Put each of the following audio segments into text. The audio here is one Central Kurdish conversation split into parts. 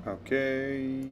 ئۆکەی.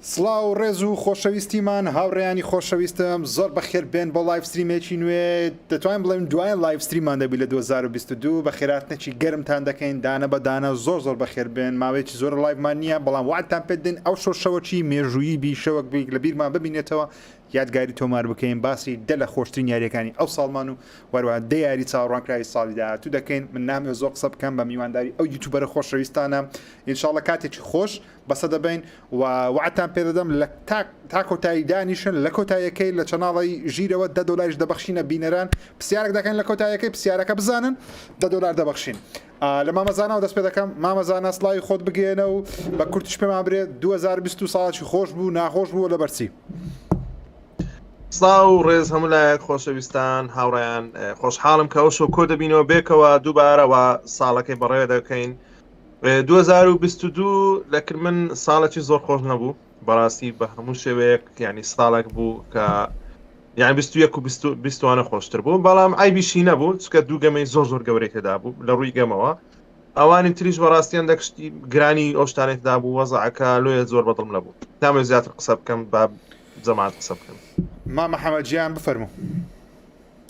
سڵاو و ڕێز و خۆشەویستیمان هاوڕێیانی خۆشەویستم زۆر بەخێر بێن بۆ live stream ێکی نوێ دەتوانین بڵێن دوایین live stream مان دەبی لە 2022 بە خێراتنێکی گەرمتان دەکەین دانە بە دانە زۆر زۆر بەخێر بێن ماوەیەکی زۆر live مان نییە بەڵام وعدتان پێ دێن ئەو شەو شەوەکی مێژوویی بی شەوەک بی لە بیرمان ببینێتەوە یادگاری تۆمار بکەین باسی دە لە خۆشترین یاریەکانی ئەو ساڵمان و وەروە دە یاری چاوەڕوانکراوی ساڵی داهاتوو دەکەین من نامەوێت زۆر قسە بکەم بە میوانداری ئەو یوتیوبەرە خۆشەویستانە ئینشاڵە کاتێکی خۆش بەسە دەبەین و وەعدتان پێدەدەم لە تا تا کۆتایی دانیشن لە کۆتاییەکەی لە channel ی ژیرەوە دە دۆلاریش دەبەخشینە بینەران پرسیارێک دەکەن لە کۆتاییەکەی پرسیارەکە بزانن دە دۆلار دەبەخشین لە مامەزانەوە دەست پێ دەکەم مامەزانە سڵاوی خۆت بگەێنە و بە کورتیش پێمان برێ 2020 ساڵی خۆش بوو ناخۆش بوو لەبەرچی سڵاو و ڕێز هەموو لایەک خۆشەویستان هاوڕیان خۆشحاڵم کە ئەو شۆ کۆ دەبینەوە بێکەوە دووبارەوە ساڵەکەی بەڕێوە دەکەین 2022 لە کر من ساڵێکی زۆر خۆش نەبوو بەڕاستی بە هەموو شێوەیەک ینی ساڵێک بوو کە یان 21 و 20 خۆشتر بوو بەڵام ئایبیشی نەبوو چکە دوو گەمەی زۆر زۆر گەورەی تێدا بوو لە ڕووی گەمەوە ئەوانی تریش بەڕاستیان دەکشتی گرانی ئەو شتانێک دا بوو وەزعەکە لۆیە زۆر بەدڵم نەبوو نامەوێت زیاتر قسە بکەم با جەماعەت قسە بکەن مامە حەمە گیان بفەرموو.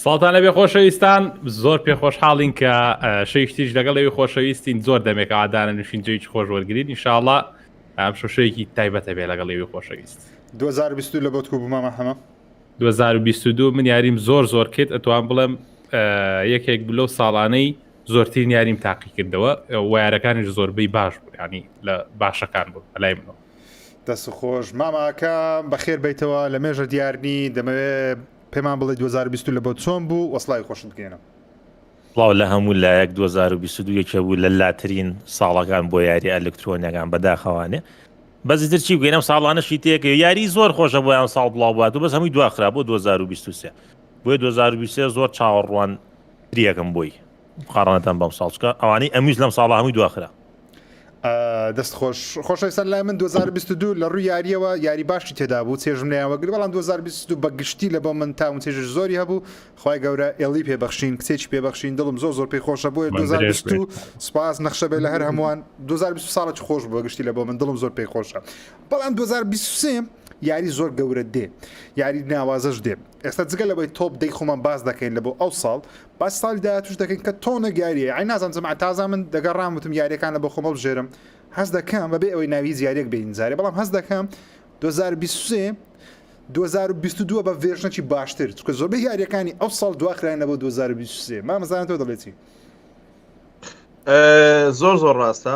سڵاوتان لەبێ خۆشەویستان زۆر پێ خۆشحاڵین کە شەیشتیش لەگەڵ ئەوی خۆشەویستین زۆر دەمێک ئادانە نووشین جێکی خۆش وەرگین ئینشاءڵا ئەم شۆشەیەکی تایبەتە بێ لەگەڵ ئەوی خۆشەویست 2022 لە بۆت کو بوو مامە حەمە 2022 من یاریم زۆر زۆر کرد ئەتوان بڵێم یەکێک بلو ساڵانەی زۆرترین یاریم تاقیکردەوە ویارەکانیش زۆربەی باش بوو ینی لە باشەکان بوو لای منەوە دەست خۆش ماماکە بەخێر بیتەوە لە مێژە دیارنی دەمەوێ پێمان بڵێ 2022 لە بۆ چۆن بوو وەسڵای خۆشت بگەێنم. سڵاو لە هەموو لایەک 2022 یەکێ بوو لە لاترین ساڵەکان بۆ یاری ئەلکترۆنیەکان بەداخەوانێ بەس ئیتر چی بکەین ئەم ساڵانەشی تێکە یاری زۆر خۆشە بۆ ئەم ساڵ بڵاو بات و بەس هەمووی دواخرا بۆ 2023 بۆیە 2023 زۆر چاوەڕوان تریەکەم بۆی مقارنەتان بەم ساڵ چکە ئەوانەی ئەمویست لەم ساڵە هەمووی دواخرا. دەست خۆش خۆشەویستان لای من 2022 لە ڕووی یاریەوە یاری باشی تێدا بوو چێژم لێیان وەگرت بەڵام 2022 بە گشتی لە بۆ من تاون چێژ زۆری هەبوو خوای گەورە ئێڵی پێبەخشین کچێکی پێبەخشین دڵم زۆر زۆر پێی خۆشە بۆیە 2022 سپاس نەخشە بێ لە هەر هەمووان 2020 ساڵێکی خۆش بوو بە گشتی لە بۆ من دڵم زۆر پێی خۆشە بەڵام 2023 یاری زۆر گەورە دێ یاری ناوازەش دێ ئێستا جگە لەوەی تۆپ دەی خۆمان باس دەکەین لە بۆ ئەو ساڵ باس ساڵی داهاتوش دەکەین کە تۆنێک یاریە ئەی نازانم جەماعەت تازە من دەگەڕام وتم یاریەکان لە بۆ خۆم هەڵبژێرم هەست دەکەم بەبێ ئەوەی ناوی هیچ یاریەک بێنین جارێ بەڵام هەست دەکەم 2023 2022 بە version ێکی باشتر چونکە زۆربەی یاریەکانی ئەو ساڵ دواخرانە بۆ 2023 مامەزانە تۆ دەڵێ چی زۆر زۆر ڕاستە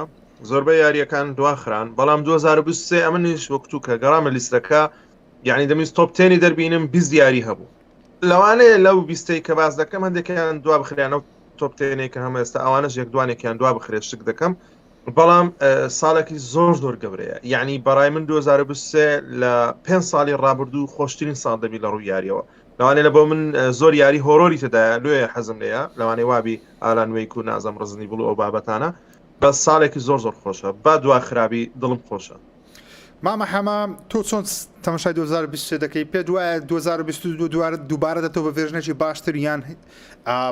زۆربەی یاریەکان دواخران بەڵام 2023 ئەمنیش وەکتو کە گەڕامە لیستەکە یعنی دەمیست top ten ی دەربینم 20 یاری هەبوو لەوانەیە لەو بیستەی کە باس دەکەم هەندێکیان دوا بخرێنەوە top ten ێک کە هەمە ئێستا ئەوانەش یەک دوانێکیان دوا بخرێت شک دەکەم بەڵام ساڵێکی زۆر زۆر گەورەیە یعنی بەڕای من 2023 لە پێ ساڵی ڕابردوو خۆشترین ساڵ دەبی لە ڕووی یاریەوە لەوانێ لە بۆ من زۆر یاری horror ی تێدایە لۆیە حەزم لێیە لەوانەیە وابی Alan Wake و نازم Resident Evil و ئەو بابەتانە بەس ساڵێکی زۆر زۆر خۆشە با دوا خرابی دڵم خۆشە. مامە حەمە تۆ چۆن تەماشای 2023 دەکەی پێت وایە 2022 دووارە دووبارە دەتەوە بە version ێکی باشتر یان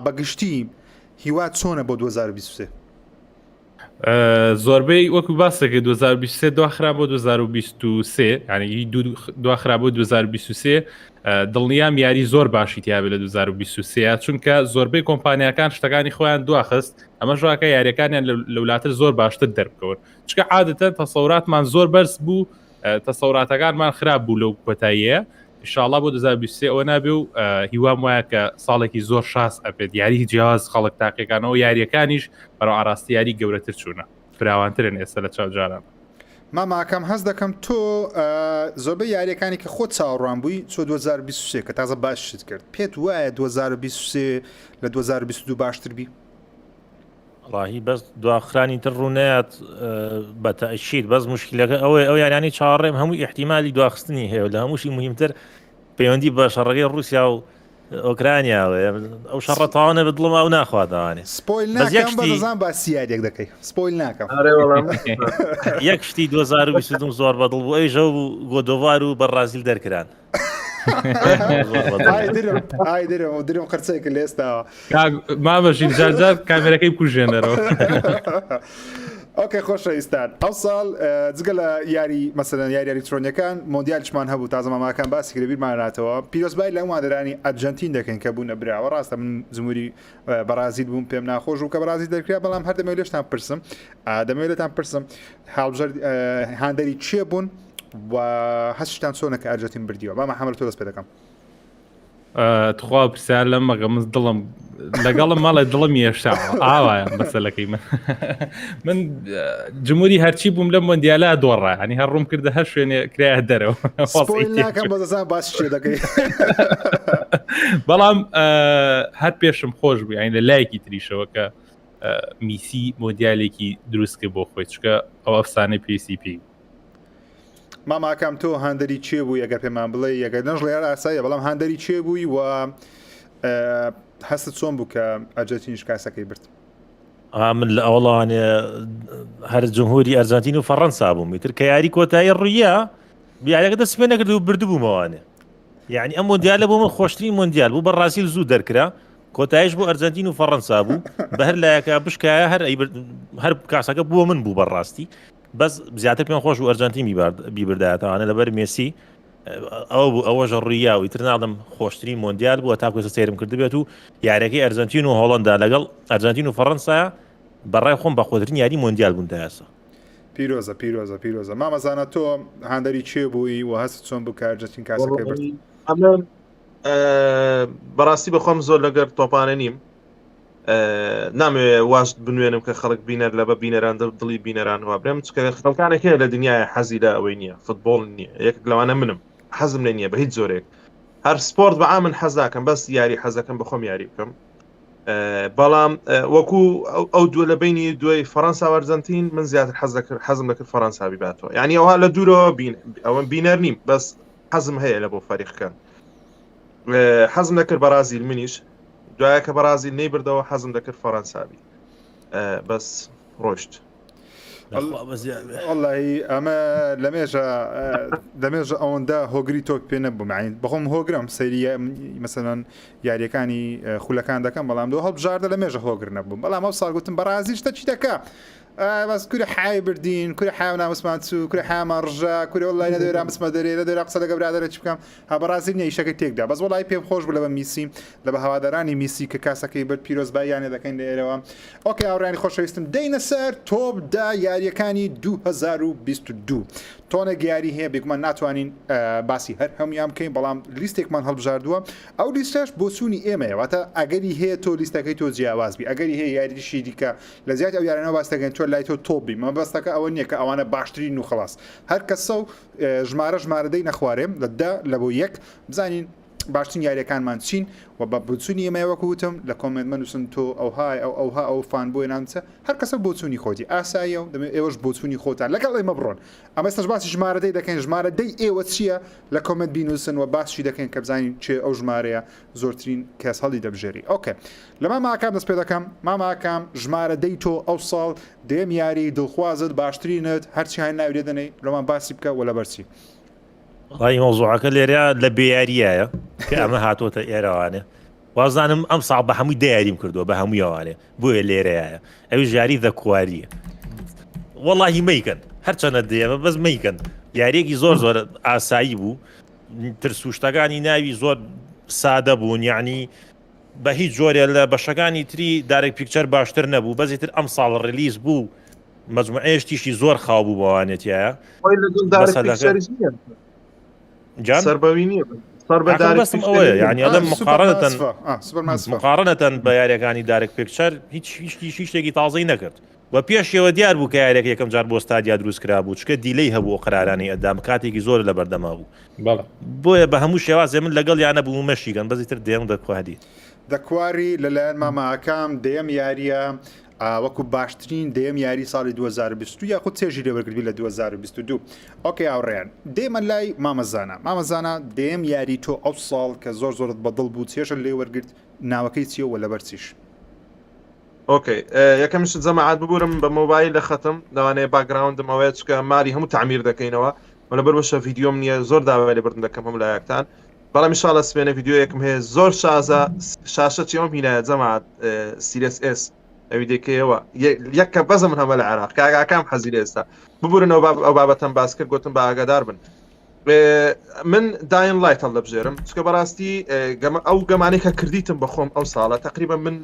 بە گشتی هیوا چۆنە بۆ 2023 زۆربەی وەکو باسەکە 2023 دواخرا بۆ 2023 ینی دواخرا بۆ 2023 دڵنیام یاری زۆر باشی تیاابێ لە 2023 چونکە زۆربەی کۆمپانیاکان شتەکانی خۆیان دواخست ئەمە ژاکە یاریەکانیان لەولاتر زۆر باشتر دەربکەون چکە عادەتەن تەسەوراتمان زۆر بەرز بوو تەسەوراتەکانمان خراپ بوو لەو کۆتاییە ئینشاڵا بۆ 2023 ئەوە نابێ و هیوام وایە کە ساڵێکی زۆر شاز ئەبێت یاری جیاواز خەڵک تاقیەکانەوە یاریەکانیش بەرەو ئاراستی یاری گەورەتر چوونە فراوانترن ئێستا لە چاو جاران. ماماکەم هەست دەکەم تۆ زۆربەی یاریەکانی کە خۆت چاوەڕوان بووی چۆ 2023 کە تازە باشت کرد پێت وایە 2023 لە 2022 باشتر بی؟ وەڵاهی بەس دواخرانی تر ڕوونەیات بە تەئکید بەس مشکلەکە ئەوەیە ئەو یاریانەی چاوەڕێم هەموو ئیحتیمالی دواخستنی هەیە و لە هەمووشی مهمتر پەیوەندی بە شەڕەکەی ڕووسیا و ئۆکرانیاوەیە ئەو شەڕە تەواو نەبێت دڵم ئەو ناخواتەوانێ spoil بەس یەک ناکەم بەس شتی دەزانم باسی یاریەک دەکەی spoil ناکەم ئەرێ وەڵا یەک شتی 2022 زۆر بەدڵ بوو ئەویش ئەو بوو God of War و بەڕازیل دەرکران ئای درم درم قرچێک لە ئێستاوە مامەژین جارجار کامێرەکەی بکوژێنەرەوە. okay خۆشەویستان ئەوساڵ جگە لە یاری مەسەلەن یاری ئەلیکترۆنیەکان مۆندیالشمان هەبوو تازە ماماکان باسی کرد بیرماناتەوە پیرۆزبای لە هاندەرانی ئەرجەنتین دەکەین کە بوونە براوە ڕاستە من جمهوری بەرازیل بووم پێم ناخۆش بوو کە بەرازیل دەرکرا بەڵام هەر دەمەوێت لێشتان پرسم دەمەوێت لێتان پرسم هاوژەر هاندەری چێ بوون و هەستتان چۆنە کە ئەرجەنتین بردیەوە با محەممەد تۆ دەست پێ دەکەم تخوا پرسیار لەم مەگە من دڵم لەگەڵم ماڵێ دڵم یێشا ئاوایە مەسەلەکەی من من جمهوری هەرچی بووم لەم مۆندیالا دۆڕا ینی هەر ڕووم کردە هەر شوێنێ کرایە دەرەوە باس دەکەی بەڵام هەر پێشم خۆش بوو یانی لە لایەکی تریشەوە کە میسی مۆندیالێکی دروست کرد بۆ خۆی چکە ئەو ئەفسانەی پێسی پێی مام ئاکام تۆ هاندەری چێ بووی ئەگەر پێمان بڵێ یەگەر نەژڵێ هەر ئاساییە بەڵام هاندەری چێ بووی و هەستت چۆن بوو کە ئەرجەنتینیش کاسەکەی برد؟ من لە ئەوڵانێ هەر جمهوری ئەرجنتین و فەڕەنسا بووم ئیتر کە یاری کۆتایی ڕوویە یاریەکە دەست پێ نەکرد و بردبوومەوانێ یعنی ئەم مۆندیالە بۆ من خۆشترین مۆندیال بوو بەڕازیل زوو دەرکرا کۆتایش بۆ ئەرجنتین و فەڕەنسا بوو بە هەر لایەکە بشکایە هەر هەر کاسەکە بووە من بوو بەڕاستی بەس زیاتر پێم خۆش بوو ئەرجەنتین بیبردایەتەوانە لەبەر مێسی ئەو بوو ئەوەش ڕوویا و ئیتر ناڵم خۆشترین مۆندیال بووە تاکو ئێستا سەیرم کردبێت و یاریەکەی ئەرجەنتین و هۆڵندا لەگەڵ ئەرجەنتین و فەڕەنسا بەڕای خۆم بەخۆترین یاری مۆندیال بوون تا ئێستا. پیرۆزە پیرۆزە پیرۆزە مامە زانا تۆ هاندەری کێ بووی و هەست چۆن بوو کە ئەرجەنتین کاسەکەی برد؟ ئەمە بەڕاستی بەخۆم زۆر لەگەر تۆپانە نیم نامەوێ واش بنوێنم کە خەڵک بینەر لە بە بینەران دڵی بینەران وا برێم چکە خەڵکانێک هەیە لە دنیاە حەزی لە ئەوەی نییە فوتبۆڵ نییە یەک لەوانە منم حەزم لێ نییە بە هیچ جۆرێک هەر سپۆرت بە من حەز ناکەم بەس یاری حەزەکەم بەخۆم یاری بکەم بەڵام وەکو ئەو دووە لە بینی دوای فەەنسا وەرزنتین من زیاتر حەز دەکرد حەزم دەکرد فەەنسا بیباتەوە یعنی ئەوها لە دوورەوە بین ئەوە بینەر نیم بەس حەزم هەیە لە بۆ فەریقکەن حەزم دەکرد بەڕازیل منیش دوایە کە بەڕازیل نەیبردەوە حەزم دەکرد فەڕەنسا بی بەس ڕۆشت. وەڵی ئەمە لەمێژە لەمێژە ئەوەندە هۆگری تۆپ پێ نەبووم یعنی بەخۆم هۆگرم سەیری مەسەلەن یاریەکانی خولەکان دەکەم بەڵام دۆ هەڵبژاردە لەمێژە هۆگر نەبووم بەڵام ئەو ساڵ گوتم بەڕازی شتە چی دەکا بەس کورە حای بردین کورە حای ناموسمان چوو کورە حامان ڕژا کورە وەڵای نەدەوێرا بچمە دەرێ نەدەوێرا قسە لەگە برادەرە چی بکەم ها بەڕازی نیە ئیشەکەی تێکدا بەس وەڵای پێم خۆش بوو لە بە میسی لە بە هەوادارانی میسی کە کاسەکەی برد پیرۆزباییانێ دەکەین لە ئێرەوە okay هاوڕێیانی خۆشەویستم دەینە سەر top دە یاریەکانی 2022 تۆنێک یاری هەیە بێگومان ناتوانین باسی هەر هەمویان بکەین بەڵام لیستێکمان هەڵبژاردووە ئەو لیستەش بۆچوونی ئێمەیە واتە ئەگەری هەیە تۆ لیستەکەی تۆ جیاواز بی ئەگەری هەیە یاریشی دیکە لە زیاد ئەو یارانەوە باس دەکەین تۆ لای تۆ top بی مەبەستەکە ئەوە نییە کە ئەوانە باشترین و خلاص هەر کەسە و ژمارە ژمارە دەینە خوارێ لە دە لە بۆ یەک بزانین باشترین یاریەکانمان چین و بە بۆچوونی ئێمە وەکو وتم لە comment مەنووسن تۆ ئەوهای ئەو ئەوها ئەو fan بۆی نامچە هەر کەسە بۆچوونی خۆتی ئاساییە و دەمێ ئێوەش بۆچوونی خۆتان لەگەڵ ئێمە بڕۆن ئەمە ئێستاش باسی ژمارە دەی دەکەین ژمارە دەی ئێوە چییە لە comment بینووسن و باسشی دەکەین کە بزانین چێ ئەو ژمارەیە زۆرترین کەس هەڵی دەبژێری okay لە مامە ئاکام دەست پێ دەکەم مامە ئاکام ژمارە دەی تۆ ئەو ساڵ دەیەم یاری دڵخوازت باشترینت هەرچی های ناوی لێ دەنێی لۆمان باسی بکە و لەبەر چی؟ ڕای مەوزوعەکە لێرە لە بێیاریایە کە ئەمە هاتۆتە ئێرەوانێ وازانم ئەم ساڵ بە هەمووی دە یاریم کردووە بە هەموویەوانێ بۆیە لێرەیە ئەوی ژاری دەکواریە وەڵی مەیکەن هەرچەنە دێمە بەس مەیکەن یاریەکی زۆر زۆر ئاسایی بوو ترس و شتەکانی ناوی زۆر سادە بوون یعنی بە هیچ جۆرێ لە بەشەکانی تری Dark Pictures باشتر نەبوو بەزی تر ئەم ساڵ release بوو مەجموعەیە شتیشی زۆر خاو بوو بەوانێتیایە سەربەوی نییە بەستم ئەوەیە یعنی ئەڵێم مقارنەتەن مقارنەتەن بە یاریەکانی Dark Pictures هیچ هیچ شتێکی تازەی نەکرد وە پێشیەوە دیار بوو کە یاریەکە یەکەم جار بۆ Stadia دروست کرابوو چکە delay هەبوو قەرارانی ئەدام کاتێکی زۆر لە بەردەما بوو بەڵێ. بۆیە بە هەموو شێوازێ من لەگەڵ یانە بووم و مەشیگەن بەس ئیتر دێم The Quarry. The Quarry لەلایەن مامە ئاکام دەیەم یاریە وەکو باشترین دەیەم یاری ساڵی 2022 یاخود چێژی لێوەرگرتبی لە 2022 okay هاوڕێیان دێمە لای مامە زانا مامە زانا دەیەم یاری تۆ ئەو ساڵ کە زۆر زۆرت بەدڵ بوو چێژت لێوەرگرت ناوەکەی چییە و لەبەر چیش؟ okay یەکەم شت جەماعەت ببورم بە مۆبایل لە خەتم لەوانەیە background م ئەوەیە چکە مالی هەموو تعمیر دەکەینەوە و لەبەر بەشە ڤیدیۆم نییە زۆر داوای لێبوردن دەکەم هەموو لایەکتان بەڵام ئینشاءاللە سبێنە ڤیدیۆیەکم هەیە زۆر شازە شاشە چیەوەم هینایە جەماعەت Series S. ئەوی دەکەیەوە یەکە بەزە من هەمە لە عێراق کاگاکام حەزی لە ئێستا ببورنەوە ئەو بابەتەم باس کرد گوتم بە ئاگادار بن من Dying Light هەڵدەبژێرم چکە بەڕاستی ئەو گەمانەی کە کردیتم بەخۆم ئەو ساڵە تقریبا من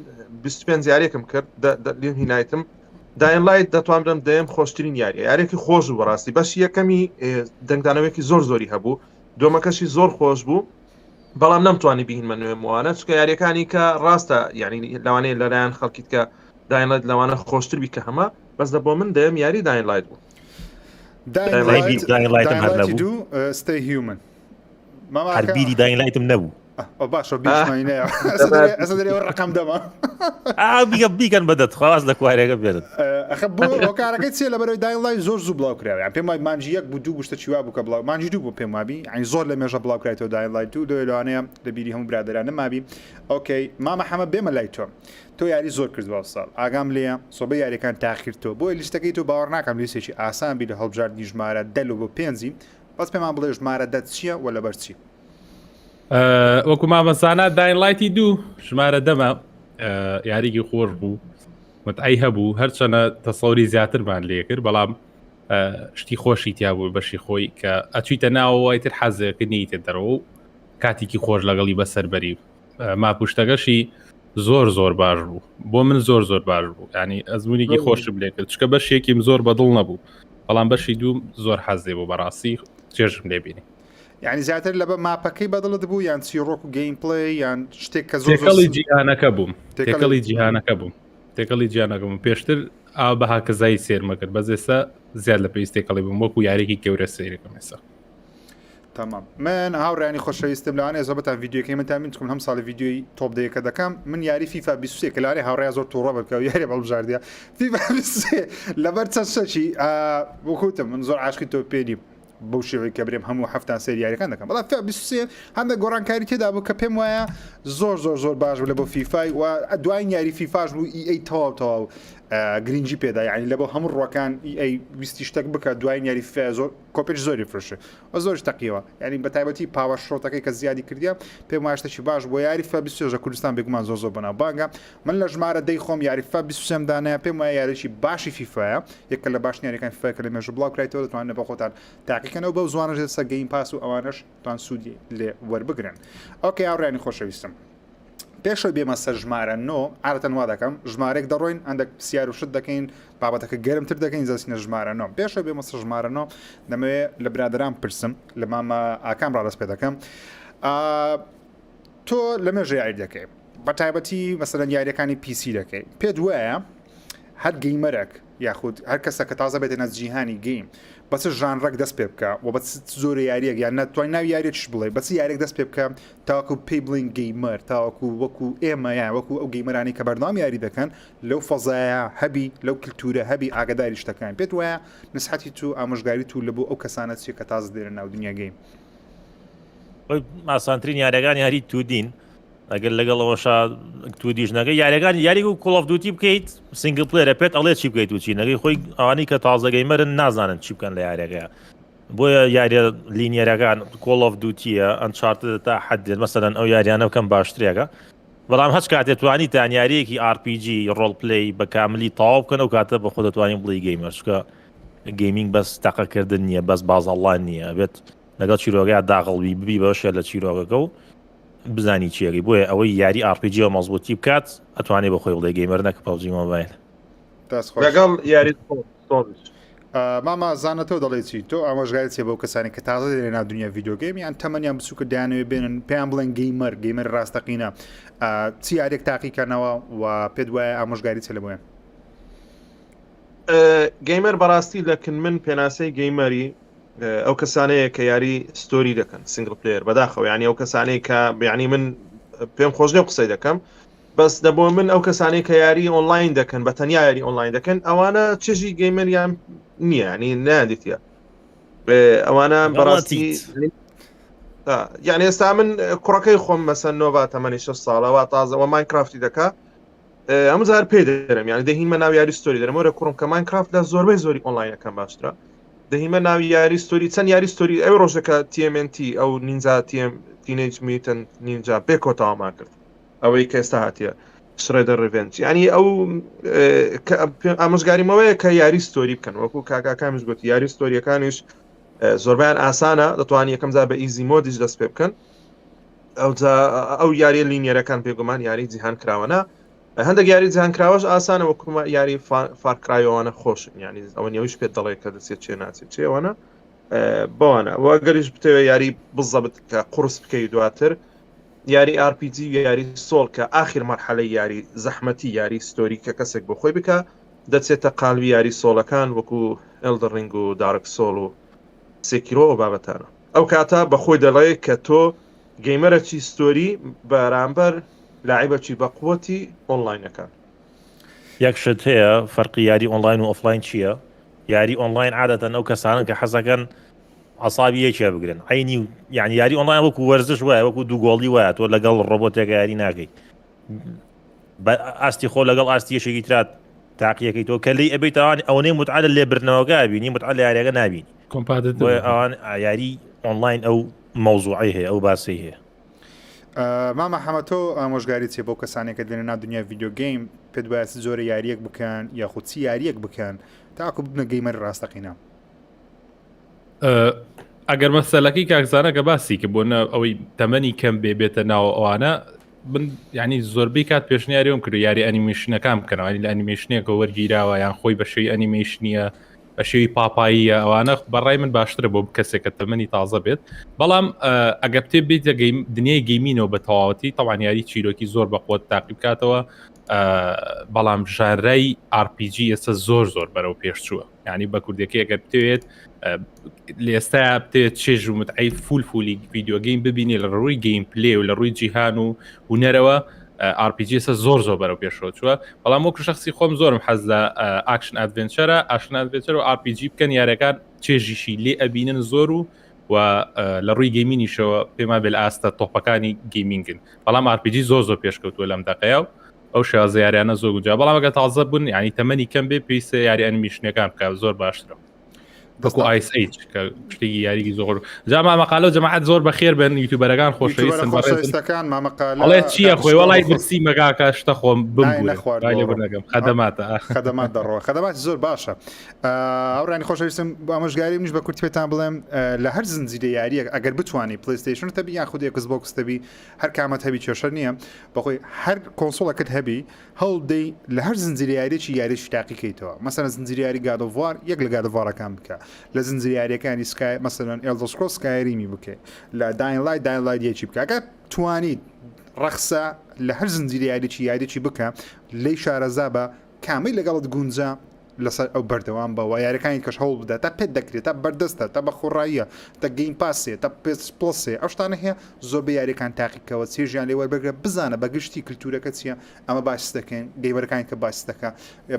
25 یاریەکم کرد لێم هینایتم Dying Light دەتوانرم دەیەم خۆشترین یاریە یاریێکی خۆش و بەڕاستی بەش یەکەمی دەنگدانەوەیەکی زۆر زۆری هەبوو دۆمەکەشی زۆر خۆش بوو بەڵام نەمتوانی بهینمە نوێموانە چکە یاریەکانی کە ڕاستە یعنی لەوانەیە لەلایەن خەڵکیت کە Dying Light لەوانە خۆشتر بی کە هەمە بەس دە بۆ من دەیەم یاری Dying Light بوو Stay Human هەر بیری Dying Light م نەبوو باشە ڕقم دەما بیگە بیکەن بەدەت خواز لە کوارەکە بێنن هۆکارەکەی چیە لە بەرەوەی Dying Light زۆر زوو بڵاو کراوە یان پێم وای مانجی یەک بوو دوو بوو شتە چیوا بوو کە بڵاو مانجی دوو بوو پێم وابی یعنی زۆر لە مێژە بڵاو کرایتەوە Dying Light دوو لۆیە لەوانەیە لە بیری هەموو برادەران نەمابی okay مامە حەمە بێمە لای تۆ تۆ یاری زۆر کردوە ئەو ساڵ ئاگام لێیە زۆربەی یاریەکان تاخیر تۆ بۆیە لیستەکەی تۆ باوەڕ ناکەم لیستێکی ئاسان بی لە هەڵبژاردنی ژمارە دە لۆ بۆ پێنجی بەس پێمان بڵێ ژمارە دە چییە و لەبەر چی؟ وەکو مامەزانە Dying Light ی دوو ژمارە دەمە یاریگی خۆش بوو متعی هەبوو هەرچەنە تەسەوری زیاترمان لێکرد بەڵام شتی خۆشی تیا بوو بەشی خۆی کە ئەچیتە ناوەوەی تر حەزێکە نیتە دەرەوە و کاتێکی خۆش لەگەڵی بەسەربەری ماپوشتەکەشی زۆر زۆر باش بوو بۆ من زۆر زۆر باش بوو ینی ئەزمونێکی خۆشم لێ کرد چکە بەشێکیم زۆر بەدڵ نەبوو بەڵام بەشی دوو زۆر حەزێ بوو بەڕاستی چێژم لێبینی یعنی زیاتر لە بە ماپەکەی بەدڵت بوو یان چیڕۆک و gameplay یان شتێک کە زۆر تێکەڵی جیهانەکە بووم تێکەڵی جیهانەکە بووم تێکەڵی جیانەکە بووم پێشتر ئاو بە هاکەزایی سێرمە کرد بەس ئێستا زیاد لە پێویست تێکەڵی بووم وەکو یاریێکی گەورە سەیرەکەم ئێستا تەمام من هاوڕیانی خۆشەویستم لەوانەیە زۆربەتان ڤیدیۆکەی من تا من چکم هەم ساڵی ڤیدیۆی top دەیەکە دەکەم من یاری فیفا 23 کە لەوانەیە هاوڕێ زۆر تووڕە بکە و یاری هەڵبژاردیە فیفا 23 لەبەر چەند شەکی وەکوتم من زۆر عاشقی تۆپێ نیم بەو شێوەی کە برێم هەموو هەفتان سەیری یاریەکان دەکەم بەڵام فیفا 23 هەندێک گۆڕانکاری تێدا بوو کە پێم وایە زۆر زۆر زۆر باش بوو لە بۆ فیفای و دوایین یاری فیفاش بوو EA تەواو تەواو گرنگی پێدا یعنی لە بۆ هەموو ڕوەکان EA ویستی شتێک بکە دوایین یاری فیفا زۆر کۆپێش زۆری فرۆشێ و زۆریش تەقیەوە یعنی بە تایبەتی power shot ەکەی کە زیادی کردیە پێم وایە شتێکی باش بۆ یاری فیفا 23 لە کوردستان بێگومان زۆر زۆر بەناوبانگە من لە ژمارە دەی خۆم یاری فیفا 23 دانایە پێم وایە یاریی باشی فیفایە یەکە لە باشترین یاریەکان فیفا کە لە مێژوو بڵاو کرایتەوە دەتوانن بە خۆتان تاقیکەنەوە بەو زوانەش لەسەر Game Pass و ئەوانەش توان سوودی لێ وەربگرن okay هاوڕێیانی خۆشەویستم پێشەوەی بێمە سەر ژمارە نۆ عادەتەن وا دەکەم ژمارێک دەڕۆین هەندێک پرسیار و شت دەکەین بابەتەکە گەرمتر دەکەین دەچینە ژمارە نۆ پێشەوەی بێمە سەر ژمارە نۆ دەمەوێت لە برادران پرسم لە مامە ئاکام ڕادەست پێ دەکەم تۆ لە مێژە یاری دەکەی بە تایبەتی مەسەلەن یاریەکانی PC دەکەی پێت وایە هەر gamer ێک یاخود هەر کەسە کە تازە بێتە ناو جیهانی game بە چ ژانرەک دەست پێ بکە و بە چ زۆرە یاریەک یان ناتوانین ناوی یاریەکیش بڵێ بە چ یاریەک دەست پێ بکە تاوەکو پێی بڵین gamer تاوەکو وەکو ئێمە یان وەکو ئەو gamer انی کە بەردەوام یاری دەکەن لەو فەزایە هەبی لەو کللتورە هەبی ئاگداری شتەکان پێت وایە نسحەتی تو ئامۆژگاری تو لە بۆ ئەو کەسانە چیە کە تازە دێنە ناو دنیا game؟ ئاسانترین یاریەکان یاری 2D ن ئەگەر لەگەڵ ئەوەشا 2D ش نەکەی یاریەکان یاری و Call of Duty بکەیت single player ە پێت ئەڵێ چی بکەیت و چی نەکەی خۆی ئەوانەی کە تازە gamer ن نازانن چی بکەن لە یاریەکە بۆیە یاریە linear ەکان Call of Duty ە Uncharted تا حدێت مەسەلەن ئەو یاریانە بکەم باشترێکە بەڵام هەچ کاتێ توانیتان یاریەکی RPG role play بە کاملی تەواو بکەن ئەو کاتە بە خۆ دەتوانین بڵێی gamer چونکە gaming بەس تەقەکردن نییە بەس بازاڵان نییە بێت لەگەڵ چیرۆگەیا داغڵ بی ببی بەشێ لە چیرۆکەکە و بزانی چیەکەی بۆیە ئەوەی یاری RPG مەزبوطی بکات ئەتوانێ بە خۆی بڵێ gamer نەک PUBG Mobile. دەست خۆش. لەگەڵ یاری سۆڵیش. مامە زانە تۆ دەڵێی چی تۆ ئامۆژگاری چیە بەو کەسانی کە تازە دێنە ناو دنیا video game یان تەمەنیان بچووکە دەیانەوێ بێنن پێیان بڵێن gamer gamer ڕاستەقینە چی یاریێک تاقیکەنەوە و پێت وایە ئامۆژگاری چە لە بۆیان؟ gamer بەڕاستی لەکن من پێناسەی gamer ی ئەو کەسانەیە کە یاری story دەکەن single player بەداخەوە یعنی ئەو کەسانەی کە بیانی من پێم خۆش نیە قسەی دەکەم بەس دەبۆ من ئەو کەسانەی کە یاری ئۆنلاین دەکەن بە تەنیا یاری ئۆنلاین دەکەن ئەوانە چێژی gamer یان نییە ینی نادیتە ئەوانە بەڕاستی یعنی ئێستا من کوڕەکەی خۆم مەسەن نۆڤا تەمەنی 6 ساڵەوە تازەوە Minecraft ی دەکا ئەم زار پێ دەرم یان دەهینمە ناو یاری story دەرم وەرە کوڕم کە Minecraft لە زۆربەی زۆری ئۆنلاینەکەم باشترە دەهیمە ناو یاری story چەند یاری story ئەو ڕۆژەکە TMNT ئەو Ninja TM Teenage Mutant Ninja بێ کۆتاوامان کرد ئەوەی کە ئێستا هاتیە. Shredder's Revenge ینی ئەو ئامۆژگاریمەوەیە کە یاری story بکەن وەکو کاکاکانش گوتی یاری story یەکانیش زۆربیان ئاسانە دەتوانانی یەکەم جار بە easy mode یش دەست پێ بکەن ئەوجا ئەو یاریە linear ەکان پێگومان یاری جیهان کراوەە هەندێک یاری جیهان کراوەش ئاسانە وەکومە یاری Far Cry ەوانە خۆشن ینی ئەوە نیەویش پێت دەڵێ کە دەچێت چێ ناچێت چێوانە بەوانە وەگەریش بتەوێت یاری بزەبت کە قرس بکەی دواتر یاری RPG و یاری soul کە ئاخیر مەرحەلەی یاری زەحمەتی یاری story کە کەسێک بۆ خۆی بکا دەچێتە قالبی یاری soul ەکان وەکو Elden Ring و Dark Souls و Sekiro ئەو بابەتانە ئەو کاتە بە خۆی دەڵێ کە تۆ gamer ەکی story بەرامبەر لاعیبەکی بە قوتی ئۆنلاینەکان. یەک شت هەیە فەرقی یاری ئۆنلاین و ئۆفلاین چییە؟ یاری ئۆنلاین عادەتەن ئەو کەسانن کە حەزەکەن عسابی یەکێ بگرن عینی و یعنی یاری ئۆنلاین وەکو وەرزش وایە وەکو دوو گۆڵی وایە تۆ لەگەڵ ڕۆبۆتێک یاری ناکەی ئاستی خۆ لەگەڵ ئاستی یەکێکی ترات تاقیەکەی تۆ کە لی ئەبیت ئەوان ئەوەی متعە لە لێبردنەوەکە بینی متعە لە یاریەکە نابینی ئەوان یاری ئۆنلاین ئەو مەوزوعی هەیە ئەو باسی هەیە مامە حەمە تۆ ئامۆژگاری چیە بۆ کەسانێک کە دێنە ناو دنیای video game پێت وایە چ جۆرە یاریەک بکەن یاخود چی یاریەک بکەن تاکو ببنە gamer ی ڕاستەقینە؟ ئەگەر مەسەلەکەی کاکزانە کە باسی کە بۆ ئەوەی تەمەنی کەم بێ بێتە ناوە ئەوانە من ینی زۆربەی کات پێشنیاریەوەم کرد یاری ئەنیمەیشنەکان بکەنەوە لە ئەنیمەیشنێکەوە وەرگیراوە یان خۆی بە شێوی ئەنیمەیشنیە بە شێوی پاپاییە ئەوانە بەڕای من باشترە بۆ کەسێک کە تەمەنی تازە بێت بەڵام ئەگە بتێ بێت لە دنیای gaming ەوە بە تەواوەتی تەوان یاری چیرۆکی زۆر بە قوت تاقی بکاتەوە بەڵام ژانرای RPG ئێستا زۆر زۆر بەرەو پێش چووە ینی بە کوردەکەی ئەگەر بتەوێت لە ئێستا بتێت چێژ و متعی full full ی video game ببینی لە ڕووی gameplay و لە ڕووی جیهان و هوەرەوە RPG ئێستا زۆر زۆر بەرەو پێشەوە چووە بەڵام وەکو شخصی خۆم زۆرم حەز لە action adventure ە action adventure و RPG بکەن یارەکان چێژیشی لێ ئەبینن زۆر و و لە ڕووی gaming یشەوە پێما بێل ئاستە تۆپەکانی gaming ن بەڵام RPG زۆر زۆر پێشکەوتووە لەم دقەیە و ئەو شێوازە یاریانە زۆر گونجا بەڵام ئەگەر تازە بوون ینی تەمەنی کەم بێ پێویستە یاری ئەنیمیشنەکان بکە زۆر باشترە وەکو Ice Age کە شتێکی یاریی زۆر جا مامەقالە و جەماعەت زۆر بەخێر بن یوتیوبەرەکان خۆشەویستن خۆشەویستەکان مامەقالە ئەڵێ چییە خۆی وەڵای برسی مەگاکە شتە خۆم بمبوورە خەدەماتە خەدەمات دەڕۆ خەدەمات زۆر باشە هاوڕانی خۆشەویستم ئامۆژگاری منیش بە کورتی پێتان بڵێم لە هەر زنجیرە یاریەک ئەگەر بتوانانی PlayStation تەبی یان خودی Xbox تەبی هەر کامەت هەبی کێشە نییە بەخۆی هەر console ەکەت هەبی هەوڵ بدەی لە هەر زنجیرە یاریەکی یاریەکی تاقیکەیتەوە مەسەلەن زنجیرە یاری God of War یەک لە God of War ەکان بکە لە زنجیرە یاریەکانی Sky مەسەلەن Elder Scrolls Skyrim ی بکەی لە Dying Light Dying Light یەکی بکە ئەگەر توانیت ڕەخسە لە هەر زنجیرە یاریەکی یاریەکی بکە لێی شارەزا بە کامەی لەگەڵت گونجا لەسەر ئەو بەردەوام بە وە یاریەکانی کەش هەوڵ بدە تا پێت دەکرێت تا بەردەستە تا بە خۆڕاییە تا Game Pass ێ تا PS Plus ێ ئەو شتانە هەیە زۆربەی یاریەکان تاقیکەوە چێژیان لێ وەربگرە بزانە بە گشتی کللتورەکە چییە ئەمە باس دەکەین gamer ەکانی کە باس دەکە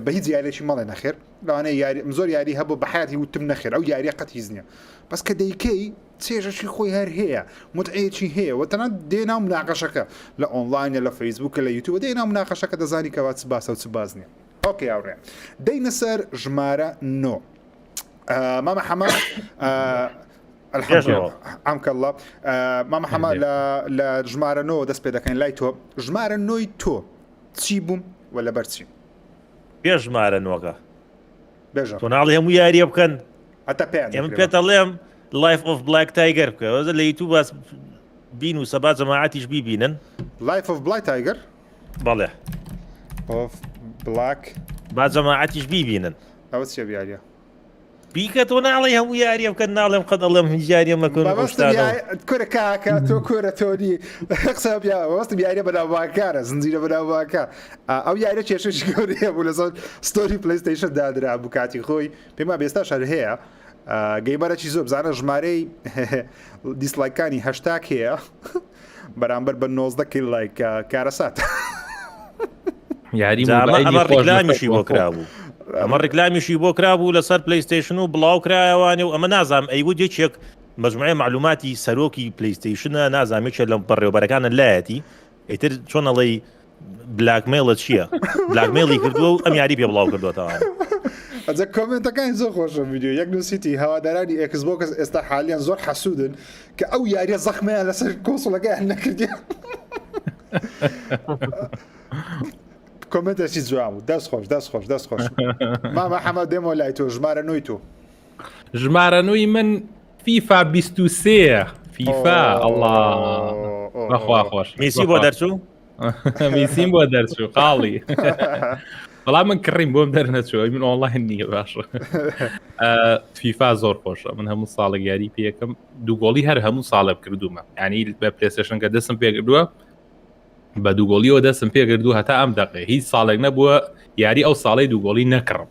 بە هیچ یاریێکی مەڵێ نەخێر لەوانەیە یاری زۆر یاری هەبوو بە حیاتی وتم نەخێر ئەو یاریە قەت هیچ نییە بەس کە دەیکەی چێژەکی خۆی هەر هەیە متعەیەکی هەیە و تەنانەت دێ ناو مناقەشەکە لە ئۆنلاینە لە فەیسبووکە لە یوتیوبە دێ ناو مناقەشەکە دەزانی کەوا چ باسە و چ باس نییە okay هاوڕێ دەینە سەر ژمارە نۆ مامە حەمە ئەمکەله مامە حەمە لە ژمارە نۆ دەست پێ دەکەین لای تۆ ژمارە نۆی تۆ چی بووم و لەبەر چی پێش ژمارە نۆکە بێژە تۆ ناڵی هەموو یاریە بکەن هەتا پێیان ئێمە پێت ئەڵێم Life of Black Tiger بکە لە یوتوب باس بین و سەبا جەماعەتیش بیبینن Life of Black Tiger بەڵێ of Black با جەماعەتیش بیبینن ئەوە چیە بیاریە بیکە تۆ ناڵێ هەموو یاریە بکەن ناڵێم قەت ئەڵێم هیچ یاریە مەکەن و کورە کاکە تۆ کورە تۆنی قسە بیا مەبەستم یاریە بەناوبانگکارە زنجیرە بەناوبانگکار ئەو یاریە کێشەی گەورەیە بوو لەسەر story PlayStation دادرا بوو کاتی خۆی پێما بێستا شەر هەیە gamer ەکی زۆر بزانە ژمارەی dislike ەکانی هەشتاک هەیە بەرامبەر بە 19 K like کارەسات. یاری ئەمە ڕیکلامیشی بۆ کرابوو ئەمە ڕیکلامیشی بۆ کرابوو لەسەر PlayStation و بڵاو کرایەوانێ و ئەمە نازانم ئەیوت یەکێک مەجموعەی معلوماتی سەرۆکی PlayStation ە نازانم یەکێک لە بەڕێوبەرەکانە لایەتی ئیتر چۆن ئەڵێی blackmail ە چییە؟ blackmail ی کردووە و ئەم یاری پێ بڵاو کردوێتەوە. ئەجا کۆمنتەکانی زۆر خۆشە ڤیدیۆ یەک نووسیتی هەوادارانی Xbox ئێستا حالیان زۆر حەسوودن کە ئەو یاریە زەخمەیان لەسەر console ەکەیان نەکردی. comment ێکی جوان بوو دەست خۆش دەست خۆش دەست خۆش مامە حەمە دێمەوە لای تۆ ژمارە نۆی تۆ ژمارە نۆی من فیفا 23 فیفا ئەڵا بەخوا خۆش میسی بۆ دەرچوو میسیم بۆ دەرچوو قاڵی بەڵام من کڕیم بۆم دەرنەچوو من ئۆنلاین نییە باشە فیفا زۆر خۆشە من هەموو ساڵێک یاری پێەکەم دوو گۆڵی هەر هەموو ساڵێک کردومە ینی بە PlayStation کە دەستم پێکردووە بە دوو گۆڵیەوە دەستم پێکردو هەتا ئەم دەقێ هیچ ساڵێک نەبووە یاری ئەو ساڵی دوو گۆڵی نەکڕم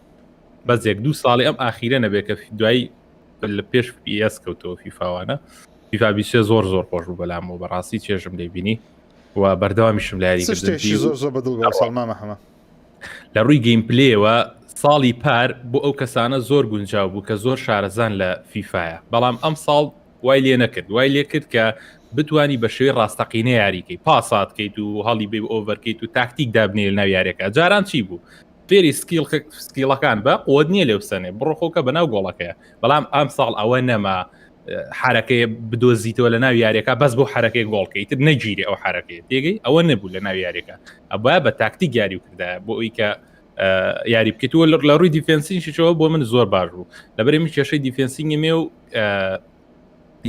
بەس یەک دوو ساڵی ئەم ئاخیرە نەبێت کە دوای لە پێش PS کەوتەوە فیفاوانە فیفا بیسێ زۆر زۆر خۆش بوو بەلامەوە بەڕاستی چێژم لێبینی و بەردەوامیشم لە یاریکردن زۆر زۆر بەدڵ بوو ساڵ مامە حەمە لە ڕووی gameplay ەوە ساڵی پار بۆ ئەو کەسانە زۆر گونجاو بوو کە زۆر شارەزان لە فیفاە بەڵام ئەم ساڵ وای لێ نەکرد وای لێ کرد کە بتانی بە شێوەی ڕاستەقینە یاریکەی پاساتکەیت و هەڵی بێ ئۆڤەرکەیت و تاکتیک دابنێ لە ناو یاریەکە جاران چی بوو فێری skill skill ەکان بە قوت نییە لێ بسەنێ بڕۆخۆکە بەناو گۆڵەکەیە بەڵام ئەم ساڵ ئەوە نەما حرەکەی بدۆزیتەوە لە ناو یاریەکە بەس بۆ حرەکەی گۆڵکەی تر نەگیرێ ئەو حرەکەی تێگەی ئەوە نەبوو لە ناو یاریەکە ئەبە بە تاکتیک یاری کردە بۆ ئەوی کە یاری بکەیتەوە لە ڕووی defensing یشەوە بۆ من زۆر باش بوو لەبەری من کێشەی defensing ی مێ و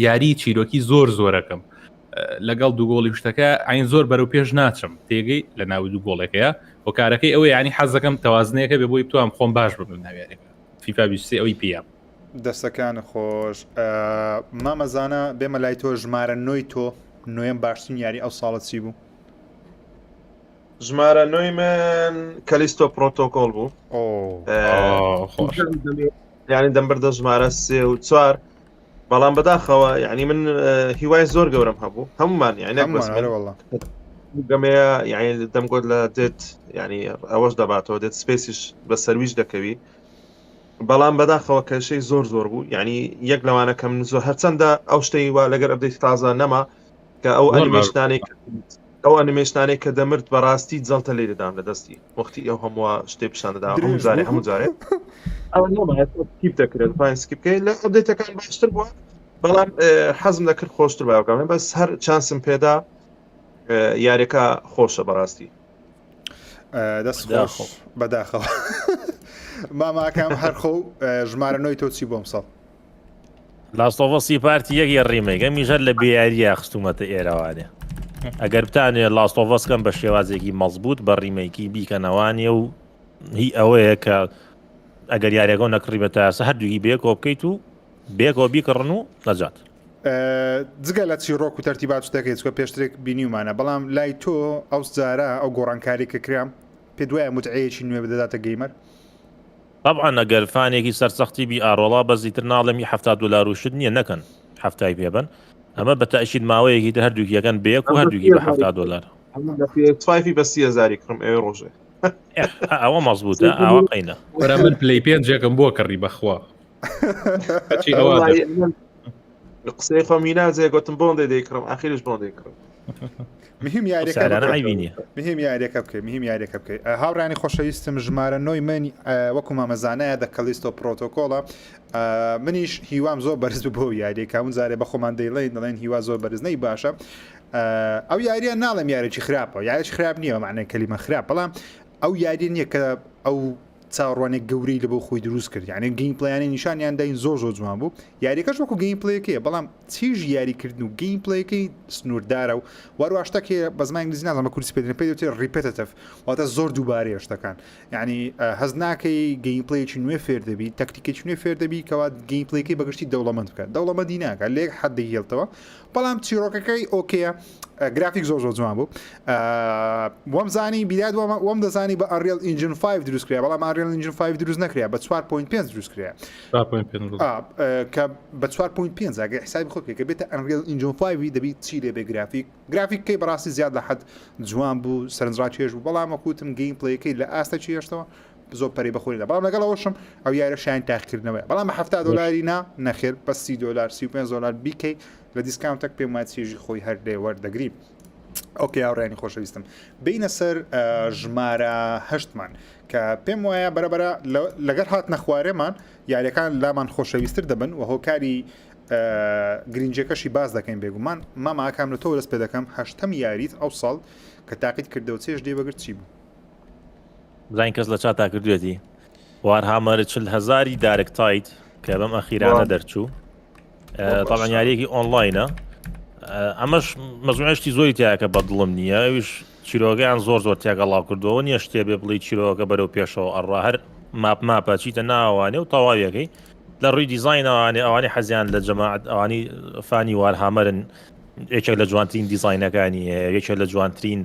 یاری چیرۆکی زۆر زۆرەکەم لەگەڵ دوو گۆڵی شتەکە ئاین زۆر بەرەو پێش ناچم تێگەی لە ناو دوو گۆڵێکەیە هۆکارەکەی ئەوە ینی حەزەکەم تەوازنەیەکە بێ بۆی بتوام خۆم باش ببم ناویارەکە فیفا 23 ئەوی پێیە دەستەکان خۆش مامەزانە بێمە لای تۆ ژمارە نۆی تۆ نوێم باشترین یاری ئەو ساڵە چی بوو؟ ژمارە نۆی من Callisto Protocol بوو یعنی دەمبردە ژمارە سێ و چوار بەڵام بەداخەوە یعنی من هیوای زۆر گەورم هەبوو هەمومان یعنی گەمەیە یعنی دەمگوت لە دێت یعنی ئەوەش دەباتەوە دێت Space یش بە سەرویش دەکەوی بەڵام بەداخەوە کێشەی زۆر زۆر بوو یعنی یەک لەوانە کەم زۆر هەرچەندە ئەو شتەی وا لەگەر update تازە نەما کە ئەو ئەنیمەیشنانەی ئەو ئەنیمەیشنانەی کە دەمرد بەڕاستی جەڵتە لێ دەدام لە دەستی وەختی ئەو هەمووە شتێ پیشان دەدا هەموو جارێ هەموو جارێ ئەو نەما skip دەکرێت فاین skip بکەیت لە update ەکان باشتر بووە بەڵام حەزم دەکرد خۆشتر باوکەم بەس هەر chance م پێدا یاریەکە خۆشە بەڕاستی دەست خۆش بەداخەوە ماماکەم هەرخۆ ژمارە نۆی تۆ چی بۆم ساڵ Last of Us ی part ی یەک یە remake ئەمیش هەر لە بێیاریە خستومەتە ئێرەوانێ ئەگەر بتانێ Last of Us کەم بە شێوازێکی مەزبوط بە remake ی بیکەنەوانێ و هی ئەوەیە کە ئەگەر یاریەکە نەکڕی بە تاسە هەردووکی بێکۆ بکەیت و بێکۆ بیکڕن و نەجات جگە لە چیڕۆک و تەرتیبات شتەکەی چکە پێشترێک بینیومانە بەڵام لای تۆ ئەو جارە ئەو گۆڕانکاری کە کرا پێ دوایە متعەیەکی نوێ بدەداتە gamer تەبعەن ئەگەر fan ێکی سەرسەختی بی ئاڕۆڵا بەس ئیتر ناڵێم ی 70 دۆلار و شت نییە نەکەن حەفتای پێ بەن ئەمە بە تەئکید ماوەیەکی تر هەردووکی یەکەن بەیەک و هەردووکی بە 70 دۆلار فایفی بە 30 هەزاری کڕم ئەوێ ڕۆژێ ئەوە مەزبوطە ئەوە قەینە وەرە من پلی پێنجێکم بۆ کڕی بەخوا کەچی ئەوە قسەی خۆم هینا جێ گوتم بۆندێ دەیکڕم ئاخیرش بۆندێ کڕم مهم یاریەکە مهم یاریەکە بکەی مهم یاریەکە بکەی هاوڕانی خۆشەویستم ژمارە نۆی من وەکو مامەزانایە دە Callisto Protocol ە منیش هیوام زۆر بەرز بۆ یاریەکە من جارێ بە خۆمان دەیڵێن دەڵێن هیوا زۆر بەرز نەی باشە ئەو یاریە ناڵێم یارێکی خراپە یارێکی خراپ نییە معنای کەلیمە خراپ بەڵام ئەو یاری نییە کە ئەو چاوەڕوانیەک گەورەی لە بۆ خۆی دروست کرد یعنی gameplay انی نیشانیان داین زۆر زۆر جوان بوو یاریەکەش وەکو gameplay ەکەیە بەڵام چیژ یاریکردن و gameplay ەکەی سنووردارە و وەروە شتێک هەیە بە زمانی ئینگلیزی نازانم بە کوردی پێ پێ دەوترێت repetitive واتە زۆر دووبارەیە شتەکان یعنی هەز ناکەی gameplay ێکی نوێ فێر دەبی تەکتیکێکی نوێ فێر دەبی کەوا gameplay ەکەی بەگشتی دەوڵەمەند بکات دەوڵەمەندی ناکات لە یەک حەد دەیهێڵتەوە بەڵام چیرۆکەکەی okay ە گرافیک زۆر زۆر جوان بوو وەم زانی بیرات وەم دەزانی بە Unreal Engine 5 دروست کرا بەڵام Unreal Engine 5 دروست نەکرا بە 4.5 دروست کرا کە بە 4.5 ئەگەر حسابی خۆ بکەی کە بێتە Unreal Engine 5 دەبی چی لێ بێ گرافیک گرافیکەکەی بەڕاستی زیاد لە حەد جوان بوو سەرنجڕاکێش بوو بەڵام وەکوتم gameplay ەکەی لە ئاستە چی هێشتەوە زۆر پەری بەخۆی لە بەڵام لەگەڵ ئەوەشم ئەو یارە شایان تاقیکردنەوەی بەڵام بە 70 دلاری نا نەخێر بە 30 دلار 35 دلار بیکەی لە discount ێک پێم وایە چێژی خۆی هەر لێ وەردەگری. okay هاوڕێیانی خۆشەویستم بینە سەر ژمارە هەشتمان کە پێم وایە بەرەبەرە لەگەر هات نەخوارێمان یاریەکان لامان خۆشەویستتر دەبن و هۆکاری گرنگەکەشی باس دەکەین بێگومان ماما ئاکام لە تۆ دەست پێ دەکەم هەشتەم یاریت ئەو ساڵ کە تاقیت کردەوە چێژ لێ بەگرت چی بوو؟ بزانین کەس لە چاتا کردوێتی وارهامەر چل هەزاری دارک تایت کە بەم ئەخیرانە دەرچوو تاڵان یاریەکی ئۆنلاینە ئەمەش مەزموعشتی زۆری تیاکە بە دڵم نییە ئەویش چیرۆگەیان زۆر زۆر تێگەڵاو کردەوە نییە شتێ بێ بڵی چیرۆکە بەرەو پێشەوە ئەڕا هەر map map ە چیتە ناوانێ و تەواویەکەی لە ڕووی دیزینەوانێ ئەوانی حەزیان لە جەماعەت ئەوانی fan ی وارهامەرن یەکێک لە جوانترین دیزینەکانی هەیە یەکێک لە جوانترین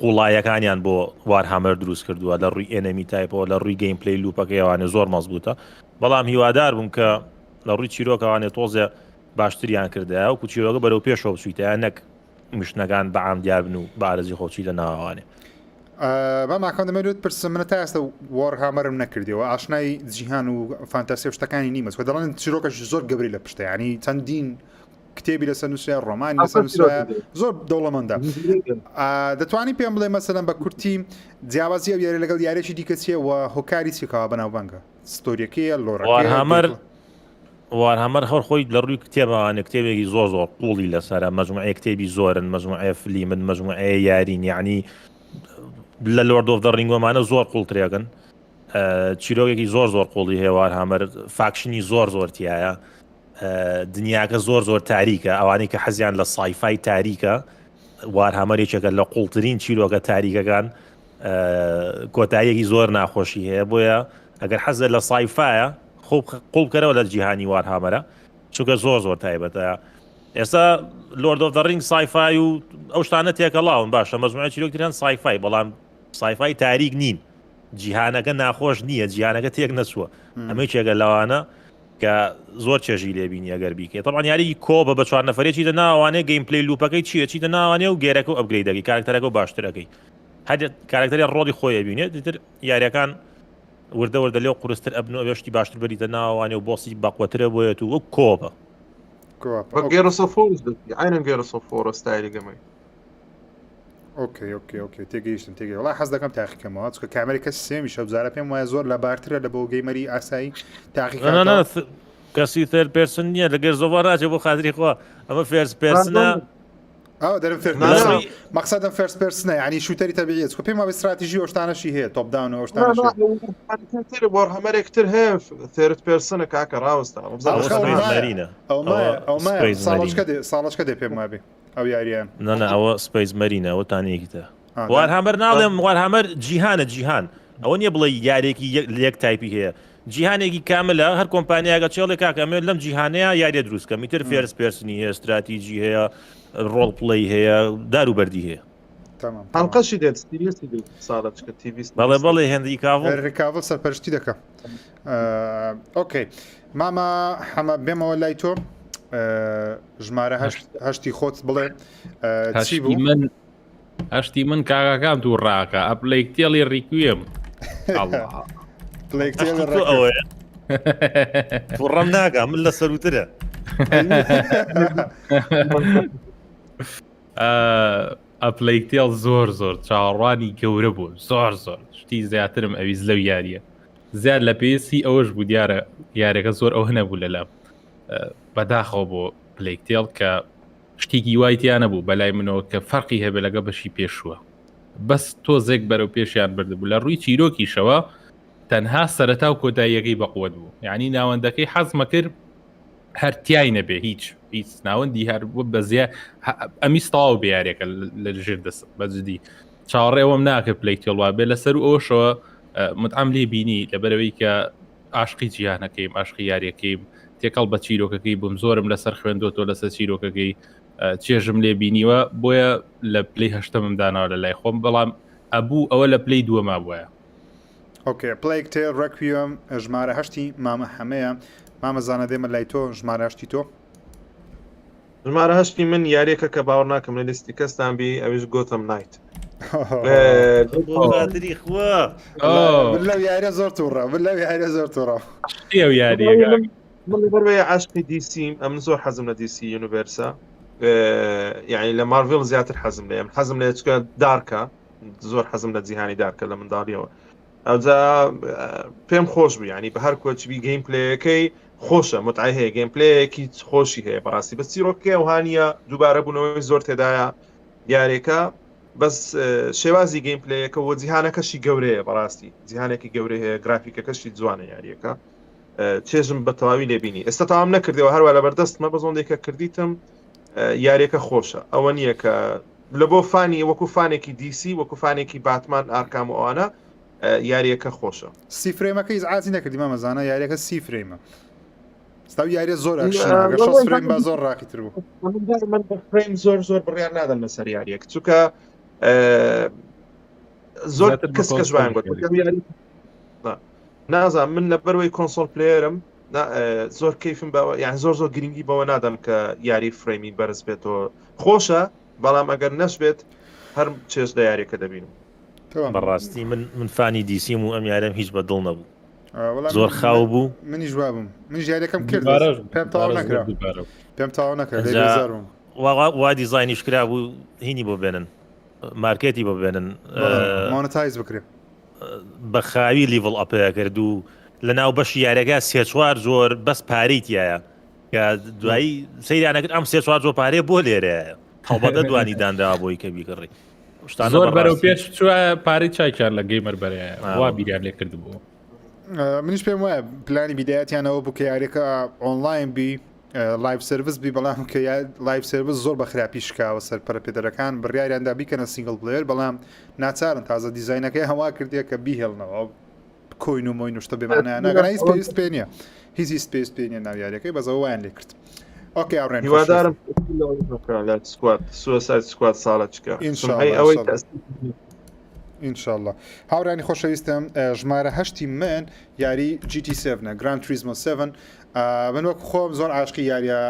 قوڵایەکانیان بۆ وارهامەر دروست کردووە لە ڕووی enemy type ەوە لە ڕووی gameplay loop ەکەیوانێ زۆر مەزبوتە بەڵام هیوادار بووم کە لە ڕووی چیرۆکەوانێ تۆزێ باشتریان کردایە وەکو چیرۆکە بەرەو پێشەوە بچوویتە نەک mission ەکان بە عام دیار بن و بە ئارەزوی خۆ بچیتە ناوانێ. مام ئاکام دەمەوێت لێت پرسم من تا ئێستا وارهامەرم نەکردیەوە ئاشنای جیهان و فانتاسیا و شتەکانی نیمە چونکە دەڵێن چیرۆکەش زۆر گەورەی لە پشتە یعنی چەندین کتێبی لەسەر نووسرا ڕۆمانی لەسەر نووسرا زۆر دەوڵەمەندە دەتوانی پێم بڵێ مەسەلەن بە کورتی جیاوازی ئەو یاری لەگەڵ یاریی دیکە چییە و هۆکاری چیکەوە بەناوبانگە story ەکەیە lore ەکەیە وارهامەر وارهامەر هەر خۆی لە ڕووی کتێبەوانە کتێبێکی زۆر زۆر قوڵی لەسەرە مەجموعەیە کتێبی زۆرن مەجموعەیە فلیمن مەجموعەیە یارین یعنی لە لۆرد ئۆف دە ڕینگۆمانە زۆر قوڵترێکن چیرۆکێکی زۆر زۆر قوڵی هەیە وارهامەر faction ی زۆر زۆر تایە دنیاکە زۆر زۆر تاریکە ئەوانەی کە حەزیان لە sci-fi تاریکە وارهامەر یەکێکە لە قوڵترین چیرۆکە تاریکەکان کۆتاییەکی زۆر ناخۆشی هەیە بۆیە ئەگەر حەزە لە sci-fi ە خۆ قوڵکەرەوە لە جیهانی وارهامەرە چونکە زۆر زۆر تایبەتە ئێستا لۆرد ئۆف دە ڕینگ sci-fi و ئەو شتانە تێکەڵاون باشە مەجموعە چیرۆکتریان sci-fi بەڵام sci-fi تاریک نین جیهانەکە ناخۆش نییە جیهانەکە تێک نەچووە ئەمە یەکێکە لەوانە کە زۆر چێژی لێبینی ئەگەر بیکەی طبعا یاری co-op ە بە چوار نەفەرێکی دە ناوانێ gameplay loop ەکەی چییە چیتە ناوانێ و gear ەکە و upgrade دەکەی کارکتەرەکە و باشترەکەی هەر کارکتەری ڕۆڵی خۆی ئەبینێت دیتر یاریەکان وردە وردە لێو قورستر ئەبن و ئەوێشتی باشتر بەریتە ناوانێ و boss ی بەقوەترە بۆیەت و وەک co-op ە گێرس ئۆف وۆر عینەن گێرس ئۆف وۆر ستایلی گەمەی okay okay okay تێگەیشتم تێگەی وڵا حەز دەکەم تاقیکەمەوە چکە کامێرەی کەسی سێمیش ئەوجارە پێم وایە زۆر لەبارترە لە بۆ gamer ی ئاسایی تاقی کەسی third person نییە لە گەر زۆر ناچێ بۆ خاتری خوا ئەمە first person ە ئەو دەرم first مەقسەدم first person ە یعنی shooter ی تەبیعیە چکە پێم وایە استراتیژی ئەو شتانەشی هەیە top down و ئەو شتانەشی وارهامەرێکتر هەیە third person ە کاکە ڕاوەستا ئەو ساڵەچکە دێ پێم وابێ ئەو یاریە. نانا ئەوە Space Marine ە ئەوە تانەیەکی ترە. وارهامەر ناڵێم وارهامەر جیهانە جیهان ئەوە نییە بڵێ یارێکی یەک type ی هەیە جیهانێکی کاملە هەر کۆمپانیاگە چێڵێ کاکە ئەمێ لەم جیهانەیە یاریە دروست کەم ئیتر first person ی هەیە استراتیجی هەیە role play هەیە دار و بەردی هەیە هەڵقەشی دێت series ی دێت ساڵە چکە TV بەڵێ بەڵێ هێنری کاڤڵ هێنری کاڤڵ سەرپەرشتی دەکە okay مامە حەمە بێمەوە لای تۆ ژمارە هەشتی خۆت بڵێ چی بوو من هەشتی من کاکەکان تو ڕاکە ئەپلەیکتێڵی ڕیکوێم ئەوەیە توڕەم ناکە من لە سەروترە ئەپلەیتێڵ زۆر زۆر چاوەڕوانی گەورە بوو زۆر زۆر شتی زیاترم ئەویست لەو یاریە زیاد لە پێویستی ئەوەش بوو دیارە یاریەکە زۆر ئەوە نەبوو لەلام بەداخەوە بۆ پلیکتێڵ کە شتێکی وای تیا نەبوو بەلای منەوە کە فەرقی هەبێ لەگە بەشی پێشووە بەس تۆزێک بەرەو پێشیان بردبوو لە ڕووی چیرۆکیشەوە تەنها سەرەتا و کۆتاییەکەی بەقوت بوو یعنی ناوەندەکەی حەزمە کرد هەر تای نەبێ هیچ هیچ ناوەندی هەر بەزیە ئەمی تەواو بێ یاریەکە لە ژێر دەست بەجددی چاوەڕێوەم ناکە پلی تێڵوا بێ لەسەر و ئەوشەوە متعام لێ بینی لەبەرەوەی کە عاشقی جیهانەکەیم عاشقی یاریەکەیم تێکەڵ بە چیرۆکەکەی بووم زۆرم لەسەر خوێندۆتەوە لەسەر چیرۆکەکەی چێژم لێ بینیوە بۆیە لە پلی هەشتەمم داناوە لە لای خۆم بەڵام ئەبوو ئەوە لە پلی دووەما بووە okay Plague Tale Requiem ژمارە هەشتی مامە حەمەیە مامە زانە دێمە لای تۆ ژمارە هەشتی تۆ ژمارە هەشتی من یاریەکە کە باوەڕ ناکەم لە لیستی کەستان بی ئەویش گۆتەم نایت خاتری خوا من لەو یاریە زۆر تووڕە من لەو یاریە زۆر تووڕە ئەو یاریەکە من لەبەر عاشقی دیسیم ئەم زۆر حەزم لە دیسی universe ە یعنی لە مارڤڵ زیاتر حەزم لێ ئەم حەزم لێ چکە dark ە زۆر حەزم لە جیهانی dark ە لە منداڵیەوە ئەوجا پێم خۆش بوو ینی بە هەر کۆچبی gameplay ەکەی خۆشە متعی هەیە gameplay ەکی خۆشی هەیە بەڕاستی بە چیرۆکەکەی ئەوها نییە دووبارە بوونەوەی زۆر تێدایە یاریەکە. بەس شێوازی gameplay ەکە و جیهانەکەشی گەورەیە بەڕاستی جیهانێکی گەورەی هەیە گرافیکەکەشی جوانە یاریەکە چێژم بە تەواوی لێبینی ئێستا تاوام نەکردەوە هەروە لە بەردەستمە بەزۆندێکە کردیتم یاریەکە خۆشە ئەوە نییە کە لە بۆ fan ی وەکو fan ێکی DC وەکو fan ێکی باتمان ئارکام و ئەوانە یاریەکە خۆشە. سی frame ەکە ئیزعاجی نەکردی مامە زانا یاریەکە سی frame ە ستاو یاریە زۆر ئەکشنە ئەگەر 60 frame با زۆر ڕاقی تر بوو. من بە frame زۆر زۆر بڕیار نادەم لەسەر یاریەک چونکە زۆر کەس کەس وایان گوت نازانم من لەبەروەی console player م زۆر کەیفم بەوە یان زۆر زۆر گرنگی بەوە نادەم کە یاری frame ی بەرز بێتەوە خۆشە بەڵام ئەگەر نەشبێت هەر چێژ لە یاریەکە دەبینم. بەڕاستی من من fan ی DC م و ئەم یارم هیچ بە دڵ نەبوو زۆر خاو بوو منیش وابووم منیش یاریەکەم کرد پێم تەواو نەکرا پێم تەواو نەکرا وا دیزاینیش کرا بوو هینی بۆ بێنن مارکێتی بۆ بێنن monetize بکرێ بە خاوی level up ە کرد و لە ناو بەشی یارەکە سێ چوار زۆر بەس پارەی تایە کە دوایی سەیرانەکرد ئەم سێ چوار زۆر پارەیە بۆ لێرەیە هەڵبەتە دوانی دانرا بۆی کە بیکڕی زۆر بەرەو پێش چوە پارەی چاکیان لە gamer بەرێ وا بیریان لێ کردبوو منیش پێم وایە پلانی بیدایەتیانەوە بوو کە یاریەکە ئۆنلاین بی live service بی بەڵام کە live service زۆر بە خراپی شکاوە سەر پەرەپێدەرەکان بڕیاریاندا بیکەنە single player بەڵام ناچارن تازە دیزینەکەی هەوا کردیە کە بیهێڵنەوە coin و مۆین و شتە بێمانایان ناگەنا هیچ پێویست پێ نییە هیچ هیچ پێویست پێ نییە ناو یاریەکەی بەزەوە وایان لێ کرد okay ئاڕێن هیوادارم لە Squad Suicide Squad ساڵە چکە ئەوەی ئینشاءاللە هاوڕانی خۆشەویستم ژمارە هەشتی من یاری GT 7 Gran Turismo 7 من وەک خۆم زۆر عاشقی یاریە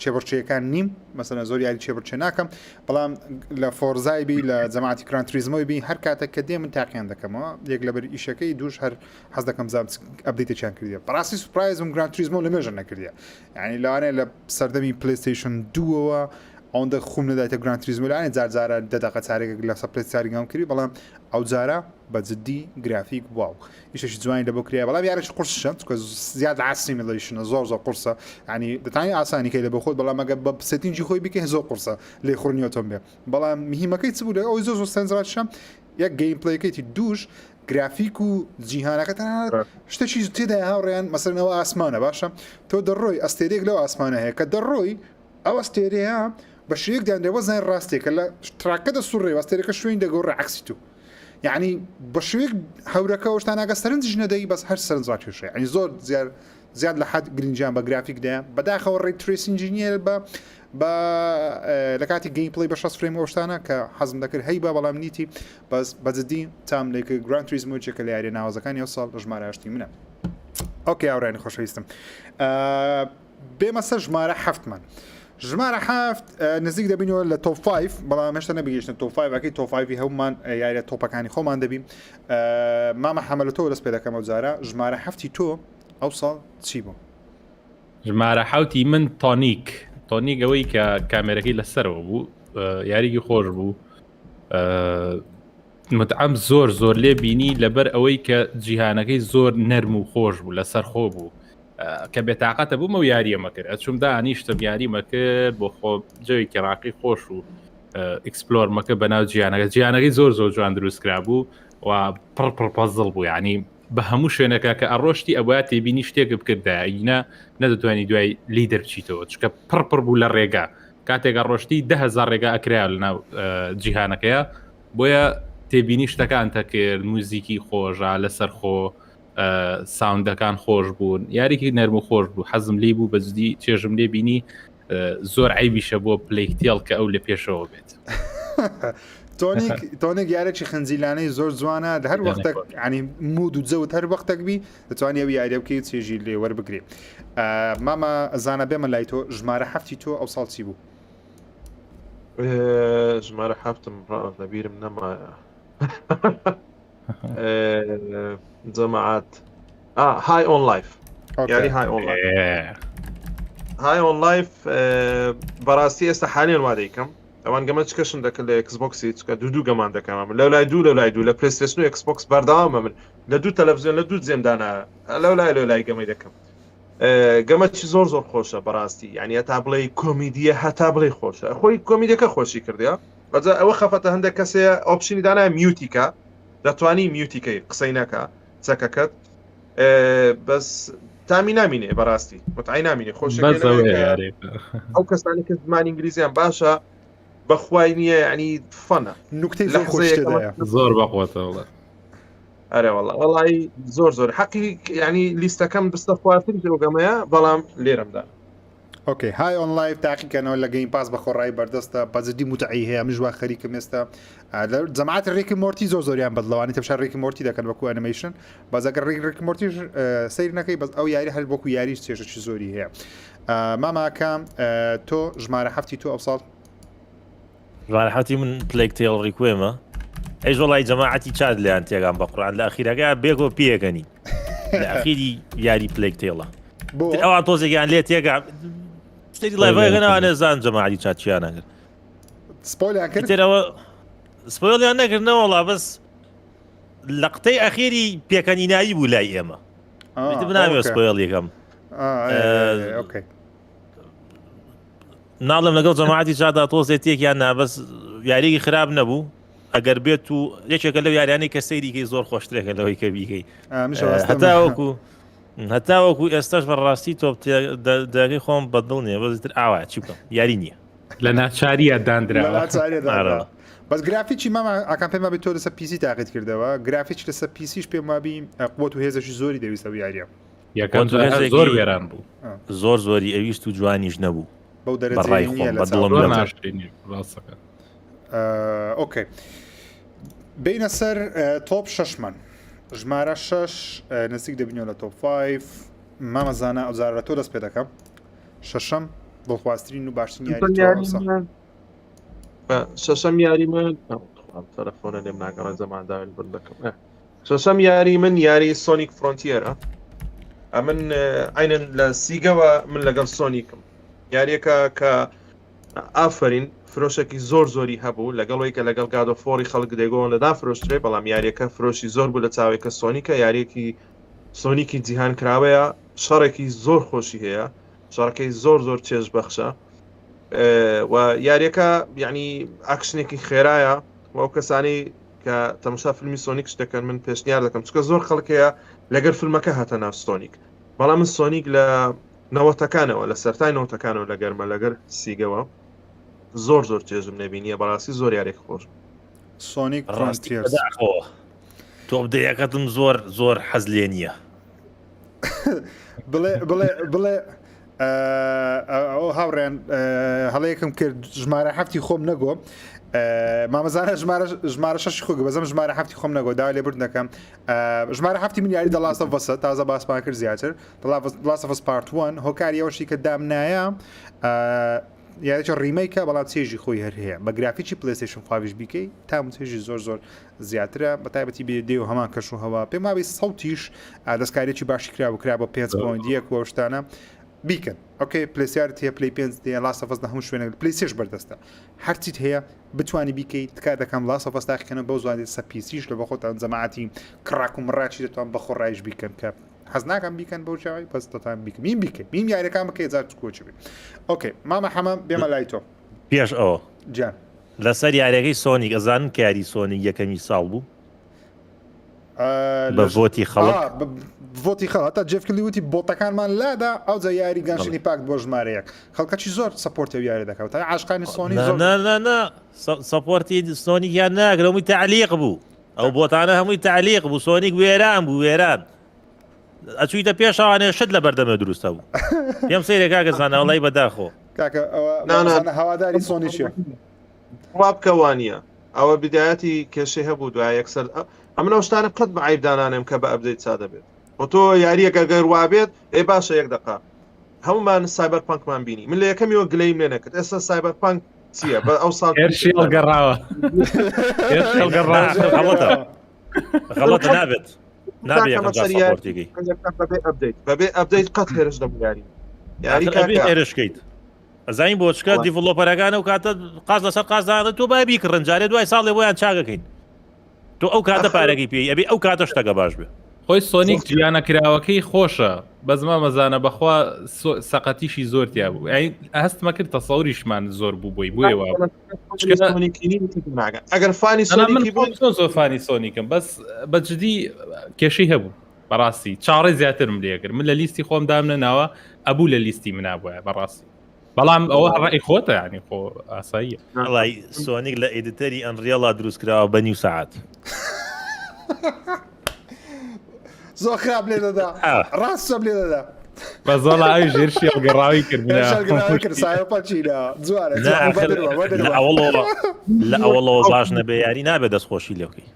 چێبڕچەکان نیم مەسەلەن زۆر یاری چێبڕچێ ناکەم بەڵام لە Forza ی بی لە جەماعەتی Gran Turismo ی بی هەر کاتێک کە دێ من تاقیان دەکەمەوە یەک لەبەر ئیشەکەی دووش هەر حەز دەکەم بزانم update ێکیان کردیە بەڕاستی surprise بووم Gran Turismo لە مێژە نەکردیە یعنی لەوانەیە لە سەردەمی PlayStation دووەوە ئەوەندە خوم نەدایتە Gran Turismo لەوانەیە جار جارە دە دەقە چارێکێک لەسەر پلەیستارینگام کردی بەڵام ئەو جارە بە جدی گرافیک wow ئیشێکی جوانی لە بۆ کرایە بەڵام یارێکی قورسشە چونکە زیاد لە simulation ە زۆر زۆر قورسە ینی دەتانی ئاسانی کەی لە بۆ خۆت بەڵام ئەگەر بە setting ی خۆی بکەی زۆر قورسە لێ خوڕنی ئۆتۆمبێل بەڵام مهمەکەی چ بوو لە ئەوەی زۆر زۆر سەرنجڕاکیشە یەک gameplay ەکەیتی دووش گرافیک و جیهانەکە تەنانەت شتێکی تێدا هاوڕێیان مەسەرەن ئەوە ئاسمانە باشە تۆ دەڕۆی ئەستێرێک لەو ئاسمانە هەیە کە دەڕۆی ئەو ئەستێرەیە بە شێوەیەک دانرێ وەزنای ڕاستێکە لە track ەکە دەسوڕێ و ئەستێرەکە شوێنی دەگۆڕێ عەکسی تو یعنی بە شێوەیەک هەورەکە ئەو شتانە ئەگەر سەرنجیش نەدەی بەس هەر سەرنج ڕاکێشە یعنی زۆر زیاد زیاد لە حەد گرنگیان بە گرافیک دەیە بەداخەوە ray tracing ی نییە بە بە لە کاتی gameplay بە 60 frame ئەو شتانە کە حەزم دەکرد هەی بە بەڵام نیتی بەس بەجددی تام لێک Gran Turismo یەکێکە لە یاریە ناوازەکانی ئەو ساڵ لە ژمارە هەشتی منە okay هاوڕێیانی خۆشەویستم بێمە سەر ژمارە حەفتمان ژمارە حەفت نزیک دەبینەوە لە top 5 بەڵام هێشتا نەبگەیشتە top 5 ئەکەی top 5 هەمومان یاریە تۆپەکانی خۆمان دەبین مامە حەمە لە تۆ دەست پێ دەکەم ئەو جارە ژمارە حەفتی تۆ ئەو ساڵ چی بوو؟ ژمارە حوتی من Tunic Tunic ئەوەی کە کامێرەکەی لەسەرەوە بوو یاریگی خۆش بوو متعەم زۆر زۆر لێ بینی لەبەر ئەوەی کە جیهانەکەی زۆر نەرم و خۆش بوو لەسەر خۆ بوو کە بێتاقەتە بوومە و یاریەمە کرد ئەچوم دانیشتم یاریمە کرد بۆ خۆ جەوێکی ڕاقی خۆش و explore مەکە بەناو جیانەکە جیانەکەی زۆر زۆر جوان دروست کرا بوو و پڕ پڕ puzzle بوو ینی بە هەموو شوێنەکە کە ئەڕۆشتی ئەبە تێبینی شتێک بکردایە نەدەتوانی دوای لی دەرچیتەوە چکە پڕ پڕ بوو لە ڕێگا کاتێک ئەڕۆشتی دههزار ڕێگا ئەکرا لە ناو جیهانەکەیە بۆیە تێبینی شتەکان تەکرد موزیکی خۆشە لەسەر خۆ sound ەکان خۆش بوون یاریکی نەرم و خۆش بوو حەزم لی بوو بەجدی چێژم لێ بینی زۆر عیبیشە بۆ Plague Tale کە ئەو لە پێشەوە بێت. Tunic Tunic یارێکی خنجیلانەی زۆر جوانە لە هەر وەختێک ینی mood و جەوت هەر وەختێک بی دەتوانانی ئەو یاریە بکەیت چێژی لێ وەربگری مامە زانە بێمە لای تۆ ژمارە هەفتی تۆ ئەو ساڵ چی بوو؟ ژمارە هەفتم لەبیرم نەمایە جەماعات High on Life یاری High on Life High on Life بەڕاستی ئێستا حالێن وا دەیکەم ئەوان گەمە چکەشم دەکرد لە Xbox ی چکە دوو دوو گەمان دەکەم من لەو لای دوو لەو لای دوو لە PlayStation و Xbox بەردەوامە من لە دوو تەلەڤزیۆن لە دوو جێمدانا لەو لای لەو لای گەمەی دەکەم گەمە چی زۆر زۆر خۆشە بەڕاستی یعنی هەتا بڵێ کۆمیدیە هەتا بڵێ خۆشە خۆی کۆمیدەکە خۆشی کردیا. بەجا ئەوە خەفەتە هەندێک کەسێ option ی دانا mute ی کە دەتوانی mute ی کەی قسەی نەکە چەکەکەت بەس تامی نامینێ بەڕاستی متعی نامینێ خۆش ئەو کەسانی کە زمانی ئینگلیزیان باشە بەخوای نییە ینی فەنە نکتەی زۆر خۆش زۆر بەخۆتەوە ئەرێ وەڵا وەڵی زۆر زۆر حەقی ینی لیستەکەم بستە خوارتری جۆگەمەیە بەڵام لێرەمدا ئۆکەی های ئۆن لایف تاقیکەنەوە لە گەیم پاس بە خۆڕایی بەردەستە بەجدی متعی هەیە منش وا خەریکم ئێستا لە جەماعەت ڕێکی مۆرتی زۆر زۆریان بەدڵەوانی تەمشا ڕێکی مۆرتی دەکەن وەکو ئەنیمەیشن بەس ئەگەر ڕێک ڕێکی مۆرتیش سەیر نەکەی بەس ئەو یاری هەر وەکو یاریش چێژێکی زۆری هەیە ماماکە تۆ ژمارە هەفتی تۆ ئەوساڵ ژمارە حەوتی من پلێک تێڵ ڕیکوێمە ئەی وەڵی جەماعەتی چاد لیان تێگان بە قورآن لە ئەخیرەکە بێگۆ پێەکەنی لە ئەخیری یاری پلێک تێڵە ئەوان تۆزێکیان لێ تێگا سەری لایڤەکەنەوانێ زان جەماعەتی چات چیان نەکرد spoil یان کرد تێرەوە spoil یان نەکردنەوەڵا بەس لە قتەی ئەخیری پێکەنینایی بوو لای ئێمە بناوێ spoil یەکەم okay ناڵێم لەگەڵ جەماعەتی چادا تۆزێ تێکیان نا بەس یاریی خراپ نەبوو ئەگەر بێت و یەکێکە لەو یاریانەی کە سەیریکەی زۆر خۆشترێکە لەوەی کە بیکەی هەتاوەکو هەتاوەکو ئێستاش بەڕاستی تۆپ دەگەی خۆم بەدڵ نییە بەزتر ئاوا چی بکەم یاری نییە لە ناچاریە دانرا بەس گرافیکی ماما ئاکان پێم وابی تۆ لەسەر PC تاقیت کردەوە گرافیک لەسەر PC ش پێم وابی قوت و هێزێکی زۆری دەویستە یاریە یەکەم جار زۆر وێران بوو. زۆر زۆری ئەویست و جوانیش نەبوو. بەو بە ڕای دەرەجەیە خۆم نییە لە بە چاو دڵم زۆر نەبوو. ناشرینی ڕاستەکە. okay بینە سەر top شەشمان ژمارە شەش نزیک دەبینەوە لە top 5 مامە زانا ئەوجارە لە تۆ دەست پێ دەکەم شەشەم دڵخوازترین و باشترین یاری تۆ ئەوسا. شەشەم یاری من تەلەفۆنە لێم ناگەڕێ زەمانداوێن بر دەکەم شەشەم یاری من یاری سۆنیک فرۆنتیەرە ئەمن عینەن لە سیگەوە من لەگەڵ سۆنیکم یاریەکە کە ئافرین فرۆشێکی زۆر زۆری هەبوو لەگەڵەوەی کە لەگەڵ گادۆ فۆری خەڵک دەگۆن لەدا فرۆشترێ بەڵام یاریەکە فرۆشی زۆر بوو لە چاوێک کە سۆنیکە یاریەکی سۆنیکی جیهان کراوەیە شەڕێکی زۆر خۆشی هەیە شەڕەکەی زۆر زۆر چێژ بەخشە و یاریەکە یعنی ئاکشنێکی خێرایە و ئەو کەسانی کە تەمەشا فیلمی سۆنیکش دەکەن من پێشنیار دەکەم چکە زۆر خەڵک هەیە لەگەر فیلمەکە هاتە ناو سۆنیک بەڵام من سۆنیک لە نەوەتەکانەوە لە سەرای نەوەتەکانەوە لە گەرمە لەگەر سیگەوە زۆر زۆر چێژم نەبینیە بەڕاستی زۆر یارێک خۆش سۆنیک ڕاستی فرۆنتیەرز بەداخەوە top دەیەکەتم زۆر زۆر حەز لێ نییە. بڵێ بڵێ بڵێ ئەو هاوڕێن هەڵەیەکم کرد ژمارە هەفتی خۆم نەگۆ مامەزانە ژمارە ژمارە شەشی خۆ بەزم ژمارە هەفتی خۆم نەگۆ دا لێ برد دەکەم ژمارە هەفتی من یاری دەڵاستە بەسە تازە باسمان کرد زیاتر دەڵاستە پارت 1 هۆکاری ئەوشی کە دامنایە یاریی remake ە بەڵام چێژی خۆی هەر هەیە بە گرافیکی پلەیستەیشن five یش بیکەی تام چێژی زۆر زۆر زیاترە بە تایبەتی بێ دێ و هەمان کەش و هەوا پێم وابی سەوتیش دەستکاریی باشی کرا و کرا بۆ پێنج point یەک و شتانە بیکەن okay پلسیارت هەیە پلی پێنج دێ Last of Us لە هەموو شوێنێک پلی سێش بەردەستە هەرچیت هەیە بتوانی بیکەیت تکا دەکەم Last of Us تاقیکەنەوە بەو زوانی سە PC یش لە بە خۆتان جەماعەتی کڕاک و مڕاچی دەتوان بە خۆڕایش بیکەن کە حەز ناکەم بیکەن بەو چاوی بەس دەتان بیکەم میم بیکەن میم یاریەکان بکەی جار کۆچ بی okay مامە حەمە بێمە لای تۆ پێش ئەوە جان لەسەر یاریەکەی سۆنیک ئەزانن کە یاری سۆنیک یەکەمی ساڵ بوو بە vote ی خەڵک vote ی خەڵ هەتا جێف کیلی وتی بۆتەکانمان لادا ئەوجا یاری Genshin Impact بۆ ژمارە یەک خەڵکەچی زۆر support ی ئەو یاری دەکات تا عاشقانی سۆنی زۆر نا نا نا support ی سۆنیکیان ناکرد هەمووی تەعلیق بوو ئەو بۆتانە هەمووی تەعلیق بوو سۆنیک وێران بوو وێران ئەچوویتە پێشەوانێ شت لە بەردەمێ دروستە بوو پێم سەیرە کاکە زانا وەڵی بەداخۆ کاکە ئەوە هەواداری سۆنی چیە وا بکە وانە ئەوە بدایەتی کێشەی هەبوو دوای یەکسەر ئەمن ئەو شتانە قەت بە عیب دانانێم کە بە update چا دەبێت خۆ تۆ یاریەکە گەر وابێت ئێ باشە یەک دقە هەمومان سایبەر پانکمان بینی من لە یەکەمیەوە گلەیم لێ نەکرد ئێستا سایبەر پانک چییە بە ئەو ساڵ هێرشی هەڵگەڕاوە غەڵەتە غەڵەتە نابێت نابێت یەکەم جار support ی کەی بەبێ update بەبێ update قەت هێرش دەبوو یاری یاری هێرش کەیت ئەزانین بۆ چکە developer ەکان ئەو کاتە قاز لەسەر قازدانە تۆ با بیکڕن جارێ دوای ساڵێ بۆیان چاگەکەین تۆ ئەو کاتە پارەکەی پێی ئەبێ ئەو کاتە شتەکە باش بێ. خۆی سۆنیک جیانەکراوەکەی خۆشە بەس مامەزانە بەخوا سەقەتیشی زۆر تیا بوو ئەی هەستمە کرد تەسەوریشمان زۆر بوو بۆی بۆیە وا ئەگەر فانی سۆنیکی بوو زۆر زۆر فانی سۆنیکم بەس بە جدی کێشەی هەبوو بەڕاستی چاڕێ زیاترم لێکرد من لە لیستی خۆم دامنە ناوە ئەبوو لە لیستی منابووە بەڕاستی بەڵام ئەوە ڕای خۆتە ینی خۆ ئاساییە وڵی سۆنیک لە editor ی Unreal ا دروست کراوە بە نیو سعات زۆر خراپ لێ دەدا ڕاستە لێ دەدا بەزەڵا ئەوی ژێر شێڵگەڕاوی کرد لە ئەوەڵەوە باش نەبێ یاری نابێ دەستخۆشی لێ بکەی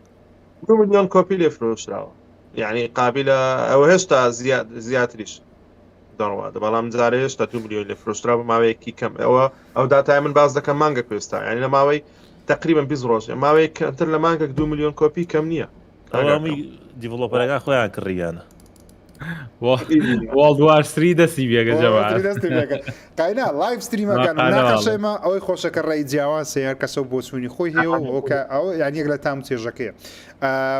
دو میلیۆن کۆپی لێ فرۆشراوە یعنی قابلە ئەوە هێشتا زیاتریش دەڕوات بەڵام جارێ هێشتا دو ملیۆن لێ فرۆشرا بە ماوەیەکی کەم ئەوە ئەو داتای من باز دەکەم مانگە پێستا یعنی لە ماوەی تقریبا 20 ڕۆژ ماوەی کەمتر لە مانگێک دو میلیۆن کۆپی کەم نییە ئەوەی developer ەکان خۆیان کڕیانە World War Three دەستی بێگە قاینا live stream ەکان ناقەشێمە ئەوەی خۆشەکە ڕێی جیاواز هەیە کەسە و بۆچوونی خۆی هەیە و ئەوکە ئەو یان یەک لە تام چێژەکەیە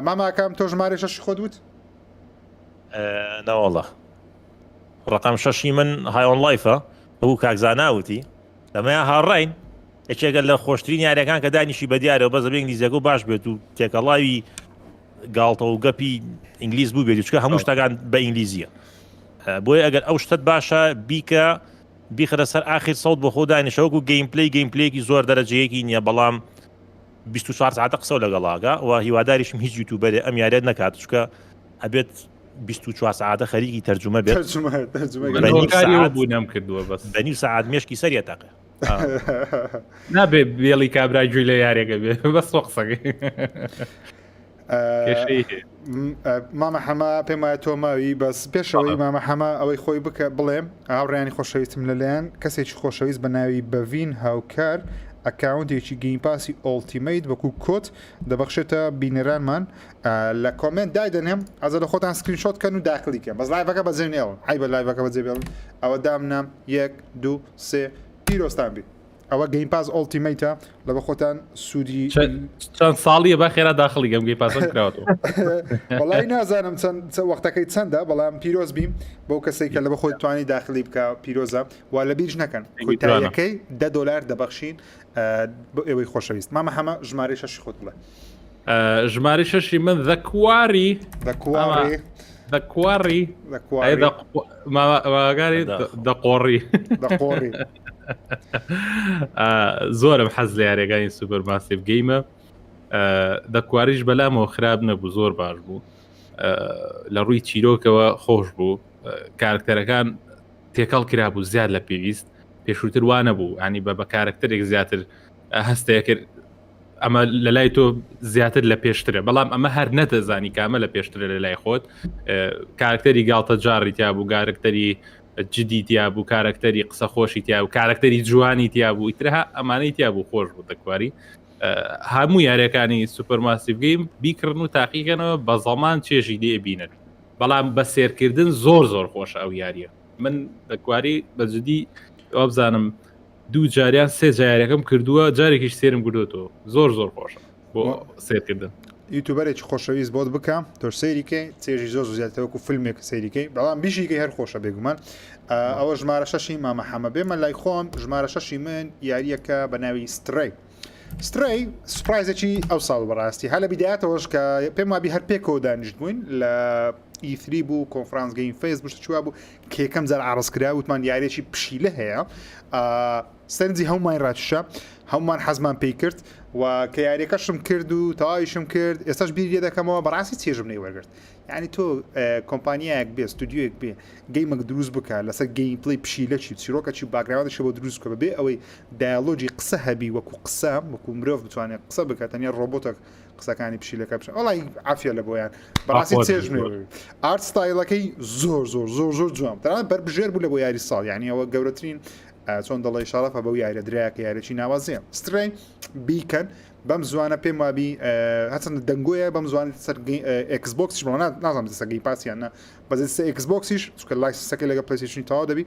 ماماکەم تۆ ژمارە شەشی خۆت وت نەوەڵە ڕقم شەشی من High on Life ە ئەو کاکزانا وتی لەمەیان هاڕین یەکێکە لە خۆشترین یاریەکان کە دانیشی بە دیارەوە بەس ئەبێ ئینگلیزیەکە باش بێت و تێکەڵاوی گاڵتە و گەپی ئینگلیز بوو بێت چکە هەموو شتەکان بە ئینگلیزیە بۆیە ئەگەر ئەو شتت باشە بیکە بیخرە سەر ئاخیر سەوت بۆ خۆ دانیشەوەکو gameplay gameplay ێکی زۆر دەرەجەیەکی نییە بەڵام 24 ساعتە قسە لەگەڵاگە و هیواداریشم هیچ YouTuber ێ ئەم یاریە نەکات چکە ئەبێت 24 ساعتە خەریکی تەرجمە بێت بوو کردووە بەس بە نیو ساعت مێشکی سەریە تاقە نابێ بێڵی کابرا گوێی لە یارێکە بێ بەس تۆ قسەکەی مامە حەمە پێم وایە تۆ ماوی بەس پێشەوەی مامە حەمە ئەوەی خۆی بکە بڵێم هاوڕیانی خۆشەویستم لەلایەن کەسێکی خۆشەویست بە ناوی بەڤین هاوکار account ێکی Game Pass ی Ultimate وەکو کۆت دەبەخشێتە بینەرانمان لە comment دایدەنێم ئەزە لە خۆتان screenshot کەن و داخلی کەن بەس live ەکە بەجێ نێڵن عیبە live ەکە بەجێ بێڵن ئەوە دامنام یەک دوو سێ پیرۆزتان بی ئەوە Game Pass Ultimate ە لە بە خۆتان سوودی چەند ساڵیە بە خێرا داخڵی گەم Game Pass م کراوەتەوە وەڵی نازانم چەند وەختەکەی چەندە بەڵام پیرۆز بیم بەو کەسێک کە لە بە خۆی توانی داخلی بکە پیرۆزە و لە بیرش نەکەن کۆتاییەکەی دە دۆلار دەبەخشین بۆ ئێوەی خۆشەویست مامە حەمە ژمارەی شەشی خۆت بڵێ ژمارەی شەشی من The Quarry The Quarry ماگاری دەقۆڕی دەقۆڕی زۆرم حەز لە یاریەکانی Supermassive Games ە The Quarry ش بەلامەوە خراپ نەبوو زۆر باش بوو لە ڕووی چیرۆکەوە خۆش بوو کارکتەرەکان تێکەڵ کرابوو زیاد لە پێویست پێشووتر وانە بوو ینی بە بە کارکتەرێک زیاتر هەستەیە کرد ئەمە لە لای تۆ زیاتر لە پێشترە بەڵام ئەمە هەر نەدەزانی کامە لە پێشترە لە لای خۆت کارکتەری گاڵتە جاڕی تیا بوو گارکتەری جدی تیا بوو کارکتەری قسە خۆشی تیا و کارکتەری جوانی تیا بوو ئیترها ئەمانەی تیا بوو خۆش بوو The Quarry هەموو یاریەکانی Supermassive Game بیکڕن و تاقیکەنەوە بە زەمان چێژی لێ بینن بەڵام بە سێرکردن زۆر زۆر خۆشە ئەو یاریە من The Quarry بە جدی وابزانم دوو جاریان سێ جارەکەم کردووە جارێکیش سێرم کردوەوە زۆر زۆر خۆشە بۆ سێرکردن YouTuber ێکی خۆشەویست بۆت بکە تۆ سەیریکەی چێژی زۆر زیاتر وەکو فیلمێک سەیریکەی بەڵام بیشیکەی هەر خۆشە بێگومان ئەوە ژمارە شەشی مامە حەمە بێمە لای خۆم ژمارە شەشی من یاریەکە بە ناوی Stray Stray surprise ێکی ئەو ساڵ بەڕاستی هەر لە بیدایەتەوەش کە پێم وابی هەر پێکەوە دانیشت بووین لە E3 بوو کۆنفرانس Game Fest بوو چوە بوو کە یەکەم جار عرض کرا وتمان یاریێکی پشیلە هەیە سەرنجی هەمومان ڕاکیشا هەمومان حەزمان پێی کرد و کە یاریەکەشم کرد و تەواویشم کرد ئێستاش بیر لێ دەکەمەوە بەڕاستی چێژم نەی وەرگرت یعنی تۆ کۆمپانیایەک بێ ستودیۆیەک بێ game ێک دروست بکە لەسەر gameplay پشیلەکی چیرۆکەکی و background ی بۆ دروست بکە بەبێ ئەوەی dialogue ی قسە هەبی وەکو قسە وەکو مرۆڤ بتوانێت قسە بکات تەنیا ڕۆبۆتێک قسەکانی پشیلەکە بشە وەڵی عافیە لە بۆیان بەڕاستی چێژ art style ەکەی زۆر زۆر زۆر زۆر جوان تەنانەت بەربژێر بوو لە بۆ یاری ساڵ یعنی ئەوە گەورەترین چۆن دەڵی شەڕەفە بەو یاریە درایە کە یاریی ناوازەیە Stray بیکەن بەم زوانە پێم وابی هەچەند دەنگۆیە بەم زوان سەر Xbox یش بەڵام نازانم سەر Game Pass یان نا بەس Xbox یش چونکە license ەکەی لەگە PlayStation تەواو دەبی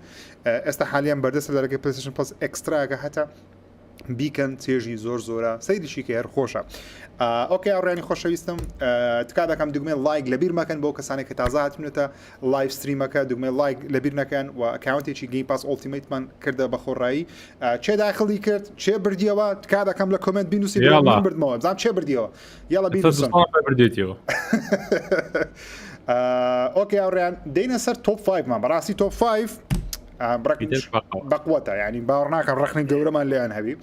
ئێستا حالیان بەردەستە لە ڕێگەی PlayStation Plus Extra کە هەتا. بیکەن چێژی زۆر زۆرە سەیریشی کە هەر خۆشە okay هاوڕێیانی خۆشەویستم تکا دەکەم دوگمەی لایک لەبیر مەکەن بۆ کەسانێک کە تازە هاتونەتە live stream ەکە دوگمەی لایک لەبیر نەکەن و account ێکی Game Pass Ultimate مان کردە بە خۆڕایی چێ داخلی کرد چێ بردیەوە تکا دەکەم لە comment بینوسی بردمەوە بزانام چێ بردیەوە یاڵە بینوسن بردێتەوە okay هاوڕێیان دێنە سەر top 5 مان بەڕاستی top 5 بەقوەتە ینی باوەڕ ناکەم ڕخنی گەورەمان لێیان هەبی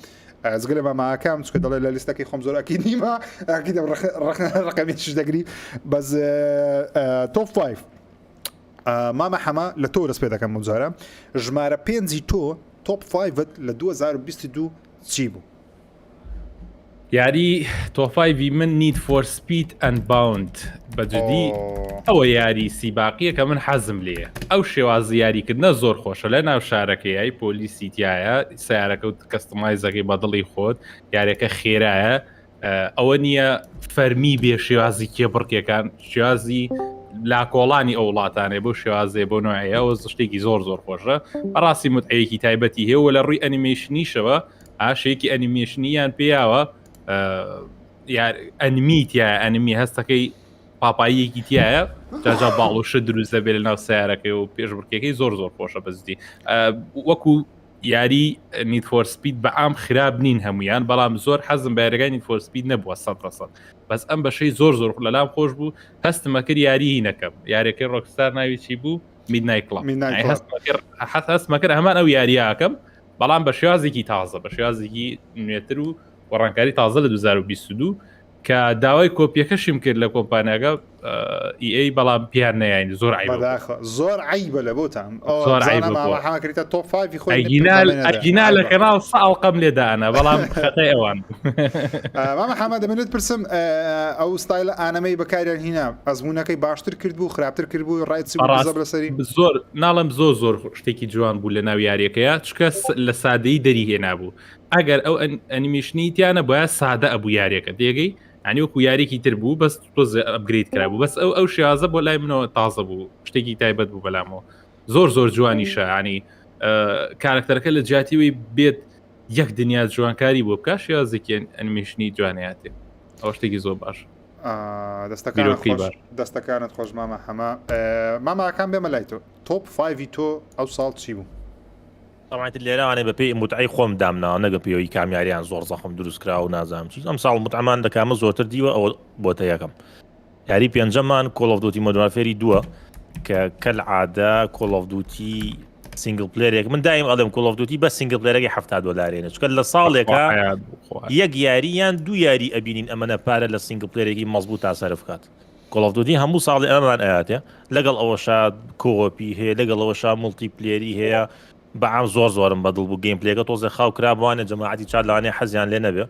زگە لە ماماکەم چکە دەڵێ لە لیستەکەی خۆم زۆر ئەکی نیمە ئەکی ڕقەمی چش دەگری بەس top 5 مامە حەمە لە تۆ دەست پێ دەکەم مجارە ژمارە پێنجی تۆ top 5 لە 2022 چی بوو؟ یاری top five ی من Need for Speed Unbound بەجدی ئەوە یاری سیباقیە کە من حەزم لێیە ئەو شێوازی یاریکردنە زۆر خۆشە لە ناو شارەکەی پۆلیسی تایە سیارەکە و customize ەکەی بەدڵی خۆت یاریەکە خێرایە ئەوە نییە فەرمی بێ شێوازی کێبڕکێکان شێوازی لاکۆڵانی ئەو وڵاتانێ بۆ شێوازێ بۆ نوعەیە شتێکی زۆر زۆر خۆشە بەڕاستی متعەیەکی تایبەتی هەیە و لە ڕووی ئەنیمەیشنیشەوە ئاشێکی ئەنیمێشنیان پێیاوە ئەنمی تایە ئەنمی هەستەکەی پاپاییەکی تایە جاجا باڵوشە دروست دەبێت لە ناو سیارەکەی و پێشبڕکێکەی زۆر زۆر خۆشە بەزدی وەکو یاری Need for Speed بە عام خراپ نین هەمویان بەڵام زۆر حەزم بە یاریگای Need for Speed نەبووە سە سە بەس ئەم بەشەی زۆر زۆر لەلام خۆش بوو هەستمە کرد یاریی نەکەم یاریەکەی Rockstar ناوی چی بوو Midnight Club هەستمە کرد هەمان ئەو یاریاکەم بەڵام بە شێوازێکی تازە بە شێوازێکی نوێتر و گۆڕانکاری تازە لە 2022 کە داوای کۆپیەکەشیم کرد لە کۆمپانیاگە EA بەڵام پیان نەیان زۆر عیب زۆر عیبە لە بۆتان زۆر عیبە top 5 خۆی ئەگینا لە کەناڵ ساڵقەم لێدانە بەڵام خەتای ئەوان مامە حەمە دەمێنێت پرسم ئەو ستایلە ئانەمەی بەکاریان هینا ئەزمونونەکەی باشتر کرد بوو خراپتر کرد بوو ڕایت لەسەری زۆر ناڵم زۆر زۆر شتێکی جوان بوو لە ناو یاریەکەیە چکە لە سادەی دەری هێنابوو ئەگەر ئەو ئەنیمیشنی تیانە باە سادە ئەبوو یاریەکە تێگەی ینی وەکو یاریکی تر بوو بەس تۆزێ upgrade کرا بوو بەس ئەو ئەو شێوازە بۆ لای منەوە تازە بوو شتێکی تایبەت بوو بەلامەوە زۆر زۆر جوانیشە ینی کارکتەرەکە لە جیاتیوەی بێت یەک دنیا جوانکاری بۆ بکە شێوازێکی ئەنیمیشنی جوانیاتێ ئەو شتێکی زۆر باش دەستەکانت خۆش مامە حەمە ماماکان بێمە لای تۆ top 5 تۆ ئەو ساڵ چی بوو؟ تەبعەن لێرەوانێ بە پێی متعەی خۆم دامناوە نەگە پێوەی کامیاریان زۆر زەخم دروست کرا و نازانم چی ئەم ساڵ متعەمان دەکامە زۆرتر دیوە ئەوە بۆتە یەکەم یاری پێنجەمان Call of Duty Modern Warfare ی دووە کە کەل عادە Call of Duty single player ێک من دایم ئەڵێم Call of Duty بە single player ەکەی 70 دلارێنە چکە لە ساڵێکە یەک یاری یان دوو یاری ئەبینین ئەمەنە پارە لە single player ێکی مەزبوط تا سەرف کات Call of Duty هەموو ساڵی ئەمان ئەیاتێ لەگەڵ ئەوەشا co-op ی هەیە لەگەڵ ئەوەشا multiplayer ی هەیە بەعام زۆر زۆرم بەدڵ بوو gameplay ەکە تۆزێ خاو کرابوانێ جەماعەتی چار لەوانەیە حەزیان لێ نەبێ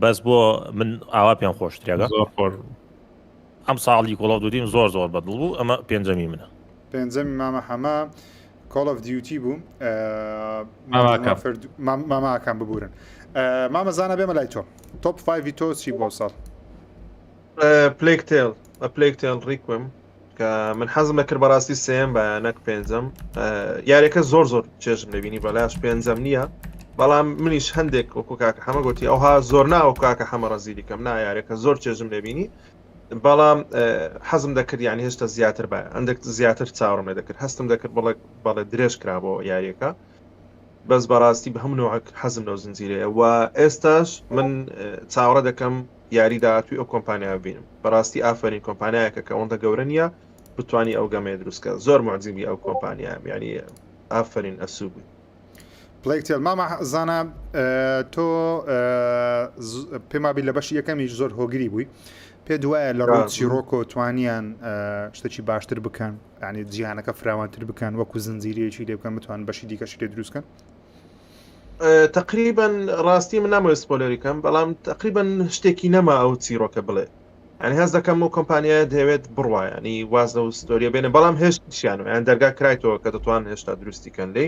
بەس بۆ من ئاوا پێم خۆشترێگە زۆر خۆش ئەم ساڵی Call of Duty م زۆر زۆر بەدڵ بوو ئەمە پێنجەمی منە پێنجەمی مامە حەمە Call of Duty بوو ماماکان ببورن مامە زانە بێمە لای تۆ top 5 تۆ چی بۆ ساڵ Plague Tale Plague Tale Requiem کە من حەزم دەکرد بەڕاستی سێم بە نەک پێنجەم یاریەکە زۆر زۆر چێژم لەبینی بەلاش پێنجەم نییە بەڵام منیش هەندێک وەکو کاکە حەمە گوتی ئەوها زۆر ناوە کاکە حەمە ڕەزیلی کەم نا یاریەکە زۆر چێژم لەبینی بەڵام حەزم دەکرد یعنی هێشتا زیاتر بە هەندێک زیاتر چاوەڕم لێ دەکرد هەستم دەکرد بڵێ بەڵێ درێژ کرا بۆ یاریەکە بەس بەڕاستی بە هەموو نەوعێک حەزم لەو زنجیرەیە و ئێستاش من چاوەڕێ دەکەم یاری داهاتووی ئەو کۆمپانیا ببینم بەڕاستی ئافرین کۆمپانیایەکە کە ئەوەندە گەورە نییە بتانی ئەو گەمەیە دروستکە زۆر معجیبی ئەو کۆمپانیام ینی ئافرین ئەسوبی Plague Tale مامە زانا تۆ پێمابی لە بەشی یەکەمیش زۆر هۆگری بووی پێ دوایە لە ڕوو چیرۆکۆ توانیان شتێکی باشتر بکەن ینی جیهانەکە فراوانتر بکەن وەکو زنجیرەیەکی لێ بکەن بتوان بەشی دیکەشی لێ دروستکەن تقریبا ڕاستی من نامەوێت spoiler ی کەم بەڵام تقریبا شتێکی نەما ئەو چیرۆکە بڵێ یعنی هەست دەکەم و کۆمپانیای دەیەوێت بڕوا ینی واز لەو story ە بێنە بەڵام هێشتیان یان دەرگا کرایتەوە کە دەتوان هێشتا دروستی کەن لی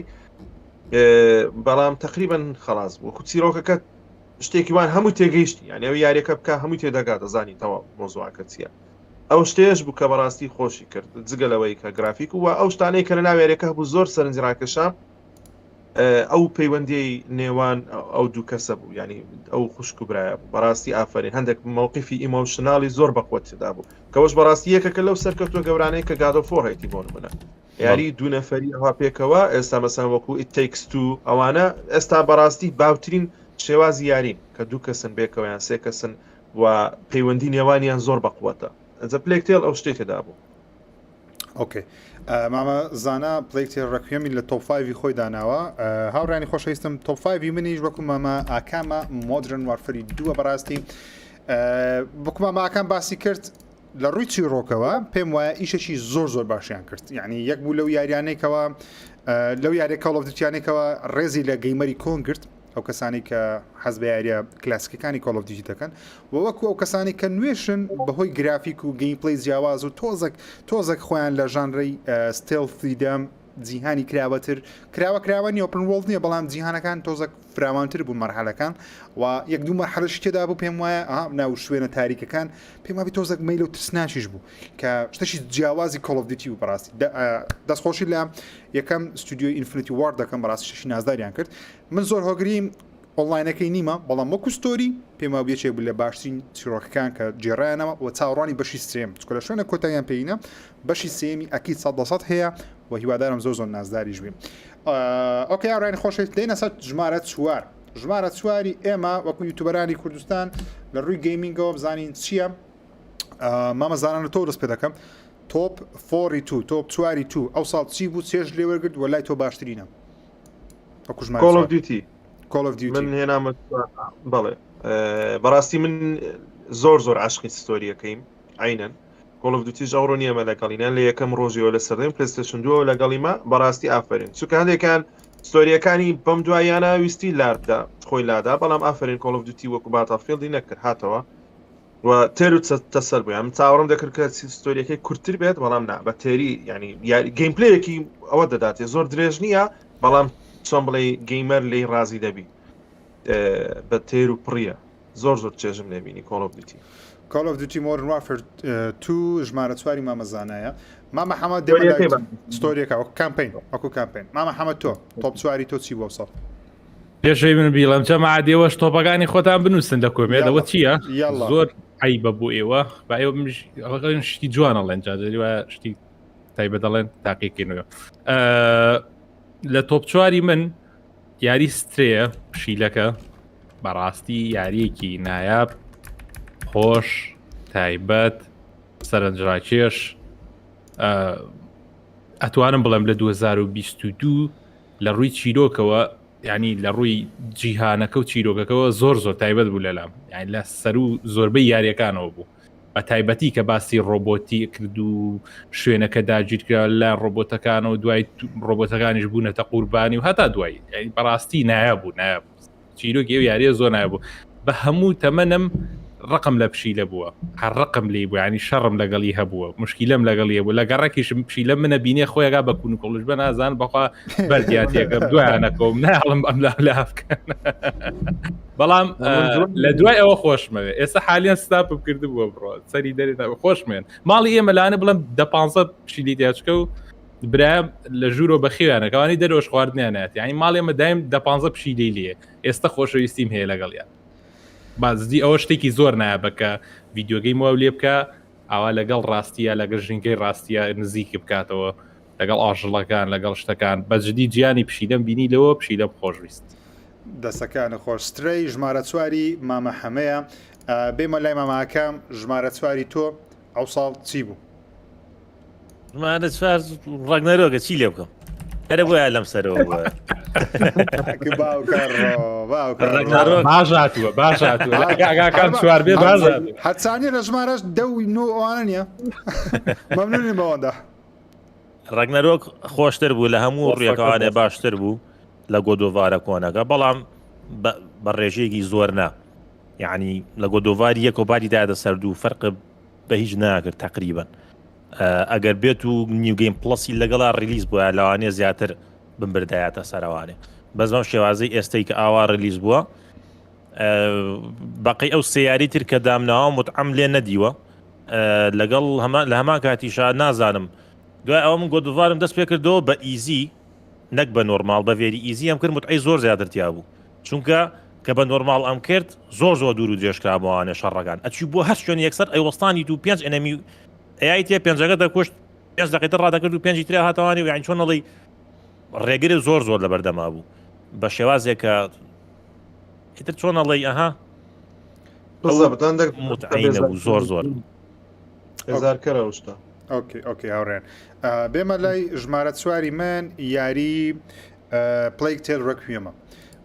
بەڵام تقریبا خلاص بوو چیرۆکەکە شتێکی وان هەموو تێگەیشتی یعنی ئەو یاریەکە بکە هەموو تێدەگات دەزانی تەواو مۆزوعەکە چییە ئەو شتێش بوو کە بەڕاستی خۆشی کرد جگە لەوەی کە گرافیک و ئەو شتانەی کە لە ناو یاریەکە هەبوو زۆر سەرنجی ڕاکێشام. ئەو پەیوەندیی نێوان ئەو دوو کەسە بوو ینی ئەو خوشک و برایە بوو بەڕاستی ئافرین هەندێک مووقفی emotional ی زۆر بەقوت تێدا بوو کەوەش بەڕاستی یەکەکە لەو سەرکەوتوە گەورانەی کە God of War هەیتی بۆ نمونە یاری دوو نەفەری ئەوها پێکەوە ئێستا مەسەن وەکو It Takes Two ئەوانە ئێستا بەڕاستی باوترین شێوازی یارین کە دوو کەسن بێکەوە یان سێ کەسن و پەیوەندی نێوانیان زۆر بەقوەتە ئەجە Plague Tale ئەو شتێک تێدا بوو. okay مامە زانا Plague Tale Requiem ی لە top 5 خۆی داناوە هاوڕانی خۆشەویستم top 5 منیش وەکو مامە ئاکامە Modern Warfare ی دووە بەڕاستی وەکو مامە ئاکام باسی کرد لە ڕووی چیرۆکەوە پێم وایە ئیشێکی زۆر زۆر باشیان کرد یعنی یەک بوو لەو یاریانێکەوە لەو یاریە Call of Duty یانێکەوە ڕێزی لە gamer ی کۆن گرت ئەو کەسانی کە حەز بە یاریە کلاسیکەکانی Call of Duty دەکەن و وەکو ئەو کەسانی کە نوێشن بەهۆی گرافیک و gameplay جیاواز و تۆزەک تۆزەک خۆیان لە ژانرەی stealth ی دەم جیهانی کراوەتر کراوە کراوە نیە open world نییە بەڵام جیهانەکان تۆزەک فراوانتر بوون مەرحەلەکان و یەک دوو مەرحەلەشی تێدا بوو پێم وایە ئەها ناو شوێنە تاریکەکان پێم وابی تۆزەک مەیل و ترسناکیش بوو کە شتەشی جیاوازی Call of Duty بوو بەڕاستی دەستخۆشی لە یەکەم ستودیۆی Infinity Ward دەکەم بەڕاستی شتەشی نازداریان کرد من زۆر هۆگری ئۆنلاینەکەی نیمە بەڵام وەکو story پێم وابوو یەکێک بوو لە باشترین چیرۆکەکان کە گێڕایانەوە و چاوەڕوانی بەشی سێم چونکە لە شوێنە کۆتاییان پێینە بەشی سێمی ئەکید سەد لە سەد هەیە و هیوادارم زۆر زۆر نازداریش بیم okay ئاڕانی خۆشەویست دێنە سەر ژمارە چوار ژمارە چواری ئێمە وەکو یوتوبەرانی کوردستان لە ڕووی gaming ەوە بزانین چییە مامە زانانە تۆ دەست پێ دەکەم top four ی تو top چواری تو ئەو ساڵ چی بوو چێژ لێوەرگرت وە لای تۆ باشترینە Call of Duty Call of Duty من هێنامە بەڵێ بەڕاستی من زۆر زۆر عاشقی story یەکەیم عینەن Call of Duty ش ئەوڕۆ نییەمە لەگەڵینە لە یەکەم ڕۆژیەوە لە سەردەم PlayStation دووەوە لەگەڵیمە بەڕاستی ئافرین چونکە هەندێکان story یەکانی بەم دواییانە ویستی لاردا خۆی لادا بەڵام ئافرین Call of Duty وەکو Battlefield ی نەکرد هاتەوە و تێر و تەسەر بوو من چاوەڕم دەکرد کە story یەکەی کورتتر بێت بەڵام نا بە تێری ینی gameplay ەکی ئەوە دەداتێ زۆر درێژ نییە بەڵام چۆن بڵێ gamer لی ڕازی دەبی بە تێر و پڕیە زۆر زۆر چێژم لێبینی Call of Duty Call of Duty Modern Warfare 2 ژمارە چواری مامە زانایە مامە حەمە story یەکە وەک campaign وەکو campaign مامە حەمە تۆ top چواری تۆ چی بۆ ساڵ پێشەی من بیڵم جەماعەت ئێوەش top ەکانی خۆتان بنووسن لە comment ئەوە چییە زۆر عیبە بۆ ئێوە با ئێوە شتی جوان ئەڵێن جاجاری وایە شتی تایبەت دەڵێن تاقیکردنەوە لە top چواری من یاری Stray ە پشیلەکە بەڕاستی یاریەکی نایاب خۆش تایبەت سەرنجڕاکێش ئەتوانم بڵێم لە 2022 لە ڕووی چیرۆکەوە ینی لە ڕووی جیهانەکە و چیرۆکەکەەوە زۆر زۆر تایبەت بوو لەلام یان لە سەر و زۆربەی یاریەکانەوە بوو بە تایبەتی کە باسی ڕۆبۆتی کرد و شوێنەکە داگیرکرا لە ڕۆبۆتەکانەوە دوای ڕۆبۆتەکانیش بوونەتە قوربانی و هەتا دوایی بەڕاستی نایە بوو نایە بوو چیرۆکی ئەو یاریە زۆر نایە بوو بە هەموو تەمەنم ڕقم لە پشیلە بووە هەر ڕقم لی بوو ینی شەڕم لەگەڵی هەبووە مشکیلەم لەگەڵی بوو لە گەڕەکیشم پشیلە منە بینێ خۆیگا بە کون کۆڵش بە نازان بەخوا بەردیاتێکم دوایانەکەم ناڵم ئەم لا لا بکەن بەڵام لە دوای ئەوە خۆشمەوێ ئێستا حالیان stop م کرد بووە بڕۆ سەری دەرێ خۆشمێن ماڵی ئێمە لانە بڵم دە پ پشیلی تیاچکە و برایم لە ژوورۆ بەخێویانەکەوانی دەرەوەش خواردنیانات یعنی ماڵی ئێمە دایم دە پ پشیلی لێ ئێستا خۆشەویستیم هەیە لەگەڵیان بازدی ئەوە شتێکی زۆر نایابە کە video game واو لێ بکە ئاوا لەگەڵ ڕاستیە لەگەڵ ژینگەی ڕاستیە نزیکی بکاتەوە لەگەڵ ئاژەڵەکان لەگەڵ شتەکان بەجدی گیانی پشیلەم بینی لەوە پشیلەم خۆشویست. دەسەکانت خۆش Stray ژمارە چواری مامە حەمەیە بێمە لای مامە ئاکام ژمارە چواری تۆ ئەوساڵ چی بوو؟ ژمارە چوار Ragnarok ە چی لێ بکەم هەرە بۆیە لەم سەرەوە بووە باش هاتووە باش هاتووە ئاگاکان چوار بێ باش هاتووە هەرچانی لە ژمارەش دە و نۆ ئەوانە نییە مەمنونیم بەوەندە Ragnarok خۆشتر بوو لە هەموو ڕێکانێ باشتر بوو لە God of War ە کۆنەکە بەڵام بە ڕێژەیەکی زۆر نا یعنی لە God of War ی یەک و باری دادە سەر دوو فەرق بە هیچ ناکرد تقریبا ئەگەر بێت و New Game Plus ی لەگەڵا release بووە لەوانەیە زیاتر بمبردایەتە سەرەوانێ بەس بەم شێوازەی ئێستەی کە ئاوا release بووە بەقی ئەو سیاری تر کە دامناوە متعەم لێ نەدیوە لەگەڵ هەمان لە هەمان کاتیشا نازانم دوای ئەوە من God of War م دەست پێ کردەوە بە easy. نەک بە normal بە very easy ئەم کرد متعەی زۆر زیاتر تیا بوو چونکە کە بە normal ئەم کرد زۆر زۆر دوور و درێژ کرابووانە شەڕەکان ئەچی بۆ هەر شوێن یەکسەر ئەیوەستانی تو پێنج enemy ئەی تێ پێنجەکە دەکوشت پێنج دقیقە تر ڕادەکرد و پێنجی ترا هاتەوانی و یانی چۆن ئەڵێی ڕێگرت زۆر زۆر لەبەردەما بوو بە شێوازێک کە ئیتر چۆن ئەڵێی ئەها بالضبط عندك متعی نەبوو زۆر زۆر بێزارکەرە ئەو شتە. okay okay هاوڕێن بێمە لای ژمارە چواری من یاری Plague Tale Requiem ە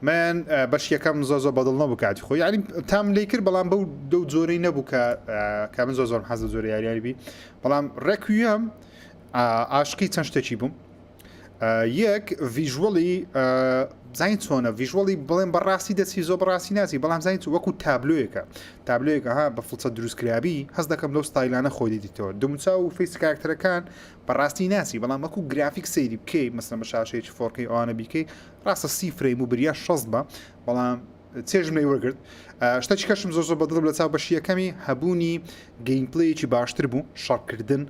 من بەش یەکەم زۆر زۆر بەدڵ نەبوو کاتی خۆی یعنی تام لی کرد بەڵام بەو دەو جۆرەی نەبوو کە کە من زۆر زۆرم حەز لە جۆرە یاریانی بی بەڵام Requiem عاشقی چەند شتێکی بووم یەک visual ی زانین چۆنە visual ی بڵێن بەڕاستی دەچی زۆر بەڕاستی ناچی بەڵام زانین وەکو تابلۆیەکە تابلۆیەکە ها بە فڵچە دروستکرابی هەز دەکەم لەو ستایلانە خۆی دیتەوە دموچاو و face کارکتەرەکان بەڕاستی ناچی بەڵام وەکو گرافیک سەیری بکەی مەسەلەن بە شاشەیەکی 4K ئەوانە بیکەی ڕاستە سی frame و بریا 60 بە بەڵام چێژم لێی وەرگرت شتەکی کەشم زۆر زۆر بەدڵم لە چاو بەشی یەکەمی هەبوونی gameplay ەکی باشتر بوو شەڕکردن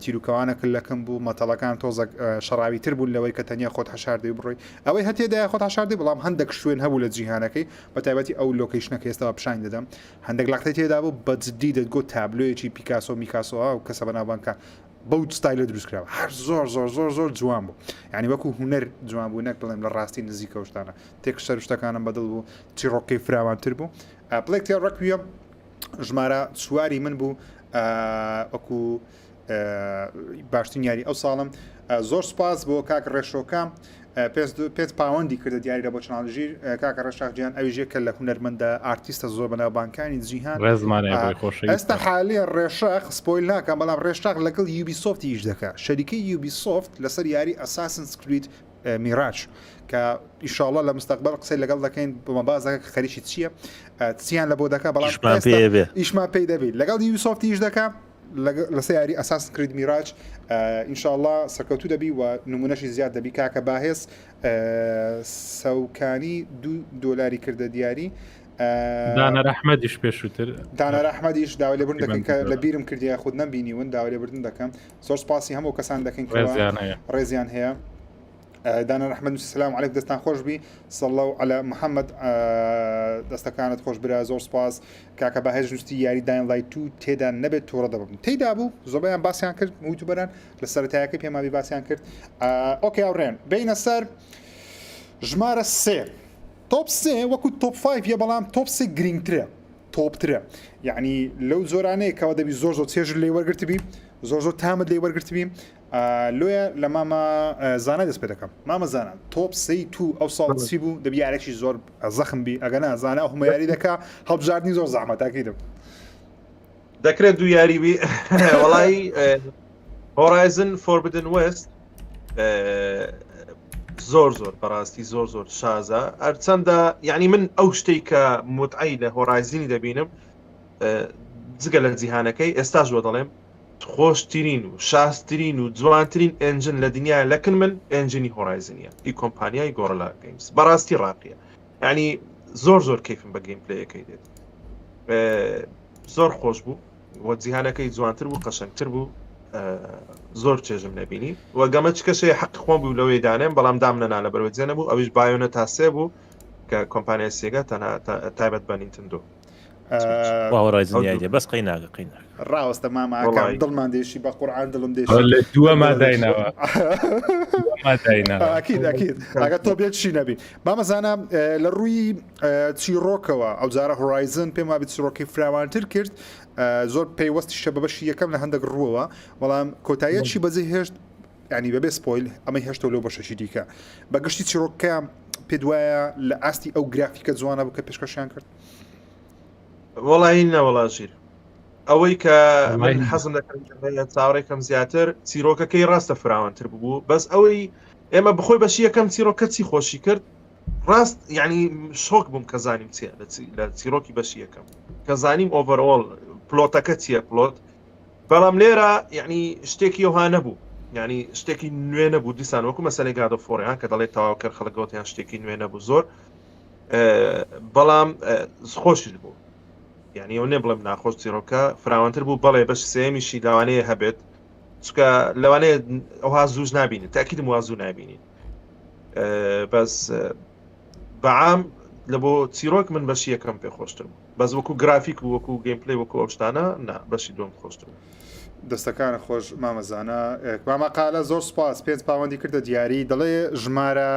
تیروکەوانەکە لەکەم بوو مەتەڵەکان تۆزەک شەڕاوی تر بوون لەوەی کە تەنیا خۆت حەشاردەی بڕۆی ئەوەی هەتێدایە خۆت حەشاردەی بەڵام هەندێک شوێن هەبوو لە جیهانەکەی بە تایبەتی ئەو location ە کە ئێستا پیشانی دەدەم هەندێک لەقتەی تێدا بوو بە جدی دەتگۆ تابلۆیەکی پیکاسۆ میکاسۆ و کەسە بەناوبانکان بەو ستایلە دروست کراوە هەر زۆر زۆر زۆر زۆر جوان بوو یعنی وەکو هونەر جوان بوو نەک بڵێم لە ڕاستی نزیکەوە شتانە texture شتەکانم بەدڵ بوو چیڕۆکەی فراوانتر بوو Plague Tale Requiem ژمارە چواری من بوو وەکو باشترین یاری ئەو ساڵم زۆر سپاس بۆ کاک ڕێشۆکە پێ پاوەندی کردە دیاری لە بۆ channel ژیر کاکە ڕێشاخ گیان ئەویش یەکە لە هونەرمەندە ئارتیستە زۆر بەناوبانکانی جیهان ئێستا حالیە ڕێشاخ spoil ناکەم بەڵام ڕێشاخ لەگەڵ Ubisoft یش دەکا شەریکەی Ubisoft لەسەر یاری Assassin's Creed Mirage کە ئیشاڵە لە مستەقبل قسەی لەگەڵ دەکەین بۆمە باز دەکە کە خەریکی چییە چیان لە بۆ دەکا بەڵام ئیشمان پێی دەبی لەگەڵ Ubisoft یش دەکا لەسەر یاری Assassin's Creed Mirage ئینشاءاللە سەرکەوتوو دەبی و نمونەشی زیاد دەبی کاکە باهێز سەوکانی دو دۆلاری کردە دیاری دانەر ئەحمەدیش پێشووتر دانەر ئەحمەدیش داوای لێبوردن دەکەین کە لە بیرم کردی یاخود نەمبینیون داوای لێبوردن دەکەم زۆر سپاسی هەموو کەسان دەکەین کە ڕێزیان هەیە دانا رەحمەت نووسی سلام علیک دەستان خۆش بی صلی علی محمد دەستەکانت خۆش برا زۆر سپاس کاکە باهێز نووسی یاری Dying Light 2 تێدا نەبێت تووڕە دەبم تێدا بوو زۆربەیان باسیان کرد یوتیوبەران لە سەرەتایەکەی پێمابی باسیان کرد okay هاوڕێن بینە سەر ژمارە سێ top سێ وەکو top 5 یە بەڵام top سێ گرنگترە تۆپترە یعنی لەو زۆرانەیە کەەوە دەبی زۆر زۆر چێژ لێ وەرگرتبی زۆر زۆر تامت لێ وەرگرتبی لۆیە لە مامە زانا دەست پێ دەکەم مامە زانا top سێی تو ئەو ساڵ چی بوو دەبی یارێکی زۆر زەخم بی ئەگەنا زانا ئەو هەموو یاری دەکا هەڵبژاردنی زۆر زەحمەتاکەی دەبوو دەکرێت دوو یاری بی وەڵی Horizon Forbidden West زۆر زۆر بەڕاستی زۆر زۆر شازە هەرچەندە یعنی من ئەو شتێک کە متعی لە Horizon ی دەبینم جگە لە جیهانەکەی ئێستاش بۆ دەڵێم خۆشترین و شازترین و جوانترین engine لە دنیا لەکن من engine ی Horizon ە ئی کۆمپانیای Guerrilla Games بەڕاستی ڕاقیە یعنی زۆر زۆر کەیفم بە gameplay ەکەی دێت زۆر خۆش بوو و جیهانەکەی جوانتر بوو قەشەنگتر بوو زۆر چێژم نەبینی و گەمە چ کەسێ حەق خۆم بوو لەوەی دانێم بەڵام دام نەنا لە بەرەوە جێ نەبوو ئەویش Bayonetta سێ بوو کە کۆمپانیای Sega تەنها تایبەت بە Nintendo Horizon یاریە بەس قەیناگە قەیناگە ڕاوەستە ماماکە دڵمان دێشی بە قورعان دڵم دێشی لە دووە ماداینەوە ئەکید ئەکید ئەگە تۆ بێت چی نەبی مامەزانە لە ڕووی چیرۆکەوە ئەو جارە Horizon پێم وابێت چیرۆکی فراوانتر کرد زۆر پەیوەستیشە بە بەشی یەکەم لە هەندێک ڕووەوە بەڵام کۆتاییەکی بەجێ هێشت ینی بەبێ spoil ئەمەی هێشتەوە لەو بەشەشی دیکە بە گشتی چیرۆکەکە پێت وایە لە ئاستی ئەو گرافیکە جوانە بوو کە پێشکەشیان کرد؟ وەڵی نەوەڵا ژیر ئەوەی کە من حەزم دەکەم چاوەڕێکەم زیاتر چیرۆکەکەی ڕاستە فراوانتر ببوو بەس ئەوەی ئێمە بخۆی بەشی یەکەم چیرۆکە چی خۆشی کرد ڕاست یعنی شۆک بووم کە زانیم چیە لە چیرۆکی بەشی یەکەم کە زانیم overall plot ەکە چییە plot بەڵام لێرە یعنی شتێکی ئەوها نەبوو یعنی شتێکی نوێ نەبوو دیسان وەکو مەسەلەی God of War یان کە دەڵێت تەواو کە خەڵک گوتیان شتێکی نوێ نەبوو زۆر بەڵام خۆشیش بوو یعنی ئەو نێ بڵێم ناخۆش چیرۆکە فراوانتر بوو بەڵێ بەش سێمیشی لەوانەیە هەبێت چکە لەوانەیە ئەوها زووش نبینین تاکیدم وا زوو نبینین. بەس بەعام لە بۆ چیرۆک من بەشی یەکەم پێ خۆشتر بوو بەس وەکو گرافیک و وەکو gameplay وەکو ئەو شتانە نا بەشی دوم خۆشتر بوو. دەستەکانت خۆش مامە زانا. مامە قالە زۆر سوپاس پێنج پاوەندی کردە دیاری دەڵێ ژمارە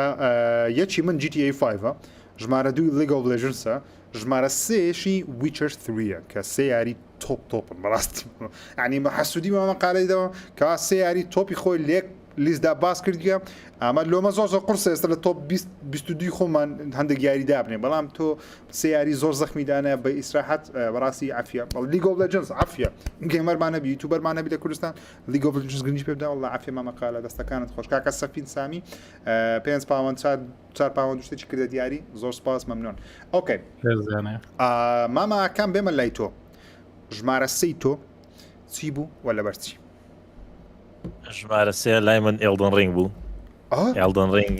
یەکی من GTA 5 ژمارە دووی League of Legends ە ژمارە سێشی Witcher 3 کە سێ یاری تۆپ تۆپن بەڕاستی ینی بە حەسوودی مامە قالەی دەوە کەوا سێ یاری تۆپی خۆی لێک لیستدا باس کردیە ئەمە لۆمە زۆر زۆر قورسە ئێستا لە تۆپ 22 خۆمان هەندێک یاری دابنێ بەڵام تۆ سێ یاری زۆر زەخمی دانە بە ئیسراحەت بەڕاستی عافیە League of Legends عافیە gamer مان نەبی YouTuber مان نەبی لە کوردستان League of Legends گرنگی پێ بدە والله عافیە مامە قالە دەستەکانت خۆش کاکە سەفین سامی پێنج پاوەند چار چار پاوەند شتێکی کردە دیاری زۆر سپاس مەمنون okay مامە ئاکام بێمە لای تۆ ژمارە سێی تۆ چی بوو وە لەبەر چی؟ ژمارە سێ لای من Elden Ring بوو Elden Ring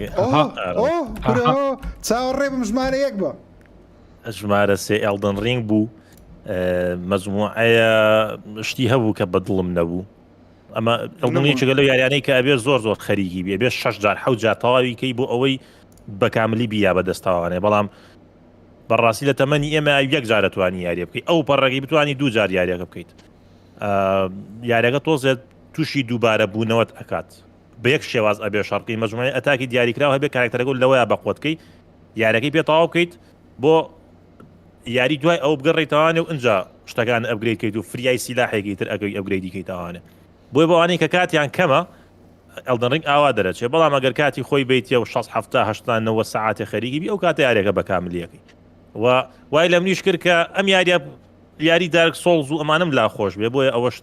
چاوەڕێ بم ژمارە یەک بە ژمارە سێ Elden Ring بوو مەجموعەیە شتی هەبوو کە بەدڵم نەبوو ئەمە Elden یەکێکە لەو یاریانەی کە ئەبێ زۆر زۆر خەریکی بێ بێ شش جار حەوت جار تەواوی کەی بۆ ئەوەی بەکاملی بیا بەدەستەوانێ بەڵام بەڕاستی لە تەمەنی ئێمە یەک جارە توانی یاریە بکەیت ئەو پەڕەکەی بتوانی دوو جار یاریەکە بکەیت یاریەکە تۆزێت تووشی دووبارە بوونەوەت ئەکات بە یەک شێواز ئەبێ شەڕقی مەجموعی attack ی دیاریکراو هەبێ کارکتەرەکە لەوەیە بەقوتکەی یارەکەی پێ تەواو بکەیت بۆ یاری دوای ئەو بگەڕیتەوانێ و ئینجا شتەکان upgrade کەیت و فریای سیلاحێکی تر ئەگەی upgrade ی کەیتەوانێ بۆی بەوانەی کە کاتیان کەمە Elden Ring ئاوا دەرەچێ بەڵام ئەگەر کاتی خۆی بیتە و 6 هەفتا هەشتا نەوە سەعاتێ خەریکی بی ئەو کاتە یاریەکە بە کاملیەکەی و وای لە منیش کرد کە ئەم یاریە یاری Dark Souls و ئەمانم لا خۆش بێ بۆیە ئەوەش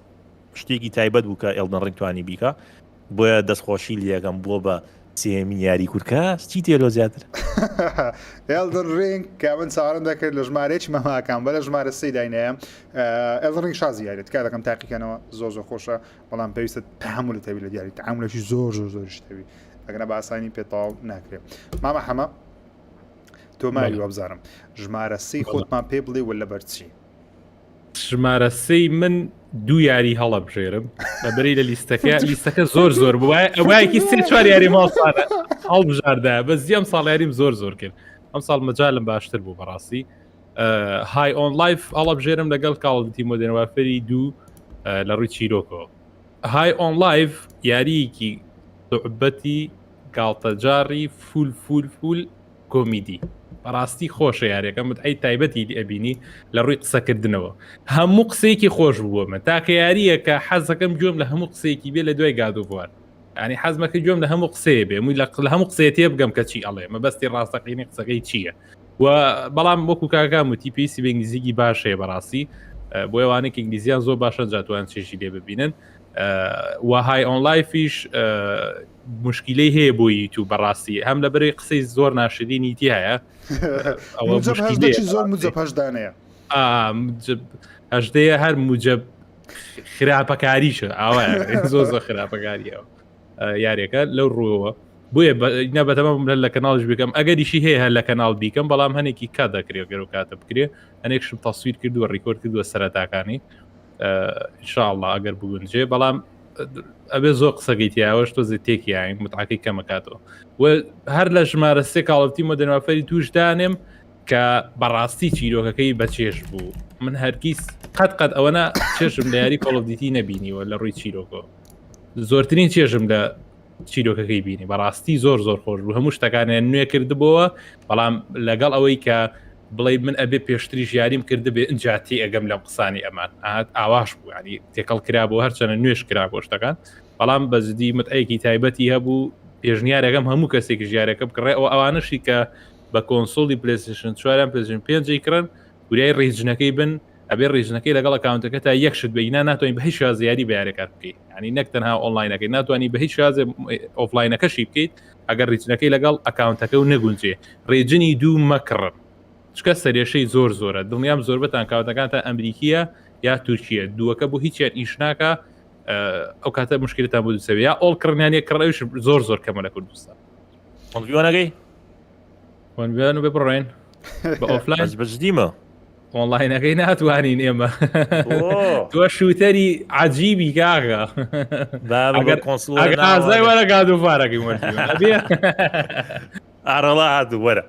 شتێکی تایبەت بوو کە Elden Ring توانی بیکە بۆیە دەستخۆشی لەکەم بووە بە سێمین یاری کورکە چی تێلۆ زیاتر Elden Ring کە من چاوەڕێم دەکرد لە ژمارەیەکی مەماکان بە لە ژمارە سێ داینایە Elden Ring شازی یاریت کا دەکەم تاقیکەنەوە زۆر زۆر خۆشە بەڵام پێویستە تەحەمول تەوی لە دیاری تەحەمولێکی زۆر زۆر زۆریش تەوی ئەگەنە بە ئاسانی پێ تەواو ناکرێت مامە حەمە تۆ ماوی وابزانم ژمارە سی خۆتمان پێ بڵێ و لەبەر چی ژمارە سێی من دوو یاری هەڵەبژێرم لەبەری لە لیستەکە لیستەکە زۆر زۆر بووە ئەوایەکی سێ چوار یاری ماڵسانە هەڵبژاردا بە زیام ساڵ یاریم زۆر زۆر کرد ئەم ساڵ مەجالم باشتر بوو بەڕاستی High on Life هەڵەبژێرم لەگەڵ Call of Duty Modern Warfare ی دوو لە ڕووی چیرۆکەوە High on Life یاریەکی لعبەتی گاڵتەجاڕی full full full کۆمیدی بەڕاستی خۆشە یاریەکە متعەی تایبەتی ئەبینی لە ڕووی قسەکردنەوە هەموو قسەیەکی خۆش بووە من تاکە یاریە کە حەزەکەم گوێم لە هەموو قسەیەکی بێ لە دوای God of War ینی حەزمەکە گوێم لە هەموو قسەیە بێ مووی لە هەموو قسەیە تێ بگەم کە چی ئەڵێ مەبەستی ڕاستەقینی قسەکەی چییە و بەڵام وەکو کاکام وتی پێویستی بە ئینگلیزیکی باش هەیە بەڕاستی بۆ ئەوانەی کە ئینگلیزیان زۆر باشە جاتوان چێژی لێ ببینن و High on Life یش مشکلەی هەیە بۆ یوتیوب بەڕاستی هەم لە بەرەی قسەی زۆر ناشرینی تایە ئەوە زۆر موجب هەشدانەیە هەشدەیە هەر موجب خراپەکاریشە ئاوا زۆر زۆر خراپەکاریەوە یاریەکە لەو ڕووەوە بۆیە نە بەتەمە لە کەناڵش بکەم ئەگەریشی هەیە هەر لە کەناڵ بیکەم بەڵام هەنێکی کات دەکرێت گەرو کاتە بکرێ هەنێکشم تەسویر کردووە record کردووە سەرەتاکانی ئینشاءاللە ئەگەر بگونجێ بەڵام ئەبێ زۆر قسەکەی تیاوەش تۆزێ تێکیین متعەکەی کەمەکاتەوە و هەر لە ژمارە سێ Call of Duty Modern Warfare ی توش دانێم کە بەڕاستی چیرۆکەکەی بەچێژ بوو من هەرگیز قەت قەت ئەوەنە چێژم لە یاری Call of Duty نەبینیوە لە ڕووی چیرۆکەوە زۆرترین چێژم لە چیرۆکەکەی بینی بەڕاستی زۆر زۆر خۆش بوو هەموو شتەکانیان نوێ کردبەوە بەڵام لەگەڵ ئەوەی کە بڵێ من ئەبێ پێشتریش یاریم کردبێ ئینجا تی ئەگەم لەم قسانی ئەمان ئاهات ئاواش بوو ینی تێکەڵ کرا بۆ هەرچەنە نوێش کرا بۆ شتەکان بەڵام بەجددی متعەیەکی تایبەتی هەبوو پێشنیارەکەم هەموو کەسێک ژیارەکە بکڕێ ئەو ئەوانەشی کە بە console ی PlayStation چواریان PlayStation پێنجی کڕن وریای region ەکەی بن ئەبێ region ەکەی لەگەڵ account ەکە تا یەک شت بێ ناتوانانی بە هیچ شازە یاری بە یاریەکات بکەیت ینی نەک تەنها ئۆنلاینەکەی ناتوانانی بە هیچ شازێ offline ەکەشی بکەیت ئەگەر region ەکەی لەگەڵ account ەکە و نەگونجێ region ی دوو مەکڕن چکە سەرێشەی زۆر زۆرە دڵنیام زۆربەتان account ەکانتان ئەمریکیە یا تورکیە دووەکە بۆ هیچیان ئیش ناکە ئەو کاتە مشکلتان بۆ دوسەوە یا ئۆڵ کڕنیان یە کڕەویش زۆر زۆر کەمە لە کوردستان وانەکەی وانویان و بێ بڕێن بە offline بەجدیمە. ئۆنلاینەکەی ناتوانین ئێمە تۆ shooter ی عجیبی کاغە ئازای وەرە God of War ەکەی ئارەڵا هاتوو وەرە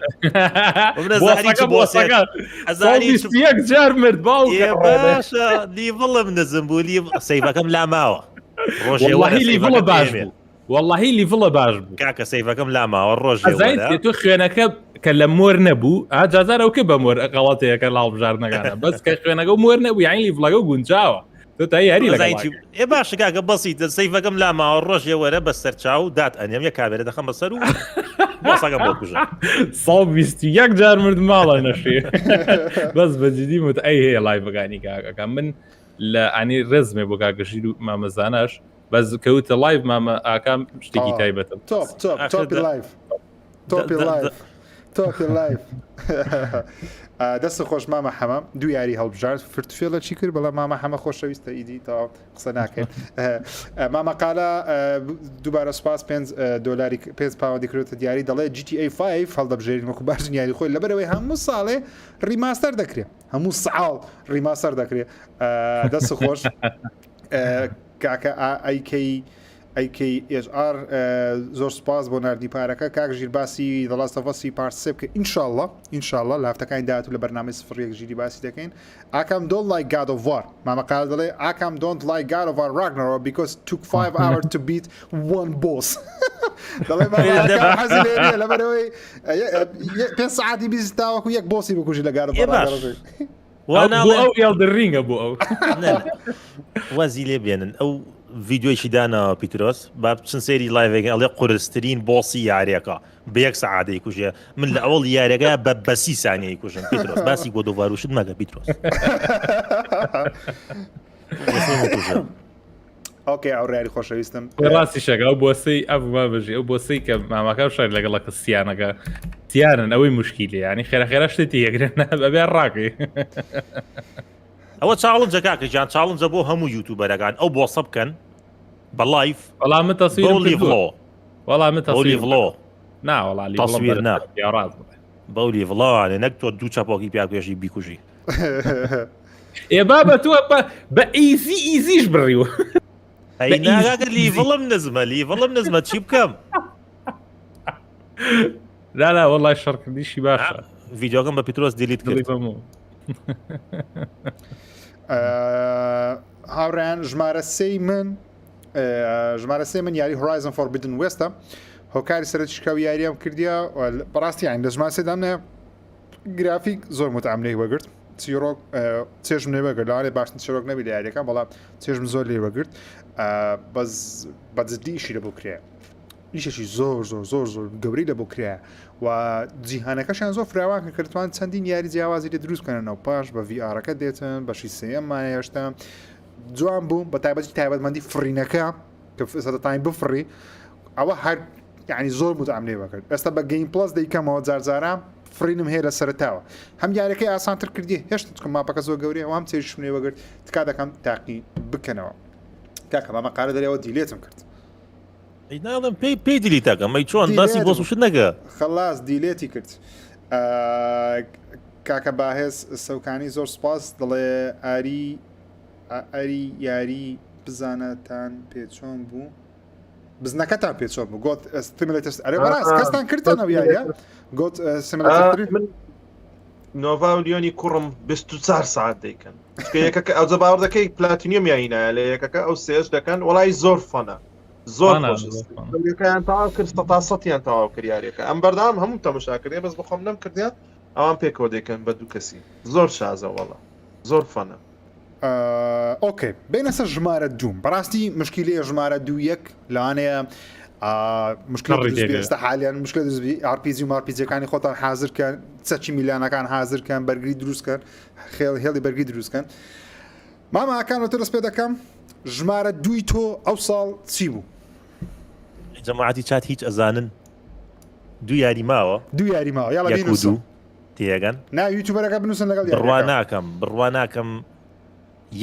یەک جار مرد باو باشە level م نزم بوو لی save ەکەم لا ماوە ڕۆژێ level ە باش بوو وەڵی level ە باش بوو کاکە save ەکەم لا ماوە ڕۆژ تۆ خوێنەکە کە لە مۆر نەبوو ئاجازار ئەو کە بە مۆر غەڵەتەیەکە لاڵ بژاردنەکانە بەس کە خوێنەکە و مۆر نەبوو یانی level ەکە گونجاوە تۆ تا یاری لەگەڵ ئێ باشە کاکە بەسیتە save ەکەم لا ماوە ڕۆژێ وەرە بە سەرچاو دات ئەنێم یە کامێرە دەخەم بەسەر و بۆسەکەم بۆ کوژە 121 جار مرد ماڵە نەشێ بەس بە جدی مت ئەی هەیە live ەکانی کاکەکە من لە ئەنی ڕێزمێ بۆ کاکەژیر و مامەزاناش بەس کەوتە live مامە ئاکام شتێکی تایبەتە top top تۆپی live تۆپی live تۆپی live دەست خۆش مامە حەمە دوو یاری هەڵبژارد فرتفێڵە چی کرد بەڵام مامە حەمە خۆشەویستە ئیدی تا قسە ناکەین مامە قالە دووبارە سپاس 5 دلاری 5 پاوەندی کرێتە دیاری دەڵێ GTA 5 هەڵدەبژێرین وەکو باشترین یاری خۆی لەبەرەوەی هەموو ساڵێ remaster دەکرێت هەموو ساڵ remaster دەکرێت دەست خۆش کاکە ئایکەی AKHR زۆر سوپاس بۆ ناردنی پارەکە کاک ژیر باسی The Last of Us Part سێ بکە ئینشاءاللە ئینشاءاللە لە هەفتەکانی داهاتوو لە بەرنامەی سفر یەک ژیری باسی دەکەین ئاکام don't like God of War مامە قال دەڵێ ئاکام don't like God of War Ragnarok because took 5 hours to beat one boss دەڵێ مامە ئاکام حەزی لێ نییە لەبەرئەوەی پێنج سەعاتی 20 تاوەکو یەک boss ی بکوژی لە God of ئێ War باش Ragnarok. وا بۆ ناڵێن ئەو Elden Ring ە بۆ ئەو وازی لێ بێنن ئەو ڤیدیۆیشی داناوە پیترۆس با بچن سەیری live ێک ئەڵێ قورسترین boss ی یاریەکە بە یەک سەعادەی کوژێ من لە ئەوڵ یاریەکە بە بەسی سانیەی کوژم پیترۆس باسی God of War وشت مەگە پیترۆس okay ئەو ڕیاری خۆشەویستم ڕاستی شەکە ئەو boss ەی ئەو ما بژی ئەو boss ەی کە ماماکە شار لەگەڵە کە سیانەکە سیانن ئەوەی مشکیلە ینی خێرە خێرا شتێکی یەکرن بەبێ ڕاکەی ئەوە challenge ە کاکە گیان challenge ە بۆ هەموو YouTuber ەکان ئەو boss ە بکەن بە live وەڵام من تەسویرم بەو کردووە. level ۆ وەڵام من بەو تەسویرم level ۆ نا وەڵا level م تەسویر نا. بەرز ڕاست بڵێ. بەو level ۆوانێ نەک تۆ دوو چەپۆکی پیاکوێژی بیکوژی ئێ بابە تۆ بە- بە easy easy ش بڕیوە ئەی بە easy- ناگاگە level م نزمە level م نزمە چی بکەم لا لا وەڵای شەڕکردیشی باشە ڤیدیۆکەم بە پیترۆس delete دڵی کرد بەمەوە. هاوڕیان ژمارە سێی من ژمارە سێ من یاری Horizon Forbidden West ە هۆکاری سەرەکی کە یاریام کردیە بەڕاستی یان لە ژمارە سێدام نە گرافیک زۆر متعم لێی وەگرت چیرۆک چێژم لێ وەگرت لەوانەیە باشترین چیرۆک نەبی لە یاریەکان بەڵام چێژم زۆر لێ وەگرت بەس بەجددی ئیشی لە بۆ کرێ ئیشێکی زۆر زۆر زۆر زۆر گەورەی لە بۆ کرایە و جیهانەکەشیان زۆر فراوان کرد کردوان چەندین یاری جیاوازی لێ دروست بکەنەوە پاش بە VR ەکە دێتن بەشی سێیەممان هێشتا جوان بوو بە تایبەتی تایبەتمەندی فڕینەکە کە سەدەتانی بفڕی ئەوە هەر یعنی زۆر متعم لێ وەکرد ئێستا بە Game Plus دەیکەمەوە جارجارە فڕینم هەیە لە سەرتاوە هەم یاریەکەی ئاسانتر کردی هێشتا چکە map ەکە زۆر گەورەیە وام چێژم لێ وەگرت تکا دەکەم تاقی بکەنەوە کاکە مامە قارە دەرەوە delete م کرد ئەی ناڵێم پێی پێی delete ەکەم ئەی چۆن باسی delete boss و شت نەکە خلاص delete ی کرد کاکە باهێز سەوکانی زۆر سپاس دەڵێ ئاری ئەری یاری بزانەتان پێ چۆن بوو بزنەکەتان پێ چۆن بوو Goat Simulator ئەرێ بەڕاست کەستان کردتانەوە یاریە Goat Simulator من نۆڤا و لیۆنی کوڕم 24 ساعت دەیکەن چونکە یەکەکە ئەوجە باوەڕ دەکەی platinum یاینایە لە یەکەکە ئەو سێش دەکەن وڵی زۆر fun ە زۆر fun ە، خۆش زۆر fun ە. یەکەیان تەواو کرد سەتا سەتیان تەواو کرد یاریەکە ئەم بەردەوام هەموو تەمەشا کردێ بەس بخۆم نەم کردیا ئەوان پێکەوە دەکەن بە دوو کەسی زۆر شازە وەڵا زۆر fun ە okay بینە سەر ژمارە دووم بەڕاستی مشکیلەیە ژمارە دوو یەک لەوانەیە مشکل ئێستا حالیان مشکل دروستبی RPG و RPG ەکانی خۆتان حاضرکەن چەکی میلانەکان حاضرکەن بەرگری دروستکەن خێڵ هێڵی بەرگری دروستکەن مامە ئاکان تۆ دەست پێ دەکەم ژمارە دووی تۆ ئەو ساڵ چی بوو؟ جەماعەتی چات هیچ ئەزانن دوو یاری ماوە دوو یاری ماوە یاڵا یەک و بینوسن دوو تێگەن نا YouTuber ەکە بنووسن لەگەڵ بڕوا یاریەکە ناکەم بڕوا ناکەم